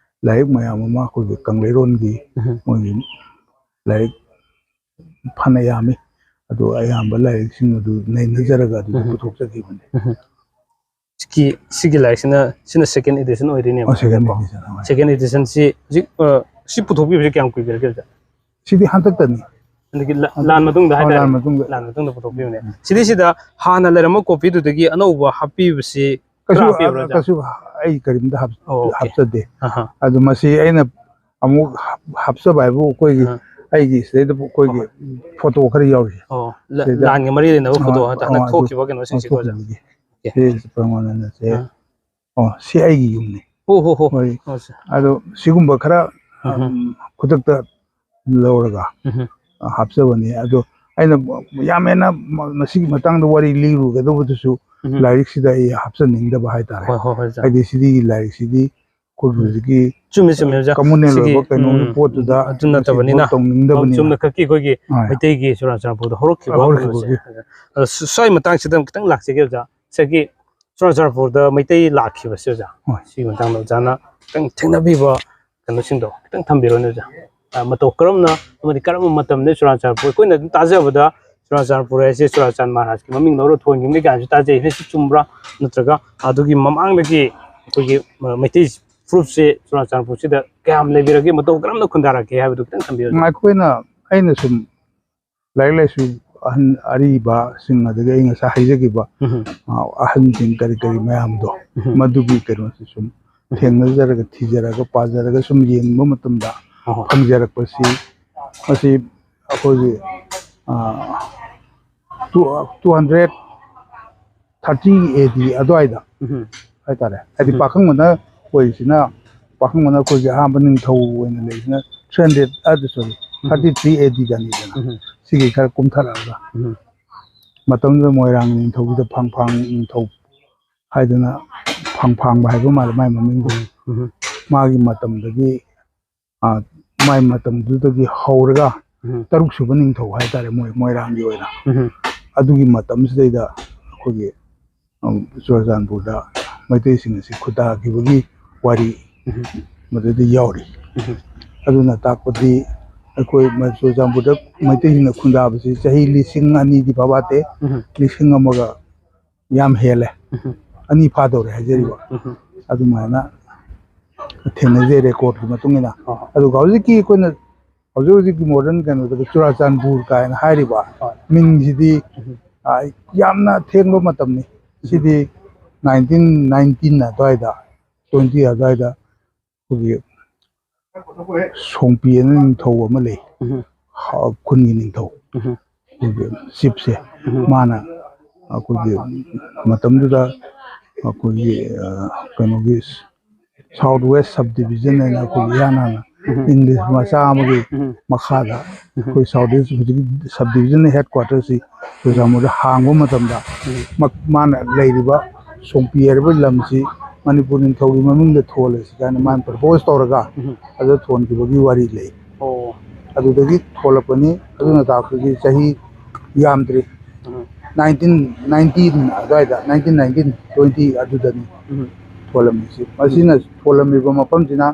ꯂꯥꯏꯔꯤꯛ ꯃꯌꯥꯝ ꯑꯃ ꯑꯩꯈꯣꯏꯒꯤ ꯀꯪꯂꯩꯔꯣꯟꯒꯤ ꯎꯝ꯫ ꯃꯣꯏꯒꯤ ꯂꯥꯏꯔꯤꯛ ꯐꯅ ꯌꯥꯝꯃꯤ꯫ ꯑꯗꯨ ꯑꯌꯥꯝꯕ ꯂꯥꯏꯔꯤꯛꯁꯤꯡ ꯑꯗꯨ ꯅꯩꯅꯖꯔꯒ ꯑꯗꯨꯗ ꯎꯝ꯫ ꯄꯨꯊꯣꯛꯆꯈꯤꯕꯅꯤ꯫ ꯎꯝ꯫ ꯁꯤꯒꯤ, ꯁꯤꯒꯤ ꯂꯥꯏꯔꯤꯛꯁꯤꯅ, ꯁꯤꯅ ꯁꯦꯀꯦꯟ ꯑꯦꯗꯤꯁꯟ ꯑꯣꯏꯗꯣꯏꯅꯦꯕ꯫ ꯑꯣ, ꯁꯦꯀꯦꯟ ꯑꯦꯗꯤꯁꯟ, ꯍꯣꯏ꯫ ꯁꯦꯀꯦꯟ ꯑꯦꯗꯤꯁꯟꯁꯤ ꯍꯧꯖꯤꯛ, ꯑ, ꯁꯤ ꯄꯨꯊꯣꯛꯄꯤꯕꯁꯦ ꯀꯌꯥꯝ ꯀꯨꯏꯕꯤꯔꯒꯦ ꯑꯣꯖꯥ? ꯁꯤꯗꯤ ꯍꯟꯗꯛꯇꯅꯤ꯫ ꯑꯗꯒꯤ ꯂ-, ꯍꯟꯗꯛ-, ꯂꯥꯟ ꯃꯇꯨꯡꯗ ꯑꯣ, ꯍꯥꯏꯇꯥꯔꯦ꯫ ꯂꯥꯟ ꯃꯇꯨꯡꯗ꯫ ꯂꯥꯟ ꯃꯇꯨꯡꯗ ꯄꯨꯊꯣꯛꯄꯤꯕꯅꯦ꯫ ꯁꯤꯗꯩꯁꯤꯗ ꯍꯥꯟꯅ ꯂꯩꯔꯝꯕ ꯀꯣꯄꯤꯗꯨꯗꯒꯤ ꯑꯅꯧꯕ ꯍꯥꯞꯄꯤꯕꯁꯤ ꯀꯩꯁꯨ, ꯈꯔ ꯍꯥꯞꯄꯤꯕ꯭ꯔꯥ, ꯑꯣꯖꯥ? ꯀꯩꯁꯨ ꯑꯩ ꯀꯔꯤꯝꯇ ꯍꯥꯞ-, ꯑꯣ, ꯑꯣꯀꯦ꯫ ꯍꯥꯞꯆꯗꯦ꯫ ꯑꯍꯥ꯫ ꯑꯗꯨ ꯃꯁꯤ ꯑꯩꯅ ꯑꯃꯨꯛ ꯍꯥꯞ-, ꯍꯥꯞꯆꯕ ꯍꯥꯏꯕꯨ ꯑꯩꯈꯣꯏꯒꯤ ꯑꯍꯥ꯫ ꯑꯩꯒꯤ ꯁꯤꯗꯩꯗ ꯑꯩꯈꯣꯏꯒꯤ ꯐꯣꯇꯣ ꯈꯔ ꯌꯥꯎꯔꯤ꯫ ꯑꯣ, ꯂ-, ꯁꯤꯗ ꯂꯥꯟꯒ ꯃꯔꯤ ꯂꯩꯅꯕ ꯐꯣꯇꯣ ꯑꯥ, ꯍꯟꯗꯛ ꯑꯥ, ꯑꯗꯨ ꯊꯣꯛꯈꯤꯕ ꯀꯩꯅꯣꯁꯤꯡꯁꯤꯀꯣ, ꯑꯣꯖꯥ? ꯊꯣꯛꯈꯤꯕꯒꯤ꯫ ꯑꯣꯀꯦ꯫ ꯁꯤ ꯄ꯭ꯔꯃꯥꯅꯟꯗꯁꯦ꯫ ꯑꯥ꯫ ꯑꯣ, ꯁꯤ ꯑꯩꯒꯤ ꯌꯨꯝꯅꯤ꯫ ꯍꯣ, ꯍꯣ, ꯍꯣ꯫ ꯍꯣꯏ꯫ ꯑꯣ, ꯑꯠꯆꯥ꯫ ꯑꯗꯣ ꯁꯤꯒꯨꯝꯕ ꯈꯔ, ꯎꯝ ꯍꯝ꯫ ꯎꯝ, ꯈꯨꯗꯛꯇ ꯂꯧꯔꯒ, ꯎꯝ ꯍꯝ꯫ ꯑ, ꯍꯥꯞꯆꯕꯅꯤ꯫ ꯑꯗꯣ ꯑꯩꯅ ꯌꯥꯝ ꯍꯦꯟꯅ ꯃ-, ꯃꯁꯤꯒꯤ ꯃꯇꯥꯡꯗ ꯋꯥꯔꯤ ꯂꯤꯔꯨꯒꯗꯧꯕꯗꯨꯁꯨ ꯎꯝ ꯍꯝ꯫ ꯂꯥꯏꯔꯤꯛꯁꯤꯗ ꯑꯩ ꯍꯥꯞꯆꯅꯤꯡꯗꯕ ꯍꯥꯏꯇꯥꯔꯦ꯫ ꯍꯣꯏ, ꯍꯣꯏ, ꯍꯣꯏ, ꯑꯣꯖꯥ꯫ ꯍꯥꯏꯗꯤ ꯁꯤꯗꯤ ꯂꯥꯏꯔꯤꯛꯁꯤꯗꯤ ꯑꯩꯈꯣꯏꯒꯤ ꯎꯝ꯫ ꯍꯧꯖꯤꯛꯀꯤ ꯆꯨꯝꯃꯦ, ꯆꯨꯝꯃꯦ, ꯑꯣꯖꯥ꯫ communal ꯁꯤꯒꯤ, ꯑꯣꯏꯕ ꯀꯩꯅꯣꯒꯤ ꯎꯝ, ꯄꯣꯠꯇꯨꯗ ꯑꯗꯨ ꯅꯠꯇꯕꯅꯤꯅ, ꯃꯁꯤꯗ ꯇꯧꯅꯤꯡꯗꯕꯅꯤꯅ꯫ ꯆꯨꯝꯅ ꯈꯛꯀꯤ ꯑꯩꯈꯣꯏꯒꯤ ꯑꯥ꯫ ꯃꯩꯇꯩꯒꯤ ꯆꯨꯔꯥꯆꯥꯟꯄꯨꯔꯗ ꯍꯧꯔꯛꯈꯤꯕ ꯍꯧꯔꯛꯈꯤꯕꯒꯤ꯫ ꯀꯩꯅꯣꯁꯦ꯫ ꯑꯗꯣ ꯁ꯭ꯋꯥꯏ ꯃꯇꯥꯡꯁꯤꯗ ꯑꯃꯨꯛ ꯈꯤꯇꯪ ꯂꯥꯛꯆꯒꯦ, ꯑꯣꯖꯥ꯫ ꯉꯁꯥꯏꯒꯤ ꯆꯨꯔꯥꯆꯥꯟꯄꯨꯔꯗ ꯃꯩꯇꯩ ꯂꯥꯛꯈꯤꯕꯁꯦ, ꯑꯣꯖꯥ, ꯍꯣꯏ꯫ ꯁꯤꯒꯤ ꯃꯇꯥꯡꯗ ꯑꯣꯖꯥꯅ ꯈꯤꯇꯪ ꯊꯦꯡꯅꯕꯤꯕ ꯀꯩꯅꯣꯁꯤꯡꯗꯣ ꯈꯤꯇꯪ ꯊꯝꯕꯤꯔꯣꯅꯦ, ꯑꯣꯖꯥ꯫ ꯑ, ꯃꯇꯧ ꯀꯔꯝꯅ ꯑꯃꯗꯤ ꯀꯔꯝꯕ ꯃꯇꯝꯗ ꯆꯨꯔꯥꯆꯥꯟꯄꯨꯔ, ꯑꯩꯈꯣꯏꯅ ꯑꯗꯨꯝ ꯇꯥꯖꯕꯗ ꯆꯨꯔꯥꯆꯥꯟꯄꯨꯔ ꯍꯥꯏꯁꯦ ꯆꯨꯔꯥꯆꯥꯟ ꯃꯍꯥꯔꯥꯖꯀꯤ ꯃꯃꯤꯡ ꯂꯧꯔ ꯊꯣꯟꯈꯤꯕꯅꯤ ꯀꯥꯏꯅꯁꯨ ꯇꯥꯖꯩ꯫ ꯁꯤ ꯆꯨꯝꯕ꯭ꯔꯥ? ꯅꯠꯇ꯭ꯔꯒ ꯑꯗꯨꯒꯤ ꯃꯃꯥꯡꯗꯒꯤ ꯑꯩꯈꯣꯏꯒꯤ, ꯑ, ꯃꯩꯇꯩ ꯐꯨꯔꯨꯞꯁꯦ ꯆꯨꯔꯥꯆꯥꯟꯄꯨꯔꯁꯤꯗ ꯀꯌꯥꯝ ꯂꯩꯕꯤꯔꯒꯦ, ꯃꯇꯧ ꯀꯔꯝꯅ ꯈꯨꯟꯗꯥꯔꯛꯀꯦ ꯍꯥꯏꯕꯗꯨ ꯈꯤꯇꯪ ꯊꯝꯕꯤꯌꯨꯅꯦ꯫ ꯑꯩꯈꯣꯏꯅ, ꯑꯩꯅ ꯁꯨꯝ ꯂꯥꯏꯔꯤꯛ ꯂꯥꯏꯁꯨ ꯑꯍꯟ ꯑꯔꯤꯕꯁꯤꯡ, ꯑꯗꯒꯤ ꯑꯩ ꯉꯁꯥꯏ ꯍꯥꯏꯖꯈꯤꯕ, ꯎꯝ꯫ ꯑ, ꯑꯍꯟꯁꯤꯡ ꯀꯔꯤ ꯀꯔꯤ ꯃꯌꯥꯝꯗꯣ, ꯎꯝ꯫ ꯃꯗꯨꯒꯤ ꯀꯩꯅꯣꯁꯦ ꯁꯨꯝ ꯎꯝ꯫ ꯊꯦꯡꯅꯖꯔꯒ, ꯊꯤꯖꯔꯒ, ꯄꯥꯖꯔꯒ ꯁꯨꯝ ꯌꯦꯡꯕ ꯃꯇꯝꯗ ꯑꯍꯣꯏ꯫ ꯐꯪꯖꯔꯛꯄꯁꯤ, ꯃꯁꯤ ꯑꯩꯈꯣꯏꯒꯤ, ꯑ, two, two hundred thirty A D ꯑꯗꯨꯋꯥꯏꯗ ꯎꯝ꯫ ꯍꯥꯏꯇꯥꯔꯦ꯫ ꯍꯥꯏꯗꯤ ꯎꯝ꯫ ꯄꯥꯈꯪꯕꯅ ꯑꯣꯏꯔꯤꯁꯤꯅ, ꯄꯥꯈꯪꯕꯅ ꯑꯩꯈꯣꯏꯒꯤ ꯑꯍꯥꯟꯕ ꯅꯤꯡꯊꯧ ꯑꯣꯏꯅ ꯂꯩꯔꯤꯁꯤꯅ three hundred, ꯑ, sorry, um. Thirty three A D ꯗꯅꯤꯗꯅ꯫ ꯎꯝ꯫ ꯁꯤꯒꯤ ꯈꯔ ꯀꯨꯝꯊꯔꯛꯑꯒ꯫ ꯎꯝ꯫ ꯃꯇꯝꯗꯨꯗ ꯃꯣꯏꯔꯥꯡ ꯅꯤꯡꯊꯧꯁꯤꯗ ꯐꯪꯐꯥꯡ ꯅꯤꯡꯊꯧ ꯍꯥꯏꯗꯅ, ꯐꯪꯐꯥꯡꯕ ꯍꯥꯏꯕ ꯃꯥꯜꯂꯦ ꯃꯥꯏ ꯃꯃꯤꯡꯗꯣ꯫ ꯎꯝ꯫ ꯎꯝ꯫ ꯃꯥꯒꯤ ꯃꯇꯝꯗꯒꯤ, ꯑ, ꯃꯥꯏ ꯃꯇꯝꯗꯨꯗꯒꯤ ꯍꯧꯔꯒ ꯎꯝ꯫ ꯇꯔꯨꯛ ꯁꯨꯕ ꯅꯤꯡꯊꯧ ꯍꯥꯏꯇꯥꯔꯦ, ꯃꯣꯏ ꯃꯣꯏꯔꯥꯡꯒꯤ ꯑꯣꯏꯅ꯫ ꯎꯝ꯫ ꯑꯗꯨꯒꯤ ꯃꯇꯝꯁꯤꯗꯩꯗ ꯑꯩꯈꯣꯏꯒꯤ, ꯎꯝ, ꯆꯨꯔꯥꯆꯥꯟꯄꯨꯔꯗ ꯃꯩꯇꯩꯁꯤꯡ ꯑꯁꯤ ꯈꯨꯟꯗꯥꯈꯤꯕꯒꯤ ꯋꯥꯔꯤ ꯎꯝ꯫ ꯃꯗꯨꯗ ꯌꯥꯎꯔꯤ꯫ ꯎꯝ꯫ ꯑꯗꯨꯅ ꯇꯥꯛꯄꯗꯤ ꯑꯩꯈꯣꯏ ꯃ-, ꯆꯨꯔꯥꯆꯥꯟꯄꯨꯔꯗ ꯃꯩꯇꯩꯁꯤꯡꯅ ꯈꯨꯟꯗꯥꯕꯁꯤ ꯆꯍꯤ ꯂꯤꯁꯤꯡ ꯑꯅꯤꯗꯤ ꯐꯥꯕꯥꯠꯇꯦ, ꯎꯝ꯫ ꯂꯤꯁꯤꯡ ꯑꯃꯒ ꯌꯥꯝ ꯍꯦꯜꯂꯦ꯫ ꯎꯝ꯫ ꯑꯅꯤ ꯐꯥꯗꯧꯔꯦ ꯍꯥꯏꯖꯔꯤꯕ꯫ ꯎꯝ꯫ ꯑꯗꯨꯃꯥꯏꯅ ꯊꯦꯡꯅꯖꯩ ꯔꯦꯀꯣꯔꯠꯀꯤ ꯃꯇꯨꯡ ꯏꯟꯅ꯫ ꯑꯣ꯫ ꯑꯗꯨꯒ ꯍꯧꯖꯤꯛꯀꯤ ꯑꯩꯈꯣꯏꯅ ꯍꯧꯖꯤꯛ ꯍꯧꯖꯤꯛꯀꯤ ꯃꯣꯗꯔꯟ ꯀꯩꯅꯣꯗꯒ ꯆꯨꯔꯥꯆꯥꯟꯄꯨꯔ ꯀꯥꯏꯅ ꯍꯥꯏꯔꯤꯕ ꯍꯣꯏ꯫ ꯃꯤꯡꯁꯤꯗꯤ, ꯎꯝ꯫ ꯑ, ꯌꯥꯝꯅ ꯊꯦꯡꯕ ꯃꯇꯝꯅꯤ꯫ ꯁꯤꯗꯤ nineteen nineteen ꯑꯗꯨꯋꯥꯏꯗ, twenty ꯑꯗꯨꯋꯥꯏꯗ ꯑꯩꯈꯣꯏꯒꯤ ꯁꯣꯡꯄꯤ ꯑꯅ ꯅꯤꯡꯊꯧ ꯑꯃ ꯂꯩ꯫ ꯎꯝ꯫ ꯍ-, ꯈꯨꯟꯒꯤ ꯅꯤꯡꯊꯧ, ꯎꯝ꯫ ꯑꯩꯈꯣꯏꯒꯤ ꯆꯤꯞꯁꯦ, ꯎꯝ꯫ ꯃꯥꯅ ꯑꯩꯈꯣꯏꯒꯤ ꯃꯇꯝꯗꯨꯗ ꯑꯩꯈꯣꯏꯒꯤ, ꯑ, ꯀꯩꯅꯣꯒꯤ South West Sub Division ꯍꯥꯏꯅ ꯑꯩꯈꯣꯏꯒꯤ ꯏꯍꯥꯟ ꯍꯥꯟꯅ ꯎꯝ꯫ English ꯃꯆꯥ ꯑꯃꯒꯤ ꯎꯝ꯫ ꯃꯈꯥꯗ ꯎꯝ꯫ ꯑꯩꯈꯣꯏ South West ꯍꯧꯖꯤꯛꯀꯤ Sub Division headquarters ꯁꯤ ꯆꯨꯔꯆꯥꯟꯄꯨꯔꯗ ꯍꯥꯡꯕ ꯃꯇꯝꯗ ꯎꯝ꯫ ꯃ-, ꯃꯥꯅ ꯂꯩꯔꯤꯕ ꯁꯣꯡꯄꯤ ꯍꯥꯏꯔꯤꯕ ꯂꯝꯁꯤ ꯃꯅꯤꯄꯨꯔ ꯅꯤꯡꯊꯧꯒꯤ ꯃꯃꯤꯡꯗ ꯊꯣꯜꯂꯁꯤ ꯀꯥꯏꯅ ꯃꯥꯅ propose ꯇꯧꯔꯒ ꯎꯝ꯫ ꯑꯗꯨ ꯊꯣꯟꯈꯤꯕꯒꯤ ꯋꯥꯔꯤ ꯂꯩ꯫ ꯑꯣ꯫ ꯑꯗꯨꯗꯒꯤ ꯊꯣꯛꯂꯛꯄꯅꯤ꯫ ꯑꯗꯨꯅ ꯇꯥꯛꯄꯗꯤ ꯆꯍꯤ ꯌꯥꯝꯗ꯭ꯔꯤ꯫ ꯎꯝ꯫ Nineteen nineteen ꯑꯗꯨꯋꯥꯏꯗ, nineteen nineteen twenty ꯑꯗꯨꯗꯅꯤ ꯎꯝ꯫ ꯊꯣꯛꯂꯝꯃꯤꯁꯤ꯫ ꯃꯁꯤꯅ ꯊꯣꯛꯂꯝꯃꯤꯕ ꯃꯐꯝꯁꯤꯅ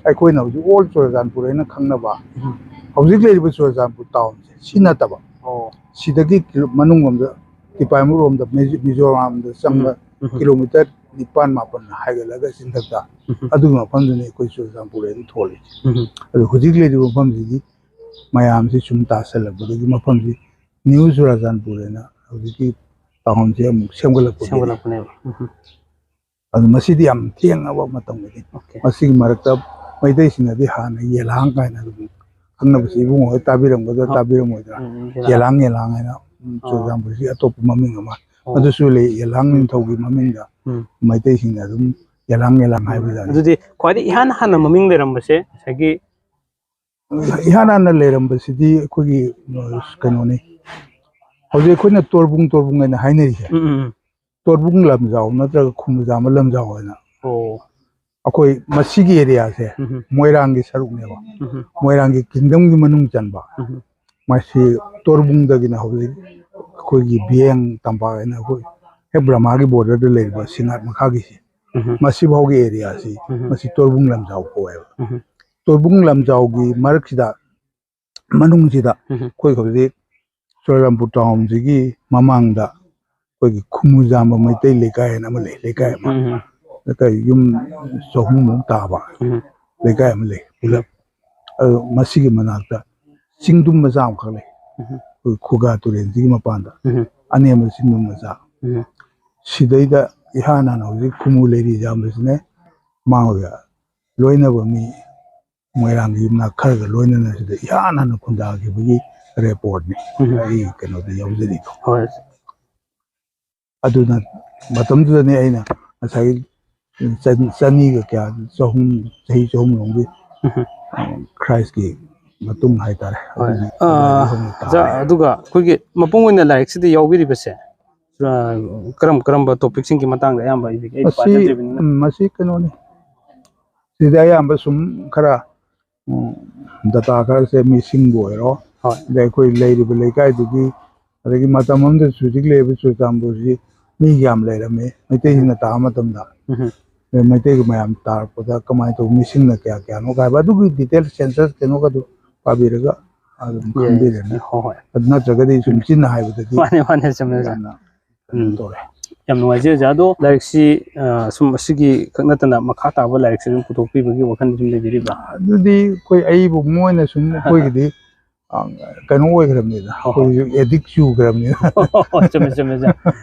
ꯑꯩꯈꯣꯏꯅ ꯍꯧꯖꯤꯛ Old ꯆꯨꯔꯆꯥꯟꯄꯨꯔ ꯍꯥꯏꯅ ꯈꯪꯅꯕ, ꯎꯝ꯫ ꯍꯧꯖꯤꯛ ꯂꯩꯔꯤꯕ ꯆꯨꯔꯆꯥꯟꯄꯨꯔ town ꯁꯦ, ꯁꯤ ꯅꯠꯇꯕ꯫ ꯑꯣ꯫ ꯁꯤꯗꯒꯤ ꯀꯤꯂꯣ-, ꯃꯅꯨꯡ ꯂꯣꯝꯗ ꯇꯤꯄꯥꯏꯃꯨꯛ ꯂꯣꯝꯗ ꯃꯤꯖꯣ-, ꯃꯤꯖꯣꯔꯥꯝꯗ ꯆꯪꯕ ꯎꯝ꯫ ꯎꯝ꯫ Kilometre ꯅꯤꯄꯥꯟ ꯃꯥꯄꯟ ꯍꯥꯏꯒꯠꯂꯒ ꯆꯤꯡꯊꯛꯇ ꯎꯝ꯫ ꯑꯗꯨꯒꯤ ꯃꯐꯝꯗꯨꯅꯤ ꯑꯩꯈꯣꯏ ꯆꯨꯔꯆꯥꯟꯄꯨꯔ ꯍꯥꯏꯅ ꯊꯣꯜꯂꯤꯁꯦ꯫ ꯎꯝ꯫ ꯑꯗꯨ ꯍꯧꯖꯤꯛ ꯂꯩꯔꯤꯕ ꯃꯐꯝꯁꯤꯗꯤ ꯃꯌꯥꯝꯁꯤ ꯁꯨꯝ ꯇꯥꯁꯜꯂꯛꯄꯗꯒꯤ ꯃꯐꯝꯁꯤ New ꯆꯨꯔꯆꯥꯟꯄꯨꯔ ꯍꯥꯏꯅ ꯍꯧꯖꯤꯛꯀꯤ town ꯁꯦ ꯑꯃꯨꯛ ꯁꯦꯝꯒꯠꯂꯛꯄꯒꯤꯅꯤ꯫ ꯁꯦꯝꯒꯠꯂꯛꯄꯅꯦꯕ꯫ ꯎꯝ꯫ ꯑꯗꯨ ꯃꯁꯤꯗꯤ ꯌꯥꯝ ꯊꯦꯡꯉꯕ ꯃꯇꯝꯒꯤꯅꯤ꯫ ꯑꯣꯀꯦ꯫ ꯃꯁꯤꯒꯤ ꯃꯔꯛꯇ ꯃꯩꯇꯩꯁꯤꯡꯅꯗꯤ ꯍꯥꯟꯅ ꯌꯦꯂꯥꯡ ꯀꯥꯏꯅ ꯑꯗꯨꯝ ꯈꯪꯅꯕꯁꯤ ꯏꯕꯨꯡꯉꯣ ꯍꯣꯏ ꯇꯥꯕꯤꯔꯝꯒꯗ꯭ꯔꯥ ꯑꯣ꯫ ꯇꯥꯕꯤꯔꯝꯃꯣꯏꯗ꯭ꯔꯥ? ꯎꯝ, ꯎꯝ, ꯌꯦꯂꯥꯡ꯫ ꯌꯦꯂꯥꯡ ꯌꯦꯂꯥꯡ ꯍꯥꯏꯅ, ꯎꯝ, ꯑꯣ꯫ ꯆꯨꯔꯆꯥꯟꯄꯨꯔꯁꯤ ꯑꯇꯣꯞꯄ ꯃꯃꯤꯡ ꯑꯃ ꯑꯣ꯫ ꯑꯗꯨꯁꯨ ꯂꯩ, ꯌꯦꯂꯥꯡ ꯎꯝ꯫ ꯅꯤꯡꯊꯧꯒꯤ ꯃꯃꯤꯡꯗ ꯎꯝ꯫ ꯃꯩꯇꯩꯁꯤꯡꯅ ꯑꯗꯨꯝ ꯌꯦꯂꯥꯡ ꯌꯦꯂꯥꯡ ꯎꯝ꯫ ꯍꯥꯏꯕꯖꯥꯠꯅꯤ꯫ ꯑꯗꯨꯗꯤ ꯈ꯭ꯋꯥꯏꯗꯒꯤ ꯏꯍꯥꯟ ꯍꯥꯟꯅ ꯃꯃꯤꯡ ꯂꯩꯔꯝꯕꯁꯦ ꯉꯁꯥꯏꯒꯤ ꯏꯍꯥꯟ ꯍꯥꯟꯅ ꯂꯩꯔꯝꯕꯁꯤꯗꯤ ꯑꯩꯈꯣꯏꯒꯤ, ꯑ, ꯀꯩꯅꯣꯅꯤ, ꯍꯧꯖꯤꯛ ꯑꯩꯈꯣꯏꯅ ꯇꯣꯔꯕꯨꯡ, ꯇꯣꯔꯕꯨꯡ ꯍꯥꯏꯅ ꯍꯥꯏꯅꯔꯤꯁꯦ꯫ ꯎꯝ, ꯎꯝ, ꯎꯝ꯫ ꯇꯣꯔꯕꯨꯡ ꯂꯝꯖꯥꯎ ꯅꯠꯇ꯭ꯔꯒ ꯈꯨꯃꯨꯖꯥꯝꯕ ꯂꯝꯖꯥꯎ ꯍꯥꯏꯅ ꯑꯣ꯫ ꯑꯩꯈꯣꯏ ꯃꯁꯤꯒꯤ area ꯁꯦ ꯎꯝ꯫ ꯃꯣꯏꯔꯥꯡꯒꯤ ꯁꯔꯨꯛꯅꯦꯕ꯫ ꯎꯝ꯫ ꯃꯣꯏꯔꯥꯡꯒꯤ kingdom ꯒꯤ ꯃꯅꯨꯡ ꯆꯟꯕ꯫ ꯎꯝ꯫ ꯃꯁꯤ ꯇꯣꯔꯕꯨꯡꯗꯒꯤꯅ ꯍꯧꯖꯤꯛ ꯑꯩꯈꯣꯏꯒꯤ ꯚꯦꯡ ꯇꯝꯄꯥꯛ ꯍꯥꯏꯅ ꯑꯩꯈꯣꯏ ꯍꯦꯛ ꯕ꯭ꯔꯍꯃꯒꯤ border ꯗ ꯂꯩꯔꯤꯕ ꯁꯤꯡꯉꯥꯠ ꯃꯈꯥꯒꯤꯁꯤ, ꯎꯝ꯫ ꯃꯁꯤꯐꯥꯎꯒꯤ area ꯁꯤ, ꯎꯝ꯫ ꯃꯁꯤ ꯇꯣꯔꯕꯨꯡ ꯂꯝꯖꯥꯎ ꯀꯧꯋꯦꯕ꯫ ꯎꯝ꯫ ꯇꯣꯔꯕꯨꯡ ꯂꯝꯖꯥꯎꯒꯤ ꯃꯔꯛꯁꯤꯗ, ꯃꯅꯨꯡꯁꯤꯗ ꯎꯝ꯫ ꯑꯩꯈꯣꯏ ꯍꯧꯖꯤꯛ ꯆꯨꯔꯆꯥꯟꯄꯨꯔ town ꯁꯤꯒꯤ ꯃꯃꯥꯡꯗ ꯑꯩꯈꯣꯏꯒꯤ ꯈꯨꯃꯨꯖꯥꯝꯕ ꯃꯩꯇꯩ ꯂꯩꯀꯥꯏ ꯍꯥꯏꯅ ꯑꯃ ꯂꯩ, ꯂꯩꯀꯥꯏ ꯑꯃ꯫ ꯎꯝ, ꯎꯝ꯫ ꯂꯩꯀꯥꯏ ꯌꯨꯝ ꯆꯍꯨꯝꯃꯨꯛ ꯇꯥꯕ ꯎꯝ꯫ ꯂꯩꯀꯥꯏ ꯑꯃ ꯂꯩ ꯄꯨꯂꯞ꯫ ꯑꯗꯣ ꯃꯁꯤꯒꯤ ꯃꯅꯥꯛꯇ ꯆꯤꯡꯗꯨꯝ ꯃꯆꯥ ꯑꯃꯈꯛ ꯂꯩ꯫ ꯎꯝ꯫ ꯑꯩꯈꯣꯏ ꯈꯨꯒꯥ ꯇꯨꯔꯦꯜꯁꯤꯒꯤ ꯃꯄꯥꯟꯗ ꯎꯝ꯫ ꯑꯅꯦꯝꯕ ꯆꯤꯡꯗꯨꯝ ꯃꯆꯥ꯫ ꯎꯝ꯫ ꯁꯤꯗꯩꯗ ꯏꯍꯥꯟ ꯍꯥꯟꯅ ꯍꯧꯖꯤꯛ ꯈꯨꯃꯨ ꯂꯩꯔꯤ ꯌꯥꯝꯕꯁꯤꯅ ꯃꯥ ꯍꯣꯏꯒ ꯂꯣꯏꯅꯕ ꯃꯤ ꯃꯣꯏꯔꯥꯡꯒꯤ ꯌꯨꯝꯅꯥꯛ ꯈꯔꯒ ꯂꯣꯏꯅꯅ ꯁꯤꯗ ꯏꯍꯥꯟ ꯍꯥꯟꯅ ꯈꯨꯟꯗꯥꯈꯤꯕꯒꯤ ꯔꯦꯀꯣꯔꯠꯅꯤ꯫ ꯎꯝ꯫ ꯑꯩ ꯀꯩꯅꯣꯗ ꯌꯥꯎꯖꯔꯤꯗꯣ꯫ ꯍꯣꯏ꯫ ꯑꯗꯨꯅ ꯃꯇꯝꯗꯨꯗꯅꯤ ꯑꯩꯅ ꯉꯁꯥꯏꯒꯤ ꯆꯅꯤ-, ꯆꯅꯤꯒ ꯀꯌꯥ, ꯆꯍꯨꯝ, ꯆꯍꯤ ꯆꯍꯨꯝ ꯂꯣꯝꯒꯤ, ꯎꯝ꯫ ꯈ꯭ꯔꯥꯏꯁꯀꯤ ꯃꯇꯨꯡ ꯍꯥꯏꯇꯥꯔꯦ꯫ ꯍꯣꯏ꯫ ꯑꯗꯨꯒꯤ ꯑꯥ, ꯃꯇꯨꯡꯗ ꯑꯣꯖꯥ, ꯇꯥꯔꯦ꯫ ꯑꯗꯨꯒ ꯑꯩꯈꯣꯏꯒꯤ ꯃꯄꯨꯡ ꯑꯣꯏꯅ ꯂꯥꯏꯔꯤꯛꯁꯤꯗ ꯌꯥꯎꯕꯤꯔꯤꯕꯁꯦ, ꯑ, ꯀꯔꯝ ꯀꯔꯝꯕ ꯇꯣꯄꯤꯛꯁꯤꯡꯒꯤ ꯃꯇꯥꯡꯗ ꯑꯌꯥꯝꯕ ꯏꯕꯤꯒꯦ? ꯑꯩ ꯃꯁꯤ, ꯄꯥꯖꯗ꯭ꯔꯤꯕꯅꯤꯅ꯫ ꯎꯝ, ꯃꯁꯤ ꯀꯩꯅꯣꯅꯤ꯫ ꯁꯤꯗ ꯑꯌꯥꯝꯕ ꯁꯨꯝ ꯈꯔ, ꯎꯝ, ꯗꯇꯥ ꯈꯔꯁꯦ ꯃꯤꯁꯤꯡꯕꯨ ꯑꯣꯏꯔꯣ, ꯍꯣꯏ꯫ ꯑꯗꯩ ꯑꯩꯈꯣꯏ ꯂꯩꯔꯤꯕ ꯂꯩꯀꯥꯏꯗꯨꯒꯤ, ꯑꯗꯒꯤ ꯃꯇꯝ ꯑꯃꯗꯁꯨ ꯍꯧꯖꯤꯛ ꯂꯩꯔꯤꯕ ꯆꯨꯔꯆꯥꯟꯄꯨꯔꯁꯤ ꯃꯤ ꯌꯥꯝ ꯂꯩꯔꯝꯃꯤ, ꯃꯩꯇꯩꯁꯤꯡꯅ ꯇꯥꯕ ꯃꯇꯝꯗ꯫ ꯎꯝ꯫ ꯑꯗꯩ ꯃꯩꯇꯩꯒꯤ ꯃꯌꯥꯝ ꯇꯥꯔꯛꯄꯗ ꯀꯃꯥꯏꯅ ꯇꯧꯕ, ꯃꯤꯁꯤꯡꯅ ꯀꯌꯥ ꯀꯌꯥꯅꯣ ꯍꯥꯏꯕ, ꯑꯗꯨꯒꯤ ꯗꯤꯇꯦꯜꯁ ꯁꯦꯟꯁꯁ ꯀꯩꯅꯣꯒꯗꯨ ꯄꯥꯕꯤꯔꯒ ꯑꯗꯨꯝ ꯌꯥꯏ, ꯈꯪꯕꯤꯔꯅꯤ꯫ ꯍꯣꯏ, ꯍꯣꯏ꯫ ꯑꯗꯨ ꯅꯠꯇ꯭ꯔꯒꯗꯤ ꯁꯨꯝ ꯆꯤꯟꯅ ꯍꯥꯏꯕꯗꯗꯤ ꯃꯥꯅꯦ, ꯃꯥꯅꯦ, ꯆꯨꯝꯃꯦ, ꯑꯣꯖꯥ꯫ ꯌꯥꯝꯅ ꯀꯩꯅꯣ ꯎꯝ꯫ ꯇꯧꯔꯦ꯫ ꯌꯥꯝ ꯅꯨꯡꯉꯥꯏꯖꯩ, ꯑꯣꯖꯥ꯫ ꯑꯗꯣ ꯂꯥꯏꯔꯤꯛꯁꯤ, ꯑ, ꯁꯨꯝ ꯑꯁꯤꯒꯤ ꯈꯛ ꯅꯠꯇꯅ ꯃꯈꯥ ꯇꯥꯕ ꯂꯥꯏꯔꯤꯛꯁꯨ ꯑꯗꯨꯝ ꯄꯨꯊꯣꯛꯄꯤꯕꯒꯤ ꯋꯥꯈꯜꯗꯤ ꯑꯗꯨꯝ ꯂꯩꯕꯤꯔꯤꯕ꯭ꯔꯥ? ꯑꯗꯨꯗꯤ ꯑꯩꯈꯣꯏ ꯑꯏꯕ ꯑꯃ ꯑꯣꯏꯅ ꯁꯨꯝ ꯑꯩꯈꯣꯏꯒꯤꯗꯤ, ꯑ, ꯀꯩꯅꯣ ꯑꯣꯏꯈ꯭ꯔꯕꯅꯤꯗ, ꯍꯣꯏ, ꯍꯣꯏ꯫ ꯑꯩꯈꯣꯏꯁꯨ ꯑꯦꯗꯤꯛ ꯆꯨꯈ꯭ꯔꯕꯅꯤꯅ꯫ ꯍꯣꯏ, ꯆꯨꯝꯃꯦ, ꯆꯨꯝꯃꯦ, ꯆꯨꯝꯃꯦ꯫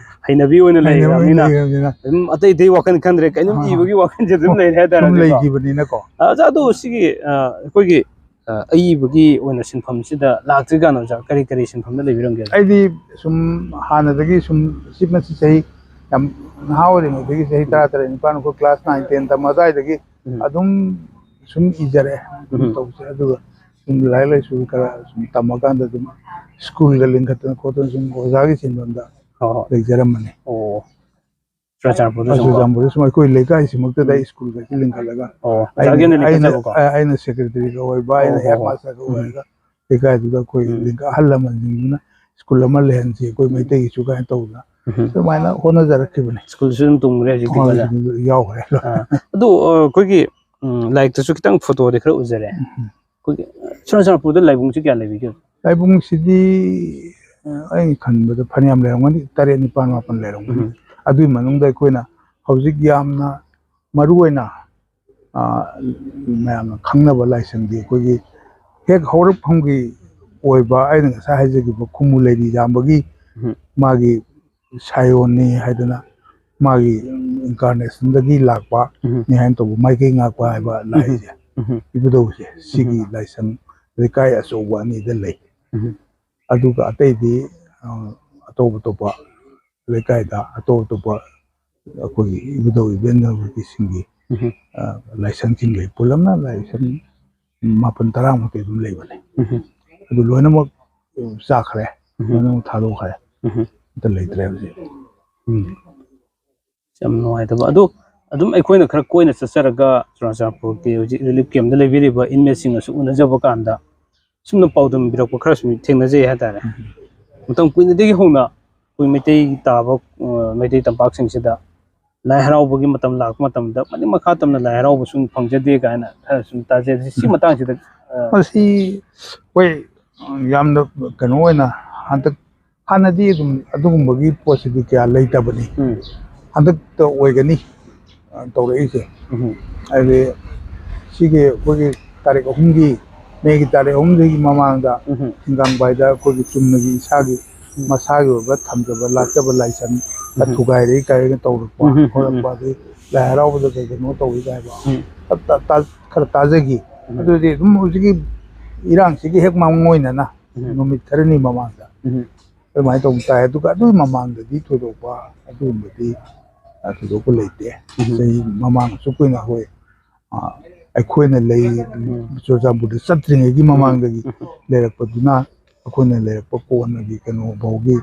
ꯍꯩꯅꯕꯤ ꯑꯣꯏꯅ ꯍꯩꯅꯕꯤ ꯑꯣꯏꯅ ꯂꯩꯈ꯭ꯔꯕꯅꯤꯅ ꯂꯩꯈ꯭ꯔꯕꯅꯤꯅ꯫ ꯑꯗꯨꯝ ꯑꯇꯩ ꯑꯇꯩ ꯋꯥꯈꯜ ꯈꯟꯗ꯭ꯔꯦ, ꯀꯩꯅꯣꯝ ꯑꯥ, ꯏꯕꯒꯤ ꯋꯥꯈꯜꯁꯦ ꯑꯗꯨꯝ ꯁꯨꯝ, ꯂꯩꯔꯦ ꯁꯨꯝ ꯍꯥꯏꯇꯥꯔꯦꯅꯦꯀꯣ꯫ ꯂꯩꯈꯤꯕꯅꯤꯅꯀꯣ꯫ ꯑ, ꯑꯣꯖꯥ, ꯑꯗꯣ ꯁꯤꯒꯤ, ꯑ, ꯑꯩꯈꯣꯏꯒꯤ, ꯑ, ꯑꯏꯕꯒꯤ ꯑꯣꯏꯅ ꯁꯤꯟꯐꯝꯁꯤꯗ ꯂꯥꯛꯇ꯭ꯔꯤꯀꯥꯟꯗ, ꯑꯣꯖꯥ, ꯀꯔꯤ ꯀꯔꯤ ꯁꯤꯟꯐꯝꯗ ꯂꯩꯕꯤꯔꯝꯒꯦ? ꯑꯩꯗꯤ ꯁꯨꯝ ꯍꯥꯟꯅꯗꯒꯤ ꯁꯨꯝ ꯁꯤ ꯃꯁꯤ ꯆꯍꯤ ꯌꯥꯝ ꯅꯍꯥ ꯑꯣꯏꯔꯤꯉꯩꯗꯒꯤ, ꯆꯍꯤ ꯎꯝ꯫ ꯇꯔꯥ ꯇꯔꯦꯠ, ꯅꯤꯄꯥꯟ, ꯑꯩꯈꯣꯏ ꯀ꯭ꯂꯥꯁ ꯅꯥꯏꯟ, ꯇꯦꯟ ꯇꯝꯕ ꯑꯗꯨꯋꯥꯏꯗꯒꯤ ꯎꯝ꯫ ꯑꯗꯨꯝ ꯁꯨꯝ ꯏꯖꯔꯛꯑꯦ꯫ ꯑꯗꯨꯝ ꯎꯝ꯫ ꯇꯧꯖꯩ꯫ ꯑꯗꯨꯒ ꯁꯨꯝ ꯂꯥꯏꯔꯤꯛ ꯂꯥꯏꯁꯨ ꯈꯔ ꯁꯨꯝ ꯇꯝꯃꯀꯥꯟꯗ ꯑꯗꯨꯝ ꯁ꯭ꯀꯨꯜꯒ ꯂꯤꯡꯈꯠꯇꯅ ꯈꯣꯠꯇꯅ ꯁꯨꯝ ꯑꯣꯖꯥꯒꯤ ꯁꯤꯟꯐꯝꯗ ꯍꯣꯏ, ꯍꯣꯏ꯫ ꯂꯩꯖꯔꯝꯕꯅꯤ꯫ ꯑꯣ꯫ ꯆꯨꯔꯥꯆꯥꯟꯄꯨꯔꯗ ꯑꯥ, ꯁꯨꯝꯀꯣ? ꯆꯨꯔꯥꯆꯥꯟꯄꯨꯔꯗ ꯁꯨꯝ ꯑꯩꯈꯣꯏ ꯂꯩꯀꯥꯏꯁꯤꯃꯛꯇꯗ ꯎꯝ꯫ ꯁ꯭ꯀꯨꯜꯒꯁꯤ ꯂꯤꯡꯈꯠꯂꯒ ꯑꯣ, ꯑꯩꯅ, ꯑꯣꯖꯥꯒꯤ ꯑꯣꯏꯅ ꯑꯩꯅ, ꯂꯤꯡꯈꯠꯆꯕꯀꯣ? ꯑ-, ꯑꯩꯅ ꯁꯦꯀ꯭ꯔꯦꯇꯔꯤꯒ ꯑꯣꯏꯕ, ꯑꯣ, ꯑꯩꯅ ꯍꯣ, ꯍꯣ꯫ ꯍꯦꯗꯃꯥꯁꯇꯔꯒ ꯎꯝ꯫ ꯑꯣꯏꯔꯒ ꯂꯩꯀꯥꯏꯗꯨꯗ ꯑꯩꯈꯣꯏ ꯎꯝ꯫ ꯂꯤꯡꯈꯠ-, ꯑꯍꯜ ꯂꯃꯟꯁꯤꯡꯗꯨꯅ ꯁ꯭ꯀꯨꯜ ꯑꯃ ꯂꯩꯍꯟꯁꯤ ꯑꯩꯈꯣꯏ ꯎꯝ꯫ ꯃꯩꯇꯩꯒꯤꯁꯨ ꯀꯥꯏꯅ ꯇꯧꯗꯅ ꯎꯝ꯫ ꯑꯗꯨꯃꯥꯏꯅ ꯍꯣꯠꯅꯖꯔꯛꯈꯤꯕꯅꯤ꯫ ꯁ꯭ꯀꯨꯜꯁꯨ ꯑꯗꯨꯝ ꯇꯨꯝꯈ꯭ꯔꯦ ꯍꯧꯖꯤꯛꯇꯤ, ꯍꯣꯏ, ꯑꯣꯖꯥ? ꯍꯧꯖꯤꯛꯇꯤ ꯌꯥꯎꯈ꯭ꯔꯦ꯫ ꯑꯥ, ꯑꯗꯨ, ꯑ, ꯑꯩꯈꯣꯏꯒꯤ, ꯎꯝ, ꯂꯥꯏꯔꯤꯛꯇꯁꯨ ꯈꯤꯇꯪ ꯐꯣꯇꯣꯗꯤ ꯈꯔ ꯎꯖꯔꯦ꯫ ꯎꯝ꯫ ꯑꯩꯈꯣꯏꯒꯤ, ꯑ, ꯆꯨꯔꯥꯆꯥꯟꯄꯨꯔꯗ ꯂꯥꯏꯕꯨꯡꯁꯤ ꯀꯌꯥ ꯂꯩꯕꯤꯒꯦ? ꯂꯥꯏꯕꯨꯡꯁꯤꯗꯤ, ꯑ, ꯑꯩꯅ ꯈꯟꯕꯗ ꯐꯅꯌꯥꯝ ꯂꯩꯔꯝꯒꯅꯤ, ꯇꯔꯦꯠ, ꯅꯤꯄꯥꯜ, ꯃꯥꯄꯜ ꯂꯩꯔꯝꯒꯅꯤ꯫ ꯎꯝ꯫ ꯑꯗꯨꯒꯤ ꯃꯅꯨꯡꯗ ꯑꯩꯈꯣꯏꯅ ꯍꯧꯖꯤꯛ ꯌꯥꯝꯅ ꯃꯔꯨ ꯑꯣꯏꯅ, ꯑ, ꯃꯌꯥꯝꯅ ꯈꯪꯅꯕ ꯂꯥꯏꯁꯪꯗꯤ ꯑꯩꯈꯣꯏꯒꯤ ꯍꯦꯛ ꯍꯧꯔꯛꯐꯝꯒꯤ ꯑꯣꯏꯕ, ꯑꯩꯅ ꯉꯁꯥꯏ ꯍꯥꯏꯖꯈꯤꯕ ꯈꯨꯃꯨ ꯂꯩꯔꯤ ꯌꯥꯝꯕꯒꯤ ꯎꯝ꯫ ꯃꯥꯒꯤ ꯁꯥꯏꯌꯣꯟꯅꯤ ꯍꯥꯏꯗꯅ, ꯃꯥꯒꯤ incarnationꯗꯒꯤ ꯂꯥꯛꯄ ꯎꯝ꯫ ꯅꯤ ꯍꯥꯏꯅ ꯇꯧꯕ ꯃꯥꯏꯀꯩ ꯉꯥꯛꯄ ꯍꯥꯏꯕ ꯎꯝ꯫ ꯂꯥꯏꯁꯦ꯫ ꯏꯕꯨꯙꯧꯁꯦ ꯁꯤꯒꯤ ꯂꯥꯏꯁꯪ ꯂꯩꯀꯥꯏ ꯑꯆꯧꯕ ꯑꯅꯤꯗ ꯂꯩ꯫ ꯑꯗꯨꯒ ꯑꯇꯩꯗꯤ ꯑ, ꯑꯇꯣꯞ ꯑꯇꯣꯞꯄ ꯂꯩꯀꯥꯏꯗ ꯑꯇꯣꯞ ꯑꯇꯣꯞꯄ ꯑꯩꯈꯣꯏꯒꯤ ꯏꯕꯨꯙꯧ ꯏꯕꯦꯟꯗꯧꯒꯤꯁꯤꯡꯒꯤ ꯎꯝ꯫ ꯑ, ꯂꯥꯏꯁꯪꯁꯤꯡ ꯂꯩ꯫ ꯄꯨꯂꯞꯅ ꯂꯥꯏꯁꯪ ꯃꯥꯄꯟ ꯇꯔꯥꯃꯨꯛꯇꯤ ꯑꯗꯨꯝ ꯂꯩꯕꯅꯦ꯫ ꯎꯝ꯫ ꯑꯗꯨ ꯂꯣꯏꯅꯃꯛ ꯆꯥꯈ꯭ꯔꯦ, ꯎꯝ꯫ ꯂꯣꯏꯅꯃꯛ ꯊꯥꯗꯣꯛꯈ꯭ꯔꯦ꯫ ꯎꯝ꯫ ꯑꯝꯇ ꯂꯩꯇ꯭ꯔꯦ ꯍꯧꯖꯤꯛ꯫ ꯎꯝ꯫ ꯌꯥꯝ ꯅꯨꯡꯉꯥꯏꯇꯕ꯫ ꯑꯗꯣ ꯑꯗꯨꯝ ꯑꯩꯈꯣꯏꯅ ꯈꯔ ꯀꯣꯏꯅ ꯆꯠꯆꯔꯒ ꯆꯨꯔꯥꯆꯥꯟꯄꯨꯔꯒꯤ ꯍꯧꯖꯤꯛ relief camp ꯇ ꯂꯩꯕꯤꯔꯤꯕ inmate ꯁꯤꯡꯒꯁꯨ ꯎꯅꯖꯕ ꯀꯥꯟꯗ ꯁꯨꯝꯅ ꯄꯥꯎꯗꯝꯕꯤꯔꯛꯄ ꯈꯔꯁꯨ ꯊꯦꯡꯅꯖꯩ ꯍꯥꯏꯇꯥꯔꯦ꯫ ꯎꯝ꯫ ꯃꯇꯝ ꯀꯨꯏꯅꯗꯒꯤ ꯍꯧꯅ ꯑꯩꯈꯣꯏ ꯃꯩꯇꯩ ꯇꯥꯕ, ꯑ, ꯃꯩꯇꯩ ꯇꯝꯄꯥꯛꯁꯤꯡꯁꯤꯗ ꯂꯥꯏ ꯍꯔꯥꯎꯕꯒꯤ ꯃꯇꯝ ꯂꯥꯛꯄ ꯃꯇꯝꯗ ꯃꯅꯤꯡ ꯃꯈꯥ ꯇꯝꯅ ꯂꯥꯏ ꯍꯔꯥꯎꯕ ꯁꯨꯝ ꯐꯪꯖꯗꯦ ꯀꯥꯏꯅ ꯈꯔ ꯁꯨꯝ ꯇꯥꯖꯩ꯫ ꯁꯤ ꯎꯝ꯫ ꯃꯇꯥꯡꯁꯤꯗ, ꯑ, ꯃꯁꯤ ꯑꯩꯈꯣꯏ ꯌꯥꯝꯅ ꯀꯩꯅꯣ ꯑꯣꯏꯅ ꯍꯟꯗꯛ, ꯍꯥꯟꯅꯗꯤ ꯑꯗꯨꯝ ꯑꯗꯨꯒꯨꯝꯕꯒꯤ ꯄꯣꯠꯁꯤꯗꯤ ꯀꯌꯥ ꯂꯩꯇꯕꯅꯤ꯫ ꯎꯝ꯫ ꯍꯟꯗꯛꯇ ꯑꯣꯏꯒꯅꯤ, ꯑ, ꯇꯧꯔꯛꯏꯁꯦ꯫ ꯎꯝ꯫ ꯍꯥꯏꯗꯤ ꯁꯤꯒꯤ ꯑꯩꯈꯣꯏꯒꯤ ꯇꯥꯔꯤꯛ ꯑꯍꯨꯝꯒꯤ, ꯃꯦꯒꯤ ꯇꯥꯔꯤꯛ ꯑꯍꯨꯝꯗꯒꯤ ꯃꯃꯥꯡꯗ ꯎꯝ꯫ ꯍꯤꯡꯒꯥꯡꯕꯥꯏꯗ ꯑꯩꯈꯣꯏꯒꯤ ꯆꯨꯝꯅꯒꯤ ꯏꯁꯥꯒꯤ ꯎꯝ꯫ ꯃꯁꯥꯒꯤ ꯑꯣꯏꯕ ꯊꯝꯖꯕ ꯂꯥꯠꯆꯕ ꯂꯥꯏꯁꯪ ꯎꯝ꯫ ꯊꯨꯒꯥꯏꯔꯦ ꯀꯥꯏꯅ ꯇꯧꯔꯛꯄ ꯎꯝ꯫ ꯈꯣꯠꯂꯛꯄ, ꯑꯗꯩ ꯂꯥꯏ ꯍꯔꯥꯎꯕꯗ ꯀꯩ ꯀꯩꯅꯣ ꯇꯧꯏ ꯀꯥꯏꯕ ꯎꯝ꯫ ꯈꯔ ꯇꯥ-, ꯇꯥ-, ꯈꯔ ꯇꯥꯖꯈꯤ꯫ ꯎꯝ꯫ ꯑꯗꯨꯗꯤ ꯑꯗꯨꯝ ꯍꯧꯖꯤꯛꯀꯤ ꯏꯔꯥꯡꯁꯤꯒꯤ ꯍꯦꯛ ꯃꯥꯡ ꯑꯣꯏꯅꯅ ꯎꯝ꯫ ꯅꯨꯃꯤꯠ ꯈꯔꯅꯤ ꯃꯃꯥꯡꯗ ꯎꯝ꯫ ꯑꯗꯨꯃꯥꯏꯅ ꯇꯧꯕ ꯇꯥꯏ꯫ ꯑꯗꯨꯒ ꯑꯗꯨꯒꯤ ꯃꯃꯥꯡꯗꯗꯤ ꯊꯣꯏꯗꯣꯛꯄ ꯑꯗꯨꯒꯨꯝꯕꯗꯤ, ꯑ, ꯊꯣꯏꯗꯣꯛꯄ ꯂꯩꯇꯦ꯫ ꯎꯝ꯫ ꯆꯍꯤ ꯃꯃꯥꯡꯁꯨ ꯀꯨꯏꯅ ꯑꯩꯈꯣꯏ, ꯑ, ꯑꯩꯈꯣꯏꯅ ꯂꯩ, ꯎꯝ꯫ ꯆꯨꯔꯆꯥꯟꯄꯨꯔꯗ ꯆꯠꯇ꯭ꯔꯤꯉꯩꯒꯤ ꯎꯝ꯫ ꯃꯃꯥꯡꯗꯒꯤ ꯎꯝ꯫ ꯂꯩꯔꯛꯄꯗꯨꯅ ꯑꯩꯈꯣꯏꯅ ꯂꯩꯔꯛꯄ ꯀꯣꯟꯅꯒꯤ ꯀꯩꯅꯣ ꯐꯥꯎꯒꯤ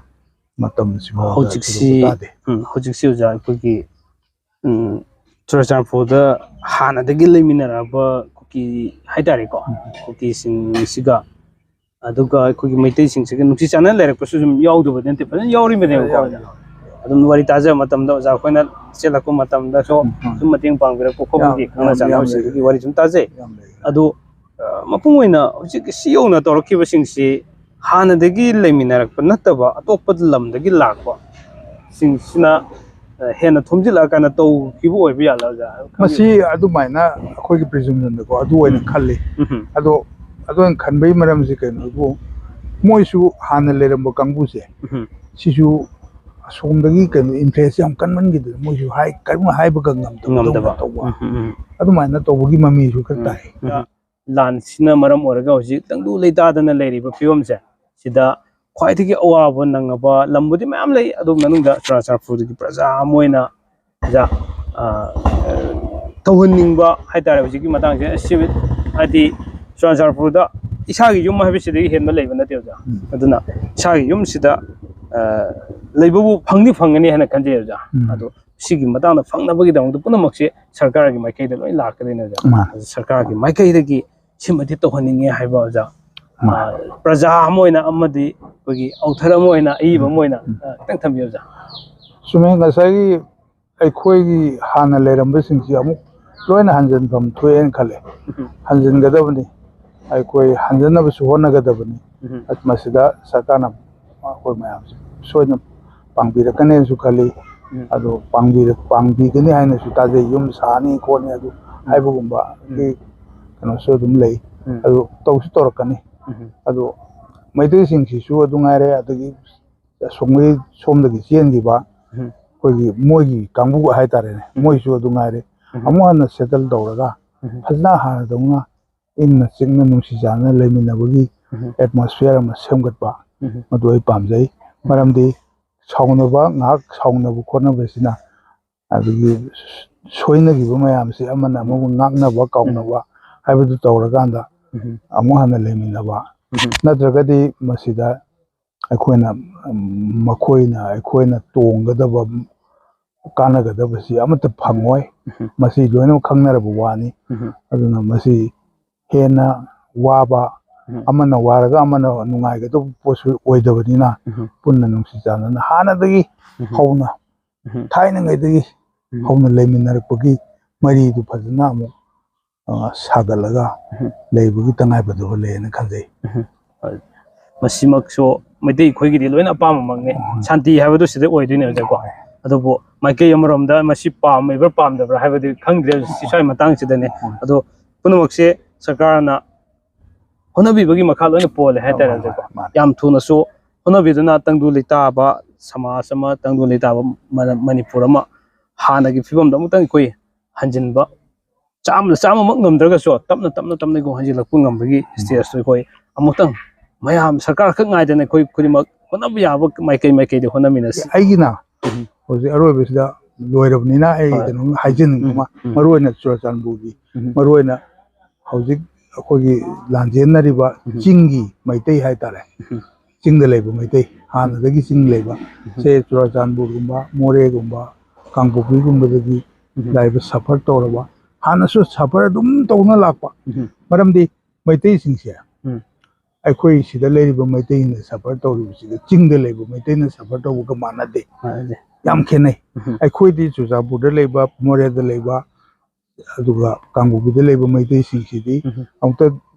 ꯃꯇꯝꯁꯤꯐꯥꯎꯗ ꯍꯧꯖꯤꯛꯁꯤ, ꯊꯣꯏꯗꯣꯛꯄ ꯇꯥꯗꯦ꯫ ꯎꯝ, ꯍꯧꯖꯤꯛꯁꯤ ꯑꯣꯖꯥ ꯑꯩꯈꯣꯏꯒꯤ, ꯎꯝ, ꯆꯨꯔꯆꯥꯟꯄꯨꯔꯗ ꯍꯥꯟꯅꯗꯒꯤ ꯂꯩꯃꯤꯟꯅꯔꯛꯑꯕ ꯀꯨꯀꯤ ꯍꯥꯏꯇꯥꯔꯦꯀꯣ, ꯎꯝ꯫ ꯀꯨꯀꯤꯁꯤꯡꯁꯤꯒ ꯑꯗꯨꯒ ꯑꯩꯈꯣꯏꯒꯤ ꯃꯩꯇꯩꯁꯤꯡꯁꯤꯒ ꯅꯨꯡꯁꯤ ꯆꯥꯟꯅꯅ ꯂꯩꯔꯛꯄꯁꯨ ꯑꯗꯨꯝ ꯌꯥꯎꯗꯕꯗꯤ ꯅꯠꯇꯦ, ꯐꯖꯅ ꯌꯥꯎꯔꯤꯕꯅꯦꯕꯀꯣ꯫ ꯌꯥꯎꯏ, ꯌꯥꯎꯏ꯫ ꯑꯗꯨꯝ ꯋꯥꯔꯤ ꯇꯥꯖꯕ ꯃꯇꯝꯗ ꯑꯣꯖꯥ ꯑꯩꯈꯣꯏꯅ ꯆꯦꯜꯂꯛꯄ ꯃꯇꯝꯗꯁꯨ ꯎꯝ, ꯎꯝ꯫ ꯁꯨꯝ ꯃꯇꯦꯡ ꯄꯥꯡꯕꯤꯔꯛꯄ ꯈꯣꯠꯄꯒꯤ ꯌꯥꯝ, ꯈꯪꯅ ꯌꯥꯝ, ꯌꯥꯝ ꯆꯥꯟꯅꯕꯁꯤꯡꯗꯨꯒꯤ ꯂꯩꯔꯦ꯫ ꯋꯥꯔꯤ ꯁꯨꯝ ꯇꯥꯖꯩ꯫ ꯌꯥꯝ ꯂꯩꯔꯦ꯫ ꯑꯗꯨ, ꯑ, ꯃꯄꯨꯡ ꯑꯣꯏꯅ ꯍꯧꯖꯤꯛ ꯁꯤ ꯌꯧꯅ ꯇꯧꯔꯛꯈꯤꯕꯁꯤꯡꯁꯤ ꯍꯥꯟꯅꯗꯒꯤ ꯂꯩꯃꯤꯟꯅꯔꯛꯄ ꯅꯠꯇꯕ ꯑꯇꯣꯞꯄ ꯂꯝꯗꯒꯤ ꯂꯥꯛꯄ ꯁꯤꯡꯁꯤꯅ, ꯑ, ꯍꯦꯟꯅ ꯊꯣꯝꯖꯤꯜꯂꯛꯑꯀꯥꯟꯗ ꯇꯧꯈꯤꯕ ꯑꯣꯏꯕ ꯌꯥꯠꯂ, ꯑꯣꯖꯥ? ꯃꯁꯤ ꯑꯗꯨꯃꯥꯏꯅ ꯑꯩꯈꯣꯏꯒꯤ presumption ꯗꯀꯣ ꯑꯗꯨ ꯑꯣꯏꯅ ꯎꯝ꯫ ꯈꯜꯂꯤ꯫ ꯎꯝ꯫ ꯑꯗꯣ ꯑꯗꯨ ꯑꯣꯏꯅ ꯈꯟꯕꯒꯤ ꯃꯔꯝꯁꯤ ꯀꯩꯅꯣ ꯍꯥꯏꯕꯨ, ꯃꯣꯏꯁꯨ ꯍꯥꯟꯅ ꯂꯩꯔꯝꯕ ꯀꯥꯡꯕꯨꯁꯦ, ꯎꯝ꯫ ꯁꯤꯁꯨ ꯑꯁꯣꯝꯗꯒꯤ ꯀꯩꯅꯣ ꯏꯟꯐ꯭ꯂꯨꯌꯦꯟꯁ ꯌꯥꯝ ꯀꯟꯃꯟꯈꯤꯗꯅ ꯃꯣꯏꯁꯨ ꯍꯥꯏ ꯀꯔꯤꯝ ꯍꯥꯏꯕꯒ ꯉꯝꯗꯕ ꯉꯝꯗꯕ ꯇꯧꯕ꯫ ꯎꯝ, ꯎꯝ, ꯎꯝ, ꯑꯗꯨꯃꯥꯏꯅ ꯇꯧꯕꯒꯤ ꯃꯃꯤꯁꯨ ꯈꯔ ꯎꯝ, ꯇꯥꯏ꯫ ꯎꯝ꯫ ꯂꯥꯟꯁꯤꯅ ꯃꯔꯝ ꯑꯣꯏꯔꯒ ꯍꯧꯖꯤꯛ ꯇꯪꯗꯨ ꯂꯩꯇꯥꯗꯅ ꯂꯩꯔꯤꯕ ꯐꯤꯕꯝꯁꯦ, ꯁꯤꯗ ꯈ꯭ꯋꯥꯏꯗꯒꯤ ꯑꯋꯥꯕ ꯅꯪꯉꯕ ꯂꯝꯕꯨꯗꯤ ꯃꯌꯥꯝ ꯂꯩ, ꯑꯗꯨ ꯃꯅꯨꯡꯗ ꯆꯨꯔꯥꯆꯥꯟꯄꯨꯔꯗꯒꯤ ꯄ꯭ꯔꯖꯥ ꯑꯃ ꯑꯣꯏꯅ ꯁꯤꯗ, ꯑ, ꯇꯧꯍꯟꯅꯤꯡꯕ ꯍꯥꯏꯇꯥꯔꯦ ꯍꯧꯖꯤꯛꯀꯤ ꯃꯇꯥꯡꯁꯦ꯫ ꯑꯁꯤ ꯍꯥꯏꯗꯤ ꯆꯨꯔꯥꯆꯥꯟꯄꯨꯔꯗ ꯏꯁꯥꯒꯤ ꯌꯨꯝ ꯍꯥꯏꯕꯁꯤꯗꯒꯤ ꯍꯦꯟꯕ ꯂꯩꯕ ꯅꯠꯇꯦ ꯑꯣꯖꯥ꯫ ꯎꯝ꯫ ꯑꯗꯨꯅ ꯏꯁꯥꯒꯤ ꯌꯨꯝꯁꯤꯗ, ꯑ, ꯂꯩꯕꯕꯨ ꯐꯪꯗꯤ ꯐꯪꯒꯅꯤ ꯍꯥꯏꯅ ꯈꯟꯖꯩ ꯑꯣꯖꯥ꯫ ꯎꯝ꯫ ꯑꯗꯣ ꯁꯤꯒꯤ ꯃꯇꯥꯡꯗ ꯐꯪꯅꯕꯒꯤꯗꯃꯛꯇ ꯄꯨꯝꯅꯃꯛꯁꯦ ꯁꯔꯀꯥꯔꯒꯤ ꯃꯥꯏꯀꯩꯗ ꯂꯣꯏ ꯂꯥꯛꯀꯗꯣꯏꯅꯦ ꯑꯣꯖꯥ꯫ ꯃꯥꯅꯦ꯫ ꯑꯗꯨ ꯁꯔꯀꯥꯔꯒꯤ ꯃꯥꯏꯀꯩꯗꯒꯤ ꯁꯤꯃꯗꯤ ꯇꯧꯍꯟꯅꯤꯡꯉꯦ ꯍꯥꯏꯕ ꯑꯣꯖꯥ, ꯃꯥꯅꯦ꯫ ꯑ, ꯄ꯭ꯔꯖꯥ ꯑꯃ ꯑꯣꯏꯅ ꯑꯃꯗꯤ ꯑꯩꯈꯣꯏꯒꯤ ꯑꯥꯎꯊꯔ ꯑꯃ ꯑꯣꯏꯅ, ꯑꯏꯕ ꯑꯃ ꯑꯣꯏꯅ, ꯎꯝ꯫ ꯑ, ꯈꯤꯇꯪ ꯊꯝꯕꯤꯌꯨ ꯑꯣꯖꯥ꯫ ꯆꯨꯝꯃꯦ, ꯉꯁꯥꯏꯒꯤ ꯑꯩꯈꯣꯏꯒꯤ ꯍꯥꯟꯅ ꯂꯩꯔꯝꯕꯁꯤꯡꯁꯤ ꯑꯃꯨꯛ ꯂꯣꯏꯅ ꯍꯟꯖꯤꯟꯐꯝ ꯊꯣꯛꯑꯦꯅ ꯈꯜꯂꯦ꯫ ꯎꯝ꯫ ꯍꯟꯖꯤꯟꯒꯗꯕꯅꯤ, ꯑꯩꯈꯣꯏ ꯍꯟꯖꯟꯅꯕꯁꯨ ꯍꯣꯠꯅꯒꯗꯕꯅꯤ꯫ ꯎꯝ꯫ ꯃꯁꯤꯗ ꯁꯔꯀꯥꯔꯅ ꯑꯩꯈꯣꯏ ꯃꯌꯥꯝꯁꯦ ꯁꯣꯏꯗꯅ ꯄꯥꯡꯕꯤꯔꯛꯀꯅꯦꯅꯁꯨ ꯈꯜꯂꯤ꯫ ꯎꯝ꯫ ꯑꯗꯣ ꯄꯥꯡꯕꯤꯔ-, ꯄꯥꯡꯕꯤꯒꯅꯤ ꯍꯥꯏꯅꯁꯨ ꯇꯥꯖꯩ, ꯌꯨꯝ ꯁꯥꯅꯤ ꯈꯣꯠꯅꯤ ꯑꯗꯨ ꯍꯥꯏꯕꯒꯨꯝꯕ ꯎꯝ꯫ ꯀꯩꯅꯣꯁꯨ ꯑꯗꯨꯝ ꯂꯩ꯫ ꯎꯝ꯫ ꯑꯗꯨ ꯇꯧꯁꯨ ꯇꯧꯔꯛꯀꯅꯤ꯫ ꯎꯝ꯫ ꯑꯗꯣ ꯃꯩꯇꯩꯁꯤꯡꯁꯤꯁꯨ ꯑꯗꯨ ꯉꯥꯏꯔꯦ, ꯑꯗꯒꯤ ꯑꯁꯣꯝꯒꯤ, ꯁꯣꯝꯗꯒꯤ ꯆꯦꯟꯈꯤꯕ ꯎꯝ꯫ ꯑꯩꯈꯣꯏꯒꯤ ꯃꯣꯏꯒꯤ ꯀꯥꯡꯕꯨ ꯍꯥꯏꯇꯥꯔꯦꯅꯦ, ꯎꯝ꯫ ꯃꯣꯏꯁꯨ ꯑꯗꯨ ꯉꯥꯏꯔꯦ꯫ ꯎꯝ꯫ ꯑꯃꯨꯛ ꯍꯟꯅ ꯁꯦꯇꯜ ꯇꯧꯔꯒ ꯎꯝ꯫ ꯐꯖꯅ ꯍꯥꯟꯅꯗꯧꯅ ꯏꯪꯅ ꯆꯤꯛꯅ ꯅꯨꯡꯁꯤ ꯆꯥꯟꯅꯅ ꯂꯩꯃꯤꯟꯅꯕꯒꯤ ꯎꯝ꯫ ꯑꯦꯠꯃꯣꯁꯐꯤꯌꯔ ꯑꯃ ꯁꯦꯝꯒꯠꯄ, ꯎꯝ꯫ ꯃꯗꯨ ꯑꯩ ꯄꯥꯝꯖꯩ꯫ ꯃꯔꯝꯗꯤ ꯁꯥꯎꯅꯕ, ꯉꯥꯏꯍꯥꯛ ꯁꯥꯎꯅꯕ ꯈꯣꯠꯅꯕꯁꯤꯅ, ꯑꯗꯒꯤ ꯁꯣꯏꯅꯈꯤꯕ ꯃꯌꯥꯝꯁꯤ ꯑꯃꯅ ꯑꯃꯕꯨ ꯉꯥꯛꯅꯕ ꯀꯥꯎꯅꯕ ꯍꯥꯏꯕꯗꯨ ꯇꯧꯔꯀꯥꯟꯗ ꯎꯝ꯫ ꯑꯃꯨꯛ ꯍꯟꯅ ꯂꯩꯃꯤꯟꯅꯕ꯫ ꯎꯝ꯫ ꯅꯠꯇ꯭ꯔꯒꯗꯤ ꯃꯁꯤꯗ ꯑꯩꯈꯣꯏꯅ, ꯎꯝ, ꯃꯈꯣꯏꯅ ꯑꯩꯈꯣꯏꯅ ꯇꯣꯡꯒꯗꯕ, ꯀꯥꯟꯅꯒꯗꯕꯁꯤ ꯑꯃꯠꯇ ꯐꯪꯉꯣꯏ꯫ ꯎꯝ꯫ ꯃꯁꯤ ꯂꯣꯏꯅꯃꯛ ꯈꯪꯅꯔꯕ ꯋꯥꯅꯤ꯫ ꯎꯝ꯫ ꯑꯗꯨꯅ ꯃꯁꯤ ꯍꯦꯟꯅ ꯋꯥꯕ, ꯎꯝ꯫ ꯑꯃꯅ ꯋꯥꯔꯒ ꯑꯃꯅ ꯅꯨꯡꯉꯥꯏꯒꯗꯕ ꯄꯣꯠꯁꯨ ꯑꯣꯏꯗꯕꯅꯤꯅ, ꯎꯝ꯫ ꯄꯨꯟꯅ ꯅꯨꯡꯁꯤ ꯆꯥꯟꯅꯅ ꯍꯥꯟꯅꯗꯒꯤ ꯎꯝ꯫ ꯍꯧꯅ, ꯎꯝ꯫ ꯊꯥꯏꯅꯉꯩꯗꯒꯤ ꯎꯝ꯫ ꯍꯧꯅ ꯂꯩꯃꯤꯟꯅꯔꯛꯄꯒꯤ ꯃꯔꯤꯗꯨ ꯐꯖꯅ ꯑꯃꯨꯛ, ꯑ, ꯁꯥꯒꯠꯂꯒ ꯎꯝ꯫ ꯂꯩꯕꯒꯤ ꯇꯉꯥꯏꯐꯗꯕ ꯂꯩꯌꯦꯅ ꯈꯟꯖꯩ꯫ ꯎꯝ꯫ ꯍꯣꯏ꯫ ꯃꯁꯤꯃꯛꯁꯨ ꯃꯩꯇꯩ ꯑꯩꯈꯣꯏꯒꯤꯗꯤ ꯂꯣꯏꯅ ꯑꯄꯥꯝꯕꯃꯛꯅꯤ꯫ ꯎꯝ꯫ ꯁꯥꯟꯇꯤ ꯍꯥꯏꯕꯗꯨ ꯁꯤꯗ ꯑꯣꯏꯗꯣꯏꯅꯦ ꯑꯣꯖꯥꯀꯣ꯫ ꯍꯣꯏ꯫ ꯑꯗꯨꯕꯨ ꯃꯥꯏꯀꯩ ꯑꯃꯔꯣꯝꯗ ꯃꯁꯤ ꯄꯥꯝꯃꯤꯕ꯭ꯔꯥ ꯄꯥꯝꯗꯕ꯭ꯔꯥ ꯍꯥꯏꯕꯗꯤ ꯈꯪꯗ꯭ꯔꯦ ꯁꯤ ꯁ꯭ꯋꯥꯏ ꯃꯇꯥꯡꯁꯤꯗꯅꯦ꯫ ꯍꯣꯏ꯫ ꯑꯗꯣ ꯄꯨꯝꯅꯃꯛꯁꯦ ꯁꯔꯀꯥꯔꯅ ꯍꯣꯠꯅꯕꯤꯕꯒꯤ ꯃꯈꯥ ꯂꯣꯏꯅ ꯄꯣꯜꯂꯦ ꯍꯥꯏꯇꯥꯔꯦ ꯃꯥꯅꯤ, ꯑꯣꯖꯥꯀꯣ꯫ ꯃꯥꯅꯤ꯫ ꯌꯥꯝ ꯊꯨꯅꯁꯨ ꯍꯣꯠꯅꯕꯤꯗꯨꯅ ꯇꯪꯗꯨ ꯂꯩꯇꯥꯕ ꯁꯃꯥꯖ ꯑꯃ, ꯇꯪꯗꯨ ꯂꯩꯇꯥꯕ ꯃ-, ꯃꯅꯤꯄꯨꯔ ꯑꯃ ꯍꯥꯟꯅꯒꯤ ꯐꯤꯕꯝꯗ ꯑꯃꯨꯛꯇꯪ ꯑꯩꯈꯣꯏ ꯍꯟꯖꯤꯟꯕ, ꯆꯥꯝꯃꯗ ꯆꯥꯝꯃꯃꯛ ꯉꯝꯗ꯭ꯔꯒꯁꯨ ꯇꯞꯅ ꯇꯞꯅ ꯇꯞꯅ ꯑꯩꯈꯣꯏ ꯍꯟꯖꯤꯜꯂꯛꯄ ꯉꯝꯕꯒꯤ ꯎꯝ. Stageꯇꯨ ꯑꯩꯈꯣꯏ ꯑꯃꯨꯛꯇꯪ ꯃꯌꯥꯝ ꯁꯔꯀꯥꯔ ꯈꯛ ꯉꯥꯏꯗꯅ ꯑꯩꯈꯣꯏ ꯈꯨꯗꯤꯡꯃꯛ ꯍꯣꯠꯅꯕ ꯌꯥꯕ ꯃꯥꯏꯀꯩ ꯃꯥꯏꯀꯩꯗ ꯍꯣꯠꯅꯃꯤꯟꯅꯁꯤ꯫ ꯑꯩꯒꯤꯅ ꯎꯝ. ꯍꯧꯖꯤꯛ ꯑꯔꯣꯏꯕꯁꯤꯗ ꯂꯣꯏꯔꯕꯅꯤꯅ ꯑꯩ ꯍꯣꯏ. ꯀꯩꯅꯣꯝ ꯍꯥꯏꯖꯅꯤꯡꯕ ꯎꯝ. ꯑꯃ, ꯎꯝ. ꯃꯔꯨ ꯑꯣꯏꯅ ꯆꯨꯔꯆꯥꯟꯄꯨꯔꯒꯤ, ꯎꯝ. ꯃꯔꯨ ꯑꯣꯏꯅ ꯍꯧꯖꯤꯛ ꯑꯩꯈꯣꯏꯒꯤ ꯂꯥꯟꯖꯦꯟꯅꯔꯤꯕ ꯎꯝ. ꯆꯤꯡꯒꯤ ꯃꯩꯇꯩ ꯍꯥꯏꯇꯥꯔꯦ, ꯎꯝ. ꯆꯤꯡꯗ ꯂꯩꯕ ꯃꯩꯇꯩ, ꯍꯥꯟꯅꯗꯒꯤ ꯆꯤꯡ ꯂꯩꯕ, ꯎꯝ. ꯁꯦ ꯆꯨꯔꯆꯥꯟꯄꯨꯔꯒꯨꯝꯕ, ꯃꯣꯔꯦꯒꯨꯝꯕ, ꯀꯥꯡꯄꯣꯛꯄꯤꯒꯨꯝꯕꯗꯒꯤ ꯎꯝ. ꯂꯥꯛꯏꯕ suffer ꯇꯧꯔꯕ, ꯍꯥꯟꯅꯁꯨ suffer ꯑꯗꯨꯝ ꯇꯧꯅ ꯂꯥꯛꯄ, ꯎꯝ. ꯃꯔꯝꯗꯤ ꯃꯩꯇꯩꯁꯤꯡꯁꯦ ꯎꯝ. ꯑꯩꯈꯣꯏ ꯁꯤꯗ ꯂꯩꯔꯤꯕ ꯃꯩꯇꯩꯁꯤꯡꯅ suffer ꯇꯧꯔꯤꯕꯁꯤꯒ ꯆꯤꯡꯗ ꯂꯩꯕ ꯃꯩꯇꯩꯅ suffer ꯇꯧꯕꯒ ꯃꯥꯟꯅꯗꯦ꯫ ꯃꯥꯟꯅꯗꯦ. ꯌꯥꯝ ꯈꯦꯠꯅꯩ꯫ ꯎꯝ. ꯑꯩꯈꯣꯏꯗꯤ ꯆꯨꯔꯆꯥꯟꯄꯨꯔꯗ ꯂꯩꯕ, ꯃꯣꯔꯦꯗ ꯂꯩꯕ, ꯑꯗꯨꯒ ꯀꯥꯡꯄꯣꯛꯄꯤꯗ ꯂꯩꯕ ꯃꯩꯇꯩꯁꯤꯡꯁꯤꯗꯤ ꯎꯝ. ꯑꯃꯨꯛꯇ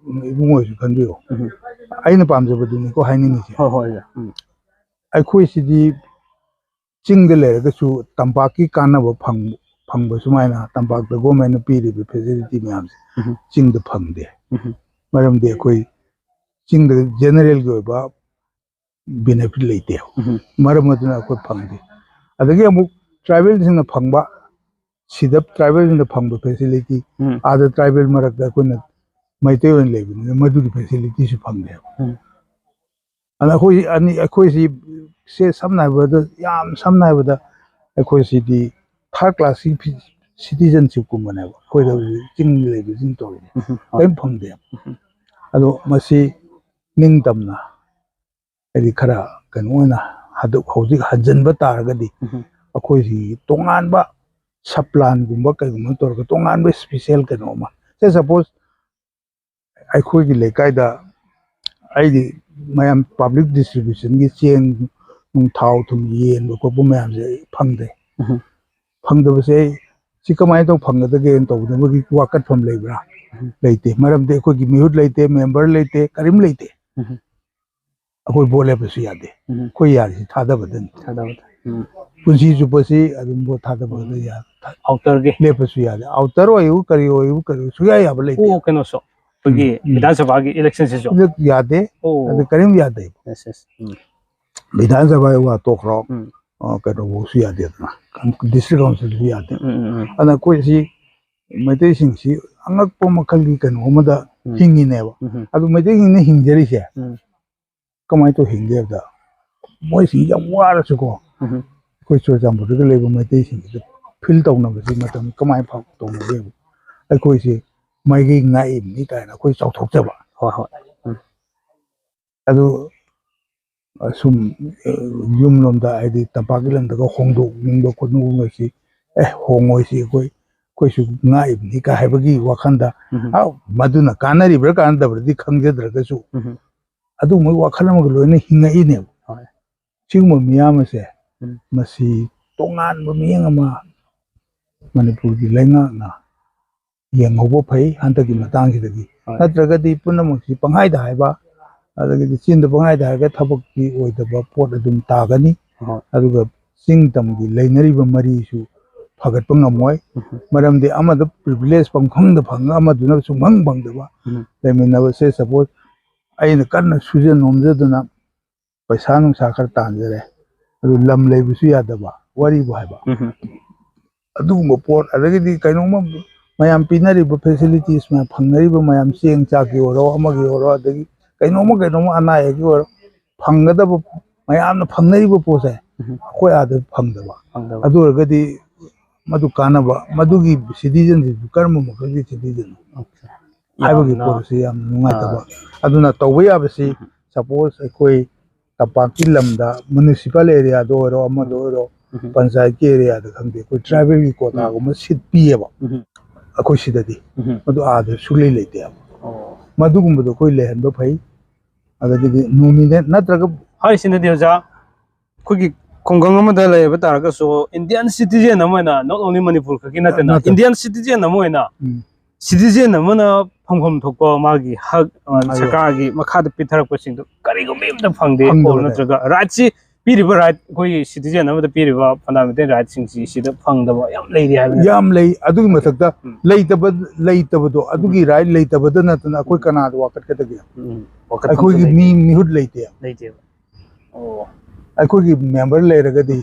ꯏꯕꯨꯡꯉꯣꯁꯨ ꯈꯟꯕꯤꯌꯨ꯫ ꯎꯝ. ꯑꯩꯅ ꯄꯥꯝꯖꯕꯗꯨꯅꯤꯀꯣ ꯍꯥꯏꯅꯤꯡꯉꯤꯁꯦ꯫ ꯍꯣꯏ, ꯍꯣꯏ, ꯑꯣꯖꯥ. ꯎꯝ. ꯑꯩꯈꯣꯏꯁꯤꯗꯤ ꯆꯤꯡꯗ ꯂꯩꯔꯒꯁꯨ ꯇꯝꯄꯥꯛꯀꯤ ꯀꯥꯟꯅꯕ ꯐꯪ-, ꯐꯪꯕ ꯁꯨꯃꯥꯏꯅ ꯇꯝꯄꯥꯛꯇ governmentꯅ ꯄꯤꯔꯤꯕ facility ꯃꯌꯥꯝꯁꯦ ꯎꯝ. ꯆꯤꯡꯗ ꯐꯪꯗꯦ꯫ ꯎꯝ. ꯃꯔꯝꯗꯤ ꯑꯩꯈꯣꯏ ꯆꯤꯡꯗ generalꯒꯤ ꯑꯣꯏꯕ benefit ꯂꯩꯇꯦ꯫ ꯎꯝ. ꯃꯔꯝ ꯑꯗꯨꯅ ꯑꯩꯈꯣꯏ ꯐꯪꯗꯦ꯫ ꯑꯗꯒꯤ ꯑꯃꯨꯛ tribalꯁꯤꯡꯅ ꯐꯪꯕ, ꯁꯤꯗ tribalꯁꯤꯡꯅ ꯐꯪꯕ facility, ꯎꯝ. ꯑꯥꯗ tribal ꯃꯔꯛꯇ ꯑꯩꯈꯣꯏꯅ ꯃꯩꯇꯩ ꯑꯣꯏꯅ ꯂꯩꯕꯅꯤꯅ ꯃꯗꯨꯒꯤ facilityꯁꯨ ꯐꯪꯗꯦꯕ꯫ ꯎꯝ. ꯑꯗ ꯑꯩꯈꯣꯏ ꯑꯅꯤ, ꯑꯩꯈꯣꯏꯁꯤ ꯁꯦ ꯁꯝꯅ ꯍꯥꯏꯔꯕꯗ, ꯌꯥꯝ ꯁꯝꯅ ꯍꯥꯏꯔꯕꯗ, ꯑꯩꯈꯣꯏꯁꯤꯗꯤ third classꯀꯤ citizenshipꯀꯨꯝꯕꯅꯦꯕ꯫ ꯑꯩꯈꯣꯏꯗ ꯍꯧꯖꯤꯛ ꯆꯤꯡ ꯂꯩꯕꯁꯤꯡ ꯇꯧꯔꯤꯁꯦ ꯎꯝ. ꯀꯔꯤꯝ ꯐꯪꯗꯦꯕ꯫ ꯎꯝ. ꯑꯗꯣ ꯃꯁꯤ ꯅꯤꯡꯇꯝꯅ, ꯍꯥꯏꯗꯤ ꯈꯔ ꯀꯩꯅꯣ ꯑꯣꯏꯅ ꯍꯟꯗꯛ ꯍꯧꯖꯤꯛ ꯍꯟꯖꯤꯟꯕ ꯇꯥꯔꯒꯗꯤ ꯎꯝ. ꯑꯩꯈꯣꯏꯁꯤ ꯇꯣꯉꯥꯟꯕ sub planꯒꯨꯝꯕ ꯀꯩꯒꯨꯝꯕ ꯇꯧꯔꯒ ꯇꯣꯉꯥꯟꯕ special ꯀꯩꯅꯣ ꯑꯃ, say suppose ꯑꯩꯈꯣꯏꯒꯤ ꯂꯩꯀꯥꯏꯗ ꯑꯩꯗꯤ ꯃꯌꯥꯝ public distributionꯒꯤ ꯆꯦꯡ ꯅꯨꯡ ꯊꯥꯎ ꯊꯨꯝ ꯌꯦꯟꯕ ꯈꯣꯠꯄ ꯃꯌꯥꯝꯁꯦ ꯑꯩ ꯐꯪꯗꯦ꯫ ꯎꯝ. ꯐꯪꯗꯕꯁꯦ ꯑꯩ ꯁꯤ ꯀꯃꯥꯏꯅ ꯇꯧ ꯐꯪꯒꯗꯒꯦꯅ ꯇꯧꯕꯗ ꯃꯣꯏꯒꯤ ꯋꯥꯀꯠꯐꯝ ꯂꯩꯕ꯭ꯔꯥ? ꯎꯝ. ꯂꯩꯇꯦ꯫ ꯃꯔꯝꯗꯤ ꯑꯩꯈꯣꯏꯒꯤ ꯃꯤꯍꯨꯠ ꯂꯩꯇꯦ, member ꯂꯩꯇꯦ, ꯀꯔꯤꯝ ꯂꯩꯇꯦ꯫ ꯎꯝ. ꯑꯩꯈꯣꯏ vote ꯂꯦꯞꯄꯁꯨ ꯌꯥꯗꯦ꯫ ꯎꯝ. ꯑꯩꯈꯣꯏ ꯌꯥꯔꯤꯁꯤ ꯊꯥꯗꯕꯗꯅꯤ꯫ ꯊꯥꯗꯕꯗ꯫ ꯎꯝ. ꯄꯨꯟꯁꯤ ꯆꯨꯞꯄꯁꯤ ꯑꯗꯨꯝ vote ꯊꯥꯗꯕꯗ ꯎꯝ. ꯌꯥ-, ꯊꯥ-, Outerꯒꯤ꯫ ꯂꯦꯞꯄꯁꯨ ꯌꯥꯗꯦ꯫ Outer ꯑꯣꯏꯌꯨ, ꯀꯔꯤ ꯑꯣꯏꯌꯨ, ꯀꯔꯤ ꯁꯨꯡꯌꯥ ꯌꯥꯕ ꯂꯩꯇꯦ꯫ ꯑꯣ, ꯀꯩꯅꯣꯁꯨ꯫ ꯑꯩꯈꯣꯏꯒꯤ ꯎꯝ, ꯎꯝ꯫ ꯕꯤꯙꯥꯟ ꯁꯚꯥꯒꯤ electionꯁꯤꯁꯨ꯫ ꯑꯗꯨ ꯌꯥꯗꯦ꯫ ꯑꯣ꯫ ꯑꯗꯨ ꯀꯔꯤꯝ ꯌꯥꯗꯦ꯫ Yes, yes. ꯎꯝ꯫ ꯕꯤꯙꯥꯟ ꯁꯚꯥꯒꯤ ꯋꯥ ꯇꯣꯛꯈ꯭ꯔꯣ, ꯎꯝ꯫ ꯑ, ꯀꯩꯅꯣꯐꯧꯁꯨ ꯌꯥꯗꯦꯗꯅ, ꯗꯤꯁꯇ꯭ꯔꯤꯛ ꯀꯥꯎꯟꯁꯤꯜꯁꯨ ꯌꯥꯗꯦ꯫ ꯎꯝ, ꯎꯝ, ꯎꯝ꯫ ꯑꯗꯨꯅ ꯑꯩꯈꯣꯏꯁꯤ ꯃꯩꯇꯩꯁꯤꯡꯁꯤ ꯑꯉꯛꯄ ꯃꯈꯜꯒꯤ ꯀꯩꯅꯣ ꯑꯃꯗ ꯎꯝ꯫ ꯍꯤꯡꯉꯤꯅꯦꯕ꯫ ꯎꯝ꯫ ꯑꯗꯨ ꯃꯩꯇꯩꯁꯤꯡꯅ ꯍꯤꯡꯖꯔꯤꯁꯦ ꯎꯝ꯫ ꯀꯃꯥꯏꯅ ꯇꯧ ꯍꯤꯡꯒꯦ ꯍꯥꯏꯕꯗ, ꯃꯣꯏꯁꯤꯡ ꯌꯥꯝ ꯋꯥꯔꯁꯨꯀꯣ, ꯎꯝ꯫ ꯑꯩꯈꯣꯏ ꯆꯨꯔꯆꯥꯟꯄꯨꯔꯗꯒ ꯂꯩꯕ ꯃꯩꯇꯩꯁꯤꯡꯁꯤꯗ ꯐꯤꯜ ꯇꯧꯅꯕꯁꯤ ꯃꯇꯝ ꯀꯃꯥꯏꯅ ꯐꯥꯎ ꯇꯧꯅꯒꯦꯕ? ꯑꯩꯈꯣꯏꯁꯤ ꯃꯩꯒꯤ ꯉꯥꯛꯏꯕꯅꯤ ꯀꯥꯏꯅ ꯑꯩꯈꯣꯏ ꯆꯥꯎꯊꯣꯛꯆꯕ꯫ ꯍꯣꯏ, ꯍꯣꯏ꯫ ꯎꯝ꯫ ꯑꯗꯨ ꯑꯁꯨꯝ, ꯑ, ꯌꯨꯝꯂꯣꯝꯗ, ꯍꯥꯏꯗꯤ ꯇꯝꯄꯥꯛꯀꯤ ꯂꯝꯗꯒ ꯍꯣꯡꯗꯣꯛꯅꯤꯡꯕ ꯈꯣꯠꯅꯤꯡꯕꯁꯤ, "ꯑꯦ, ꯍꯣꯡꯉꯣꯏꯁꯤ, ꯑꯩꯈꯣꯏ, ꯑꯩꯈꯣꯏꯁꯨ ꯉꯥꯛꯏꯕꯅꯤ" ꯀꯥꯏ ꯍꯥꯏꯕꯒꯤ ꯋꯥꯈꯜꯗ, ꯎꯝ꯫ "ꯑ, ꯃꯗꯨꯅ ꯀꯥꯟꯅꯔꯤꯕ꯭ꯔꯥ ꯀꯥꯟꯅꯗꯕ꯭ꯔꯗꯤ ꯈꯪꯖꯗ꯭ꯔꯒꯁꯨ", ꯎꯝ꯫ ꯑꯗꯨꯒꯨꯝꯕꯒꯤ ꯋꯥꯈꯜ ꯑꯃꯒ ꯂꯣꯏꯅ ꯍꯤꯡꯉꯛꯏꯅꯦꯕ꯫ ꯍꯣꯏ꯫ ꯁꯤꯒꯨꯝꯕ ꯃꯤꯌꯥꯝ ꯑꯁꯦ, ꯎꯝ꯫ ꯃꯁꯤ ꯇꯣꯉꯥꯟꯕ ꯃꯤꯠꯌꯦꯡ ꯑꯃ ꯃꯅꯤꯄꯨꯔꯒꯤ ꯂꯩꯉꯥꯛꯅ ꯌꯦꯡꯍꯧꯕ ꯐꯩ ꯍꯟꯗꯛꯀꯤ ꯎꯝ꯫ ꯃꯇꯥꯡꯁꯤꯗꯒꯤ꯫ ꯍꯣꯏ꯫ ꯅꯠꯇ꯭ꯔꯒꯗꯤ ꯄꯨꯝꯅꯃꯛꯁꯤ ꯄꯪꯍꯥꯏꯗ ꯍꯥꯏꯕ, ꯑꯗꯒꯤꯗꯤ ꯆꯤꯟꯗ ꯄꯪꯍꯥꯏꯗ ꯍꯥꯏꯔꯒ ꯊꯕꯛꯀꯤ ꯑꯣꯏꯗꯕ ꯄꯣꯠ ꯑꯗꯨꯝ ꯇꯥꯒꯅꯤ꯫ ꯍꯣꯏ꯫ ꯑꯗꯨꯒ ꯆꯤꯡ ꯇꯝꯒꯤ ꯂꯩꯅꯔꯤꯕ ꯃꯔꯤꯁꯨ ꯐꯒꯠꯄ ꯉꯝꯃꯣꯏ꯫ ꯎꯝ꯫ ꯃꯔꯝꯗꯤ ꯑꯃꯗ ꯄ꯭ꯔꯤꯚꯤꯂꯦꯖ ꯄꯪꯐꯪꯗ ꯐꯪꯉ ꯑꯃꯗꯨꯅ ꯁꯨꯡꯐꯪ ꯐꯪꯗꯕ꯫ ꯎꯝ꯫ ꯂꯩꯃꯤꯟꯅꯕꯁꯦ, ꯁꯄꯣꯁ, ꯑꯩꯅ ꯀꯟꯅ ꯁꯨꯖ ꯅꯣꯝꯖꯗꯨꯅ ꯄꯩꯁꯥ ꯅꯨꯡꯁꯥ ꯈꯔ ꯇꯥꯟꯖꯔꯦ, ꯑꯗꯨ ꯂꯝ ꯂꯩꯕꯁꯨ ꯌꯥꯗꯕ, ꯋꯥꯔꯤꯕꯨ ꯍꯥꯏꯕ꯫ ꯎꯝ꯫ ꯑꯗꯨꯒꯨꯝꯕ ꯄꯣꯠ, ꯑꯗꯒꯤꯗꯤ ꯀꯩꯅꯣꯝꯃ ꯃꯌꯥꯝ ꯄꯤꯅꯔꯤꯕ ꯐꯦꯁꯤꯂꯤꯇꯤꯁ ꯃꯌꯥꯝ, ꯐꯪꯅꯔꯤꯕ ꯃꯌꯥꯝ, ꯆꯦꯡ ꯆꯥꯛꯀꯤ ꯑꯣꯏꯔꯣ, ꯑꯃꯒꯤ ꯑꯣꯏꯔꯣ, ꯑꯗꯒꯤ ꯀꯩꯅꯣꯝꯃ ꯀꯩꯅꯣꯝꯃ ꯑꯅꯥ ꯑꯌꯦꯛꯀꯤ ꯑꯣꯏꯔꯣ, ꯐꯪꯒꯗꯕ, ꯃꯌꯥꯝꯅ ꯐꯪꯅꯔꯤꯕ ꯄꯣꯠꯁꯦ ꯎꯝ꯫ ꯑꯩꯈꯣꯏ ꯑꯥꯗ ꯐꯪꯗꯕ꯫ ꯐꯪꯗꯕ꯫ ꯑꯗꯨ ꯑꯣꯏꯔꯒꯗꯤ ꯃꯗꯨ ꯀꯥꯟꯅꯕ, ꯃꯗꯨꯒꯤ ꯁꯤꯇꯤꯖꯟꯁꯤꯁꯨ ꯀꯔꯝꯕ ꯃꯈꯜꯒꯤ ꯁꯤꯇꯤꯖꯟꯅꯣ? ꯑꯣꯀꯦ꯫ ꯍꯥꯏꯕꯒꯤ ꯌꯥꯝꯅ ꯄꯣꯠꯁꯤ ꯌꯥꯝ ꯅꯨꯡꯉꯥꯏꯇꯕ꯫ ꯑꯥ꯫ ꯑꯗꯨꯅ ꯇꯧꯕ ꯌꯥꯕꯁꯤ, ꯎꯝ꯫ ꯁꯄꯣꯁ ꯑꯩꯈꯣꯏ ꯇꯝꯄꯥꯛꯀꯤ ꯂꯝꯗ ꯃ꯭ꯌꯨꯅꯤꯁꯤꯄꯥꯜ ꯑꯦꯔꯤꯌꯥꯗ ꯑꯣꯏꯔꯣ, ꯑꯃꯗ ꯎꯝ꯫ ꯑꯣꯏꯔꯣ, ꯎꯝ꯫ ꯄꯟꯆꯥꯌꯠꯀꯤ ꯑꯦꯔꯤꯌꯥꯗ ꯈꯪꯗꯦ, ꯑꯩꯈꯣꯏ ꯇ꯭ꯔꯥꯏꯕꯦꯜꯒꯤ ꯎꯝ꯫ ꯀꯣꯇꯥꯒꯨꯝꯕ ꯁꯤꯠ ꯄꯤꯌꯦꯕ ꯎꯝ꯫ ꯑꯩꯈꯣꯏ ꯁꯤꯗꯗꯤ꯫ ꯎꯝ꯫ ꯃꯗꯨ ꯑꯥꯗ ꯁꯨꯛꯂꯩ ꯂꯩꯇꯦꯕ꯫ ꯑꯣ꯫ ꯃꯗꯨꯒꯨꯝꯕꯗꯣ ꯑꯩꯈꯣꯏ ꯂꯩꯍꯟꯕ ꯐꯩ꯫ ꯑꯗꯒꯤꯗꯤ ꯅꯣꯃꯤꯅꯦꯠ ꯅꯠꯇ꯭ꯔꯒ ꯍꯥꯏꯔꯤꯁꯤꯅꯗꯤ ꯑꯣꯖꯥ, ꯑꯩꯈꯣꯏꯒꯤ ꯈꯨꯡꯒꯪ ꯑꯃꯗ ꯂꯩꯕ ꯇꯥꯔꯒꯁꯨ, ꯏꯟꯗꯤꯌꯥꯟ ꯁꯤꯇꯤꯖꯦꯟ ꯑꯃ ꯑꯣꯏꯅ, not only ꯃꯅꯤꯄꯨꯔ ꯈꯛꯀꯤ ꯅꯠꯇꯅ, ꯅꯠꯇꯅ꯫ ꯏꯟꯗꯤꯌꯥꯟ ꯁꯤꯇꯤꯖꯦꯟ ꯑꯃ ꯑꯣꯏꯅ, ꯎꯝ꯫ ꯁꯤꯇꯤꯖꯦꯟ ꯑꯃꯅ ꯐꯪꯐꯝ ꯊꯣꯛꯄ ꯃꯥꯒꯤ ꯍꯛ, ꯑ, ꯑꯗꯨ ꯁꯔꯀꯥꯔꯒꯤ ꯃꯈꯥꯗ ꯄꯤꯊꯔꯛꯄꯁꯤꯡꯗꯣ ꯀꯔꯤꯒꯨꯝꯕ ꯑꯃꯇ ꯐꯪꯗꯦ, ꯐꯪꯗꯕ ꯑꯣꯔ ꯂꯩ꯫ ꯅꯠꯇ꯭ꯔꯒ ꯔꯥꯏꯠꯁꯤ, ꯄꯤꯔꯤꯕ ꯔꯥꯏꯠ, ꯑꯩꯈꯣꯏꯒꯤ ꯁꯤꯇꯤꯖꯦꯟ ꯑꯃꯗ ꯄꯤꯔꯤꯕ ꯐꯟꯗꯥꯃꯦꯟꯇꯦꯜ ꯔꯥꯏꯠꯁꯤꯡꯁꯤ ꯁꯤꯗ ꯐꯪꯗꯕ ꯌꯥꯝ ꯂꯩꯔꯤ ꯍꯥꯏꯕꯅꯤ꯫ ꯌꯥꯝ ꯂꯩ꯫ ꯑꯗꯨꯒꯤ ꯃꯊꯛꯇ ꯎꯝ꯫ ꯂꯩꯇꯕ, ꯂꯩꯇꯕꯗꯣ, ꯑꯗꯨꯒꯤ ꯎꯝ꯫ ꯔꯥꯏꯠ ꯂꯩꯇꯕꯗ ꯅꯠꯇꯅ ꯑꯩꯈꯣꯏ ꯎꯝ꯫ ꯀꯅꯥꯗ ꯋꯥꯀꯠꯀꯗꯒꯦ? ꯎꯝ꯫ ꯋꯥꯀꯠꯐꯝꯁꯨ ꯑꯩꯈꯣꯏꯒꯤ ꯂꯩꯇꯦ꯫ ꯃꯤ ꯃꯤꯍꯨꯠ ꯂꯩꯇꯦ꯫ ꯂꯩꯇꯦꯕ꯫ ꯑꯩꯈꯣꯏꯒꯤ ꯃꯦꯝꯕꯔ ꯂꯩꯔꯒꯗꯤ,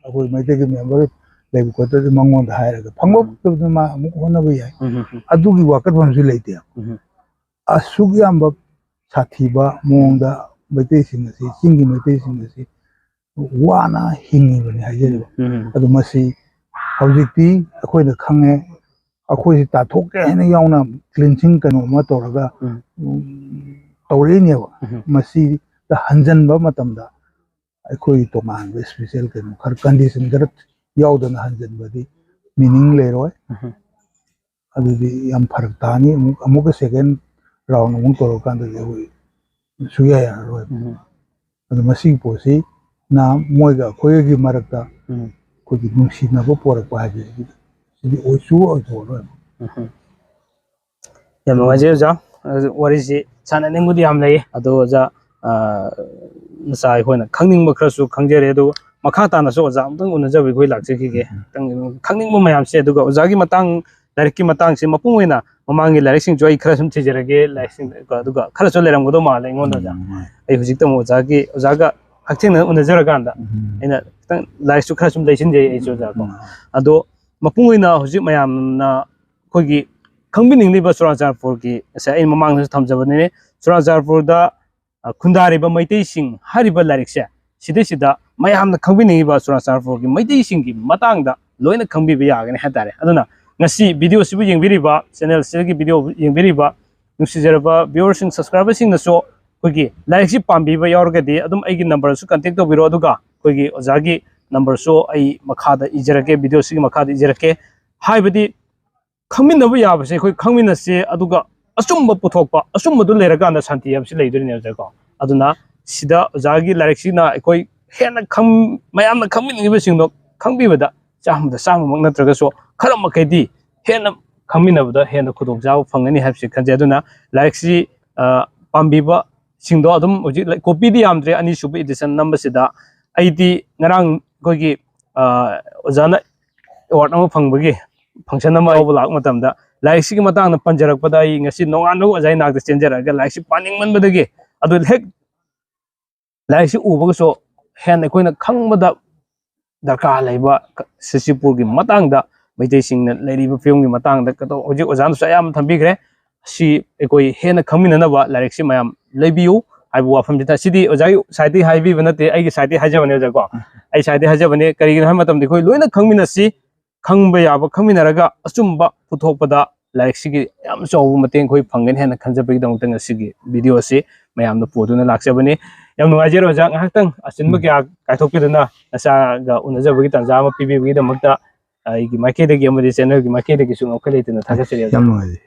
ꯑꯩꯈꯣꯏ ꯃꯩꯇꯩꯒꯤ ꯃꯦꯝꯕꯔ ꯂꯩꯕ ꯈꯣꯠꯇꯗꯤ ꯃꯉꯣꯟꯗ ꯍꯥꯏꯔꯒ ꯐꯪꯕ ꯐꯪꯗꯕꯗꯨ ꯃꯥ ꯑꯃꯨꯛ ꯍꯣꯠꯅꯕ ꯌꯥꯏ꯫ ꯑꯗꯨꯒꯤ ꯋꯥꯀꯠꯐꯝꯁꯨ ꯂꯩꯇꯦ꯫ ꯑꯁꯨꯛ ꯌꯥꯝꯕ ꯁꯥꯊꯤꯕ ꯃꯑꯣꯡꯗ ꯃꯩꯇꯩꯁꯤꯡ ꯑꯁꯤ, ꯆꯤꯡꯒꯤ ꯃꯩꯇꯩꯁꯤꯡ ꯑꯁꯤ ꯋꯥꯅ ꯍꯤꯡꯉꯤꯕꯅꯤ ꯍꯥꯏꯖꯔꯤꯕ꯫ ꯑꯗꯨ ꯃꯁꯤ ꯍꯧꯖꯤꯛꯇꯤ ꯑꯩꯈꯣꯏꯅ ꯈꯪꯉꯦ, ꯑꯩꯈꯣꯏꯁꯤ ꯇꯥꯊꯣꯛꯀꯦ ꯍꯥꯏꯅ ꯌꯥꯎꯅ ꯀ꯭ꯂꯤꯟꯁꯤꯡ ꯀꯩꯅꯣ ꯑꯃ ꯇꯧꯔꯒ, ꯎꯝ, ꯇꯧꯔꯛꯏꯅꯦꯕ꯫ ꯃꯁꯤꯗ ꯍꯟꯖꯟꯕ ꯃꯇꯝꯗ ꯑꯩꯈꯣꯏꯒꯤ ꯇꯣꯉꯥꯟꯕ ꯏꯁꯄꯤꯁꯦꯜ ꯀꯩꯅꯣ ꯈꯔ, ꯀꯟꯗꯤꯁꯟ ꯈꯔ ꯌꯥꯎꯗꯅ ꯍꯟꯖꯟꯕꯗꯤ ꯃꯤꯅꯤꯡ ꯂꯩꯔꯣꯏ꯫ ꯑꯗꯨꯗꯤ ꯌꯥꯝ ꯐꯔꯛ ꯇꯥꯅꯤ꯫ ꯑꯃꯨꯛ, ꯑꯃꯨꯛꯀ ꯁꯦꯀꯦꯟ ꯔꯥꯎꯟ ꯑꯃꯨꯛ ꯇꯧꯔꯀꯥꯟꯗꯗꯤ ꯑꯩꯈꯣꯏ ꯁꯨꯡꯌꯥ ꯌꯥꯔꯔꯣꯏ꯫ ꯑꯗꯨ ꯃꯁꯤꯒꯤ ꯄꯣꯠꯁꯤꯅ ꯃꯣꯏꯒ ꯑꯩꯈꯣꯏꯒꯤ ꯃꯔꯛꯇ ꯑꯩꯈꯣꯏꯒꯤ ꯅꯨꯡꯁꯤꯅꯕ ꯄꯣꯔꯛꯄ ꯍꯥꯏꯕꯁꯤꯗꯤ ꯁꯤꯗꯤ ꯑꯣꯏꯁꯨ ꯑꯣꯏꯊꯣꯛꯑꯔꯣꯏ꯫ ꯌꯥꯝ ꯅꯨꯡꯉꯥꯏꯖꯩ ꯑꯣꯖꯥ꯫ ꯑꯗꯨ ꯋꯥꯔꯤꯁꯤ ꯁꯥꯟꯅꯅꯤꯡꯕꯗꯤ ꯌꯥꯝ ꯂꯩ, ꯑꯗꯣ ꯑꯣꯖꯥ, ꯑ, ꯅꯆꯥ ꯑꯩꯈꯣꯏꯅ ꯈꯪꯅꯤꯡꯕ ꯈꯔꯁꯨ ꯈꯪꯖꯔꯦ, ꯑꯗꯨ ꯃꯈꯥ ꯇꯥꯅꯁꯨ ꯑꯣꯖꯥ ꯑꯃꯨꯛꯇꯪ ꯎꯅꯖꯕ ꯑꯩꯈꯣꯏ ꯂꯥꯛꯆꯈꯤꯒꯦ꯫ ꯈꯤꯇꯪ ꯈꯪꯅꯤꯡꯕ ꯃꯌꯥꯝꯁꯦ, ꯑꯗꯨꯒ ꯑꯣꯖꯥꯒꯤ ꯃꯇꯥꯡ, ꯂꯥꯏꯔꯤꯛꯀꯤ ꯃꯇꯥꯡꯁꯦ ꯃꯄꯨꯡ ꯑꯣꯏꯅ, ꯃꯃꯥꯡꯒꯤ ꯂꯥꯏꯔꯤꯛꯁꯤꯡꯁꯨ ꯑꯩ ꯈꯔ ꯁꯨꯝ ꯊꯤꯖꯔꯒꯦ, ꯂꯥꯏꯔꯤꯛꯁꯤꯡ, ꯑꯗꯨꯒ ꯈꯔꯁꯨ ꯂꯩꯔꯝꯒꯗꯧ ꯃꯥꯜꯂꯦ ꯑꯩꯉꯣꯟꯗ ꯑꯣꯖꯥ꯫ ꯑꯩ ꯍꯧꯖꯤꯛꯇ ꯑꯃꯨꯛ ꯑꯣꯖꯥꯒꯤ, ꯑꯣꯖꯥꯒ ꯍꯛꯊꯦꯡꯅꯅ ꯎꯅꯖꯔꯀꯥꯟꯗ ꯑꯩꯅ ꯈꯤꯇꯪ ꯂꯥꯏꯔꯤꯛꯁꯨ ꯈꯔ ꯁꯨꯝ ꯂꯩꯁꯤꯟꯖꯩ ꯑꯩꯁꯨ ꯑꯣꯖꯥꯀꯣ꯫ ꯑꯗꯣ ꯃꯄꯨꯡ ꯑꯣꯏꯅ ꯍꯧꯖꯤꯛ ꯃꯌꯥꯝꯅ ꯑꯩꯈꯣꯏꯒꯤ ꯈꯪꯕꯤꯅꯤꯡꯂꯤꯕ ꯆꯨꯔꯥꯆꯥꯟꯄꯨꯔꯒꯤ, ꯉꯁꯥꯏ ꯑꯩꯅ ꯃꯃꯥꯡꯗꯁꯨ ꯊꯝꯖꯕꯅꯤꯅꯦ, ꯆꯨꯔꯥꯆꯥꯟꯄꯨꯔꯗ, ꯑ, ꯈꯨꯟꯗꯥꯔꯤꯕ ꯃꯩꯇꯩꯁꯤꯡ ꯍꯥꯏꯔꯤꯕ ꯂꯥꯏꯔꯤꯛꯁꯦ, ꯁꯤꯗꯩꯁꯤꯗ ꯃꯌꯥꯝꯅ ꯈꯪꯕꯤꯅꯤꯡꯉꯤꯕ ꯆꯨꯔꯥꯆꯥꯟꯄꯨꯔꯒꯤ ꯃꯩꯇꯩꯁꯤꯡꯒꯤ ꯃꯇꯥꯡꯗ ꯂꯣꯏꯅ ꯈꯪꯕꯤꯕ ꯌꯥꯒꯅꯤ ꯍꯥꯏꯇꯥꯔꯦ꯫ ꯑꯗꯨꯅ ꯉꯁꯤ ꯚꯤꯗꯤꯑꯣꯁꯤꯕꯨ ꯌꯦꯡꯕꯤꯔꯤꯕ, ꯆꯦꯅꯦꯜꯁꯤꯗꯒꯤ ꯚꯤꯗꯤꯑꯣ ꯌꯦꯡꯕꯤꯔꯤꯕ ꯅꯨꯡꯁꯤꯖꯔꯕ ꯚꯤꯌꯨꯋꯔꯁꯤꯡ, ꯁꯕꯁꯀ꯭ꯔꯥꯏꯕꯔꯁꯤꯡꯅꯁꯨ ꯑꯩꯈꯣꯏꯒꯤ ꯂꯥꯏꯔꯤꯛꯁꯤ ꯄꯥꯝꯕꯤꯕ ꯌꯥꯎꯔꯒꯗꯤ ꯑꯗꯨꯝ ꯑꯩꯒꯤ ꯅꯝꯕꯔꯁꯨ ꯀꯟꯇꯦꯛ ꯇꯧꯕꯤꯔꯣ, ꯑꯗꯨꯒ ꯑꯩꯈꯣꯏꯒꯤ ꯑꯣꯖꯥꯒꯤ ꯅꯝꯕꯔꯁꯨ ꯑꯩ ꯃꯈꯥꯗ ꯏꯖꯔꯛꯀꯦ, ꯚꯤꯗꯤꯑꯣꯁꯤꯒꯤ ꯃꯈꯥꯗ ꯏꯖꯔꯛꯀꯦ꯫ ꯍꯥꯏꯕꯗꯤ ꯈꯪꯃꯤꯟꯅꯕ ꯌꯥꯕꯁꯦ ꯑꯩꯈꯣꯏ ꯈꯪꯃꯤꯟꯅꯁꯦ, ꯑꯗꯨꯒ ꯑꯆꯨꯝꯕ ꯄꯨꯊꯣꯛꯄ, ꯑꯆꯨꯝꯕꯗꯨ ꯂꯩꯔꯀꯥꯟꯗ ꯁꯥꯟꯇꯤ ꯍꯥꯏꯕꯁꯤ ꯂꯩꯗꯣꯏꯅꯦ ꯑꯣꯖꯥꯀꯣ꯫ ꯑꯗꯨꯅ ꯁꯤꯗ ꯑꯣꯖꯥꯒꯤ ꯂꯥꯏꯔꯤꯛꯁꯤꯅ ꯑꯩꯈꯣꯏ ꯍꯦꯟꯅ ꯈꯪ-, ꯃꯌꯥꯝꯅ ꯈꯪꯃꯤꯟꯅꯤꯡꯉꯤꯕꯁꯤꯡꯗꯣ ꯈꯪꯕꯤꯕꯗ ꯆꯥꯝꯃꯗ ꯆꯥꯝꯃꯃꯛ ꯅꯠꯇ꯭ꯔꯒꯁꯨ ꯈꯔ ꯃꯈꯩꯗꯤ ꯍꯦꯟꯅ ꯈꯪꯃꯤꯟꯅꯕꯗ ꯍꯦꯟꯅ ꯈꯨꯗꯣꯡꯆꯥꯕ ꯐꯪꯒꯅꯤ ꯍꯥꯏꯕꯁꯤ ꯈꯟꯖꯩ꯫ ꯑꯗꯨꯅ ꯂꯥꯏꯔꯤꯛꯁꯤ, ꯑ, ꯄꯥꯝꯕꯤꯕꯁꯤꯡꯗꯣ ꯑꯗꯨꯝ ꯍꯧꯖꯤꯛ ꯂꯥꯏ-, ꯀꯣꯄꯤꯗꯤ ꯌꯥꯝꯗ꯭ꯔꯦ, ꯑꯅꯤꯁꯨꯕ ꯏꯗꯤꯁꯟ ꯅꯝꯕꯁꯤꯗ ꯑꯩꯗꯤ ꯉꯔꯥꯡ ꯑꯩꯈꯣꯏꯒꯤ, ꯑ, ꯑꯣꯖꯥꯅ ꯑꯦꯋꯥꯔꯗ ꯑꯃ ꯐꯪꯕꯒꯤ ꯐꯪꯁꯟ ꯑꯃ ꯌꯥꯎꯕ ꯂꯥꯛꯄ ꯃꯇꯝꯗ ꯂꯥꯏꯔꯤꯛꯁꯤꯒꯤ ꯃꯇꯥꯡꯗ ꯄꯟꯖꯔꯛꯄꯗ ꯑꯩ ꯉꯁꯤ ꯅꯣꯡꯉꯥꯟꯕꯒ ꯑꯣꯖꯥꯒꯤ ꯅꯥꯛꯇ ꯆꯦꯟꯖꯔꯛꯑꯒ ꯂꯥꯏꯔꯤꯛꯁꯤ ꯄꯥꯅꯤꯡꯃꯟꯕꯗꯒꯤ ꯑꯗꯨ ꯍꯦꯛ ꯂꯥꯏꯔꯤꯛꯁꯤ ꯎꯕꯒꯁꯨ ꯍꯦꯟꯅ ꯑꯩꯈꯣꯏꯅ ꯈꯪꯕꯗ ꯗꯔꯀꯥꯔ ꯂꯩꯕ ꯁꯤꯁꯤꯄꯨꯔꯒꯤ ꯃꯇꯥꯡꯗ, ꯃꯩꯇꯩꯁꯤꯡꯅ ꯂꯩꯔꯤꯕ ꯐꯤꯕꯝꯒꯤ ꯃꯇꯥꯡꯗ ꯀꯗꯣ-, ꯍꯧꯖꯤꯛ ꯑꯣꯖꯥꯅꯁꯨ ꯑꯌꯥꯝꯕ ꯊꯝꯕꯤꯈ꯭ꯔꯦ꯫ ꯁꯤ ꯑꯩꯈꯣꯏ ꯍꯦꯟꯅ ꯈꯪꯃꯤꯟꯅꯅꯕ ꯂꯥꯏꯔꯤꯛꯁꯤ ꯃꯌꯥꯝ ꯂꯩꯕꯤꯌꯨ ꯍꯥꯏꯕ ꯋꯥꯐꯝꯁꯤꯗ, ꯁꯤꯗꯤ ꯑꯣꯖꯥꯒꯤ ꯁꯥꯏꯠꯇꯒꯤ ꯍꯥꯏꯕꯤꯕ ꯅꯠꯇꯦ, ꯑꯩꯒꯤ ꯁꯥꯏꯠꯇꯒꯤ ꯍꯥꯏꯖꯕꯅꯦ ꯑꯣꯖꯥ ꯀꯣ꯫ ꯑꯩ ꯁꯥꯏꯠꯇꯒꯤ ꯍꯥꯏꯖꯕꯅꯦ꯫ ꯀꯔꯤꯒꯤꯅꯣ ꯍꯥꯏꯕ ꯃꯇꯝꯗ ꯑꯩꯈꯣꯏ ꯂꯣꯏꯅ ꯈꯪꯃꯤꯟꯅꯁꯤ, ꯈꯪꯕ ꯌꯥꯕ ꯈꯪꯃꯤꯟꯅꯔꯒ ꯑꯆꯨꯝꯕ ꯄꯨꯊꯣꯛꯄꯗ ꯂꯥꯏꯔꯤꯛꯁꯤꯒꯤ ꯌꯥꯝ ꯆꯥꯎꯕ ꯃꯇꯦꯡ ꯑꯩꯈꯣꯏ ꯐꯪꯒꯅꯤ ꯍꯥꯏꯅ ꯈꯟꯖꯕꯒꯤꯗꯃꯛꯇ ꯉꯁꯤꯒꯤ ꯚꯤꯗꯤꯑꯣ ꯑꯁꯤ ꯃꯌꯥꯝꯗ ꯄꯨꯗꯨꯅ ꯂꯥꯛꯆꯕꯅꯤ꯫ ꯌꯥꯝ ꯅꯨꯡꯉꯥꯏꯖꯔꯦ ꯑꯣꯖꯥ, ꯉꯥꯏꯍꯥꯛꯇꯪ ꯑꯆꯤꯟꯕ ꯎꯝ꯫ ꯀꯌꯥ ꯀꯥꯏꯊꯣꯛꯄꯤꯗꯨꯅ ꯅꯆꯥꯒ ꯎꯅꯖꯕꯒꯤ ꯇꯥꯟꯖꯥ ꯑꯃ ꯄꯤꯕꯤꯕꯒꯤꯗꯃꯛꯇ ꯑꯩꯒꯤ ꯃꯥꯏꯀꯩꯗꯒꯤ ꯑꯃꯗꯤ ꯆꯦꯅꯦꯜꯒꯤ ꯃꯥꯏꯀꯩꯗꯒꯤꯁꯨ ꯉꯝꯈꯩ ꯂꯩꯇꯅ ꯊꯥꯒꯠꯆꯔꯤ ꯑꯣꯖꯥ꯫ ꯌꯥꯝ ꯅꯨꯡꯉꯥꯏꯖꯩ꯫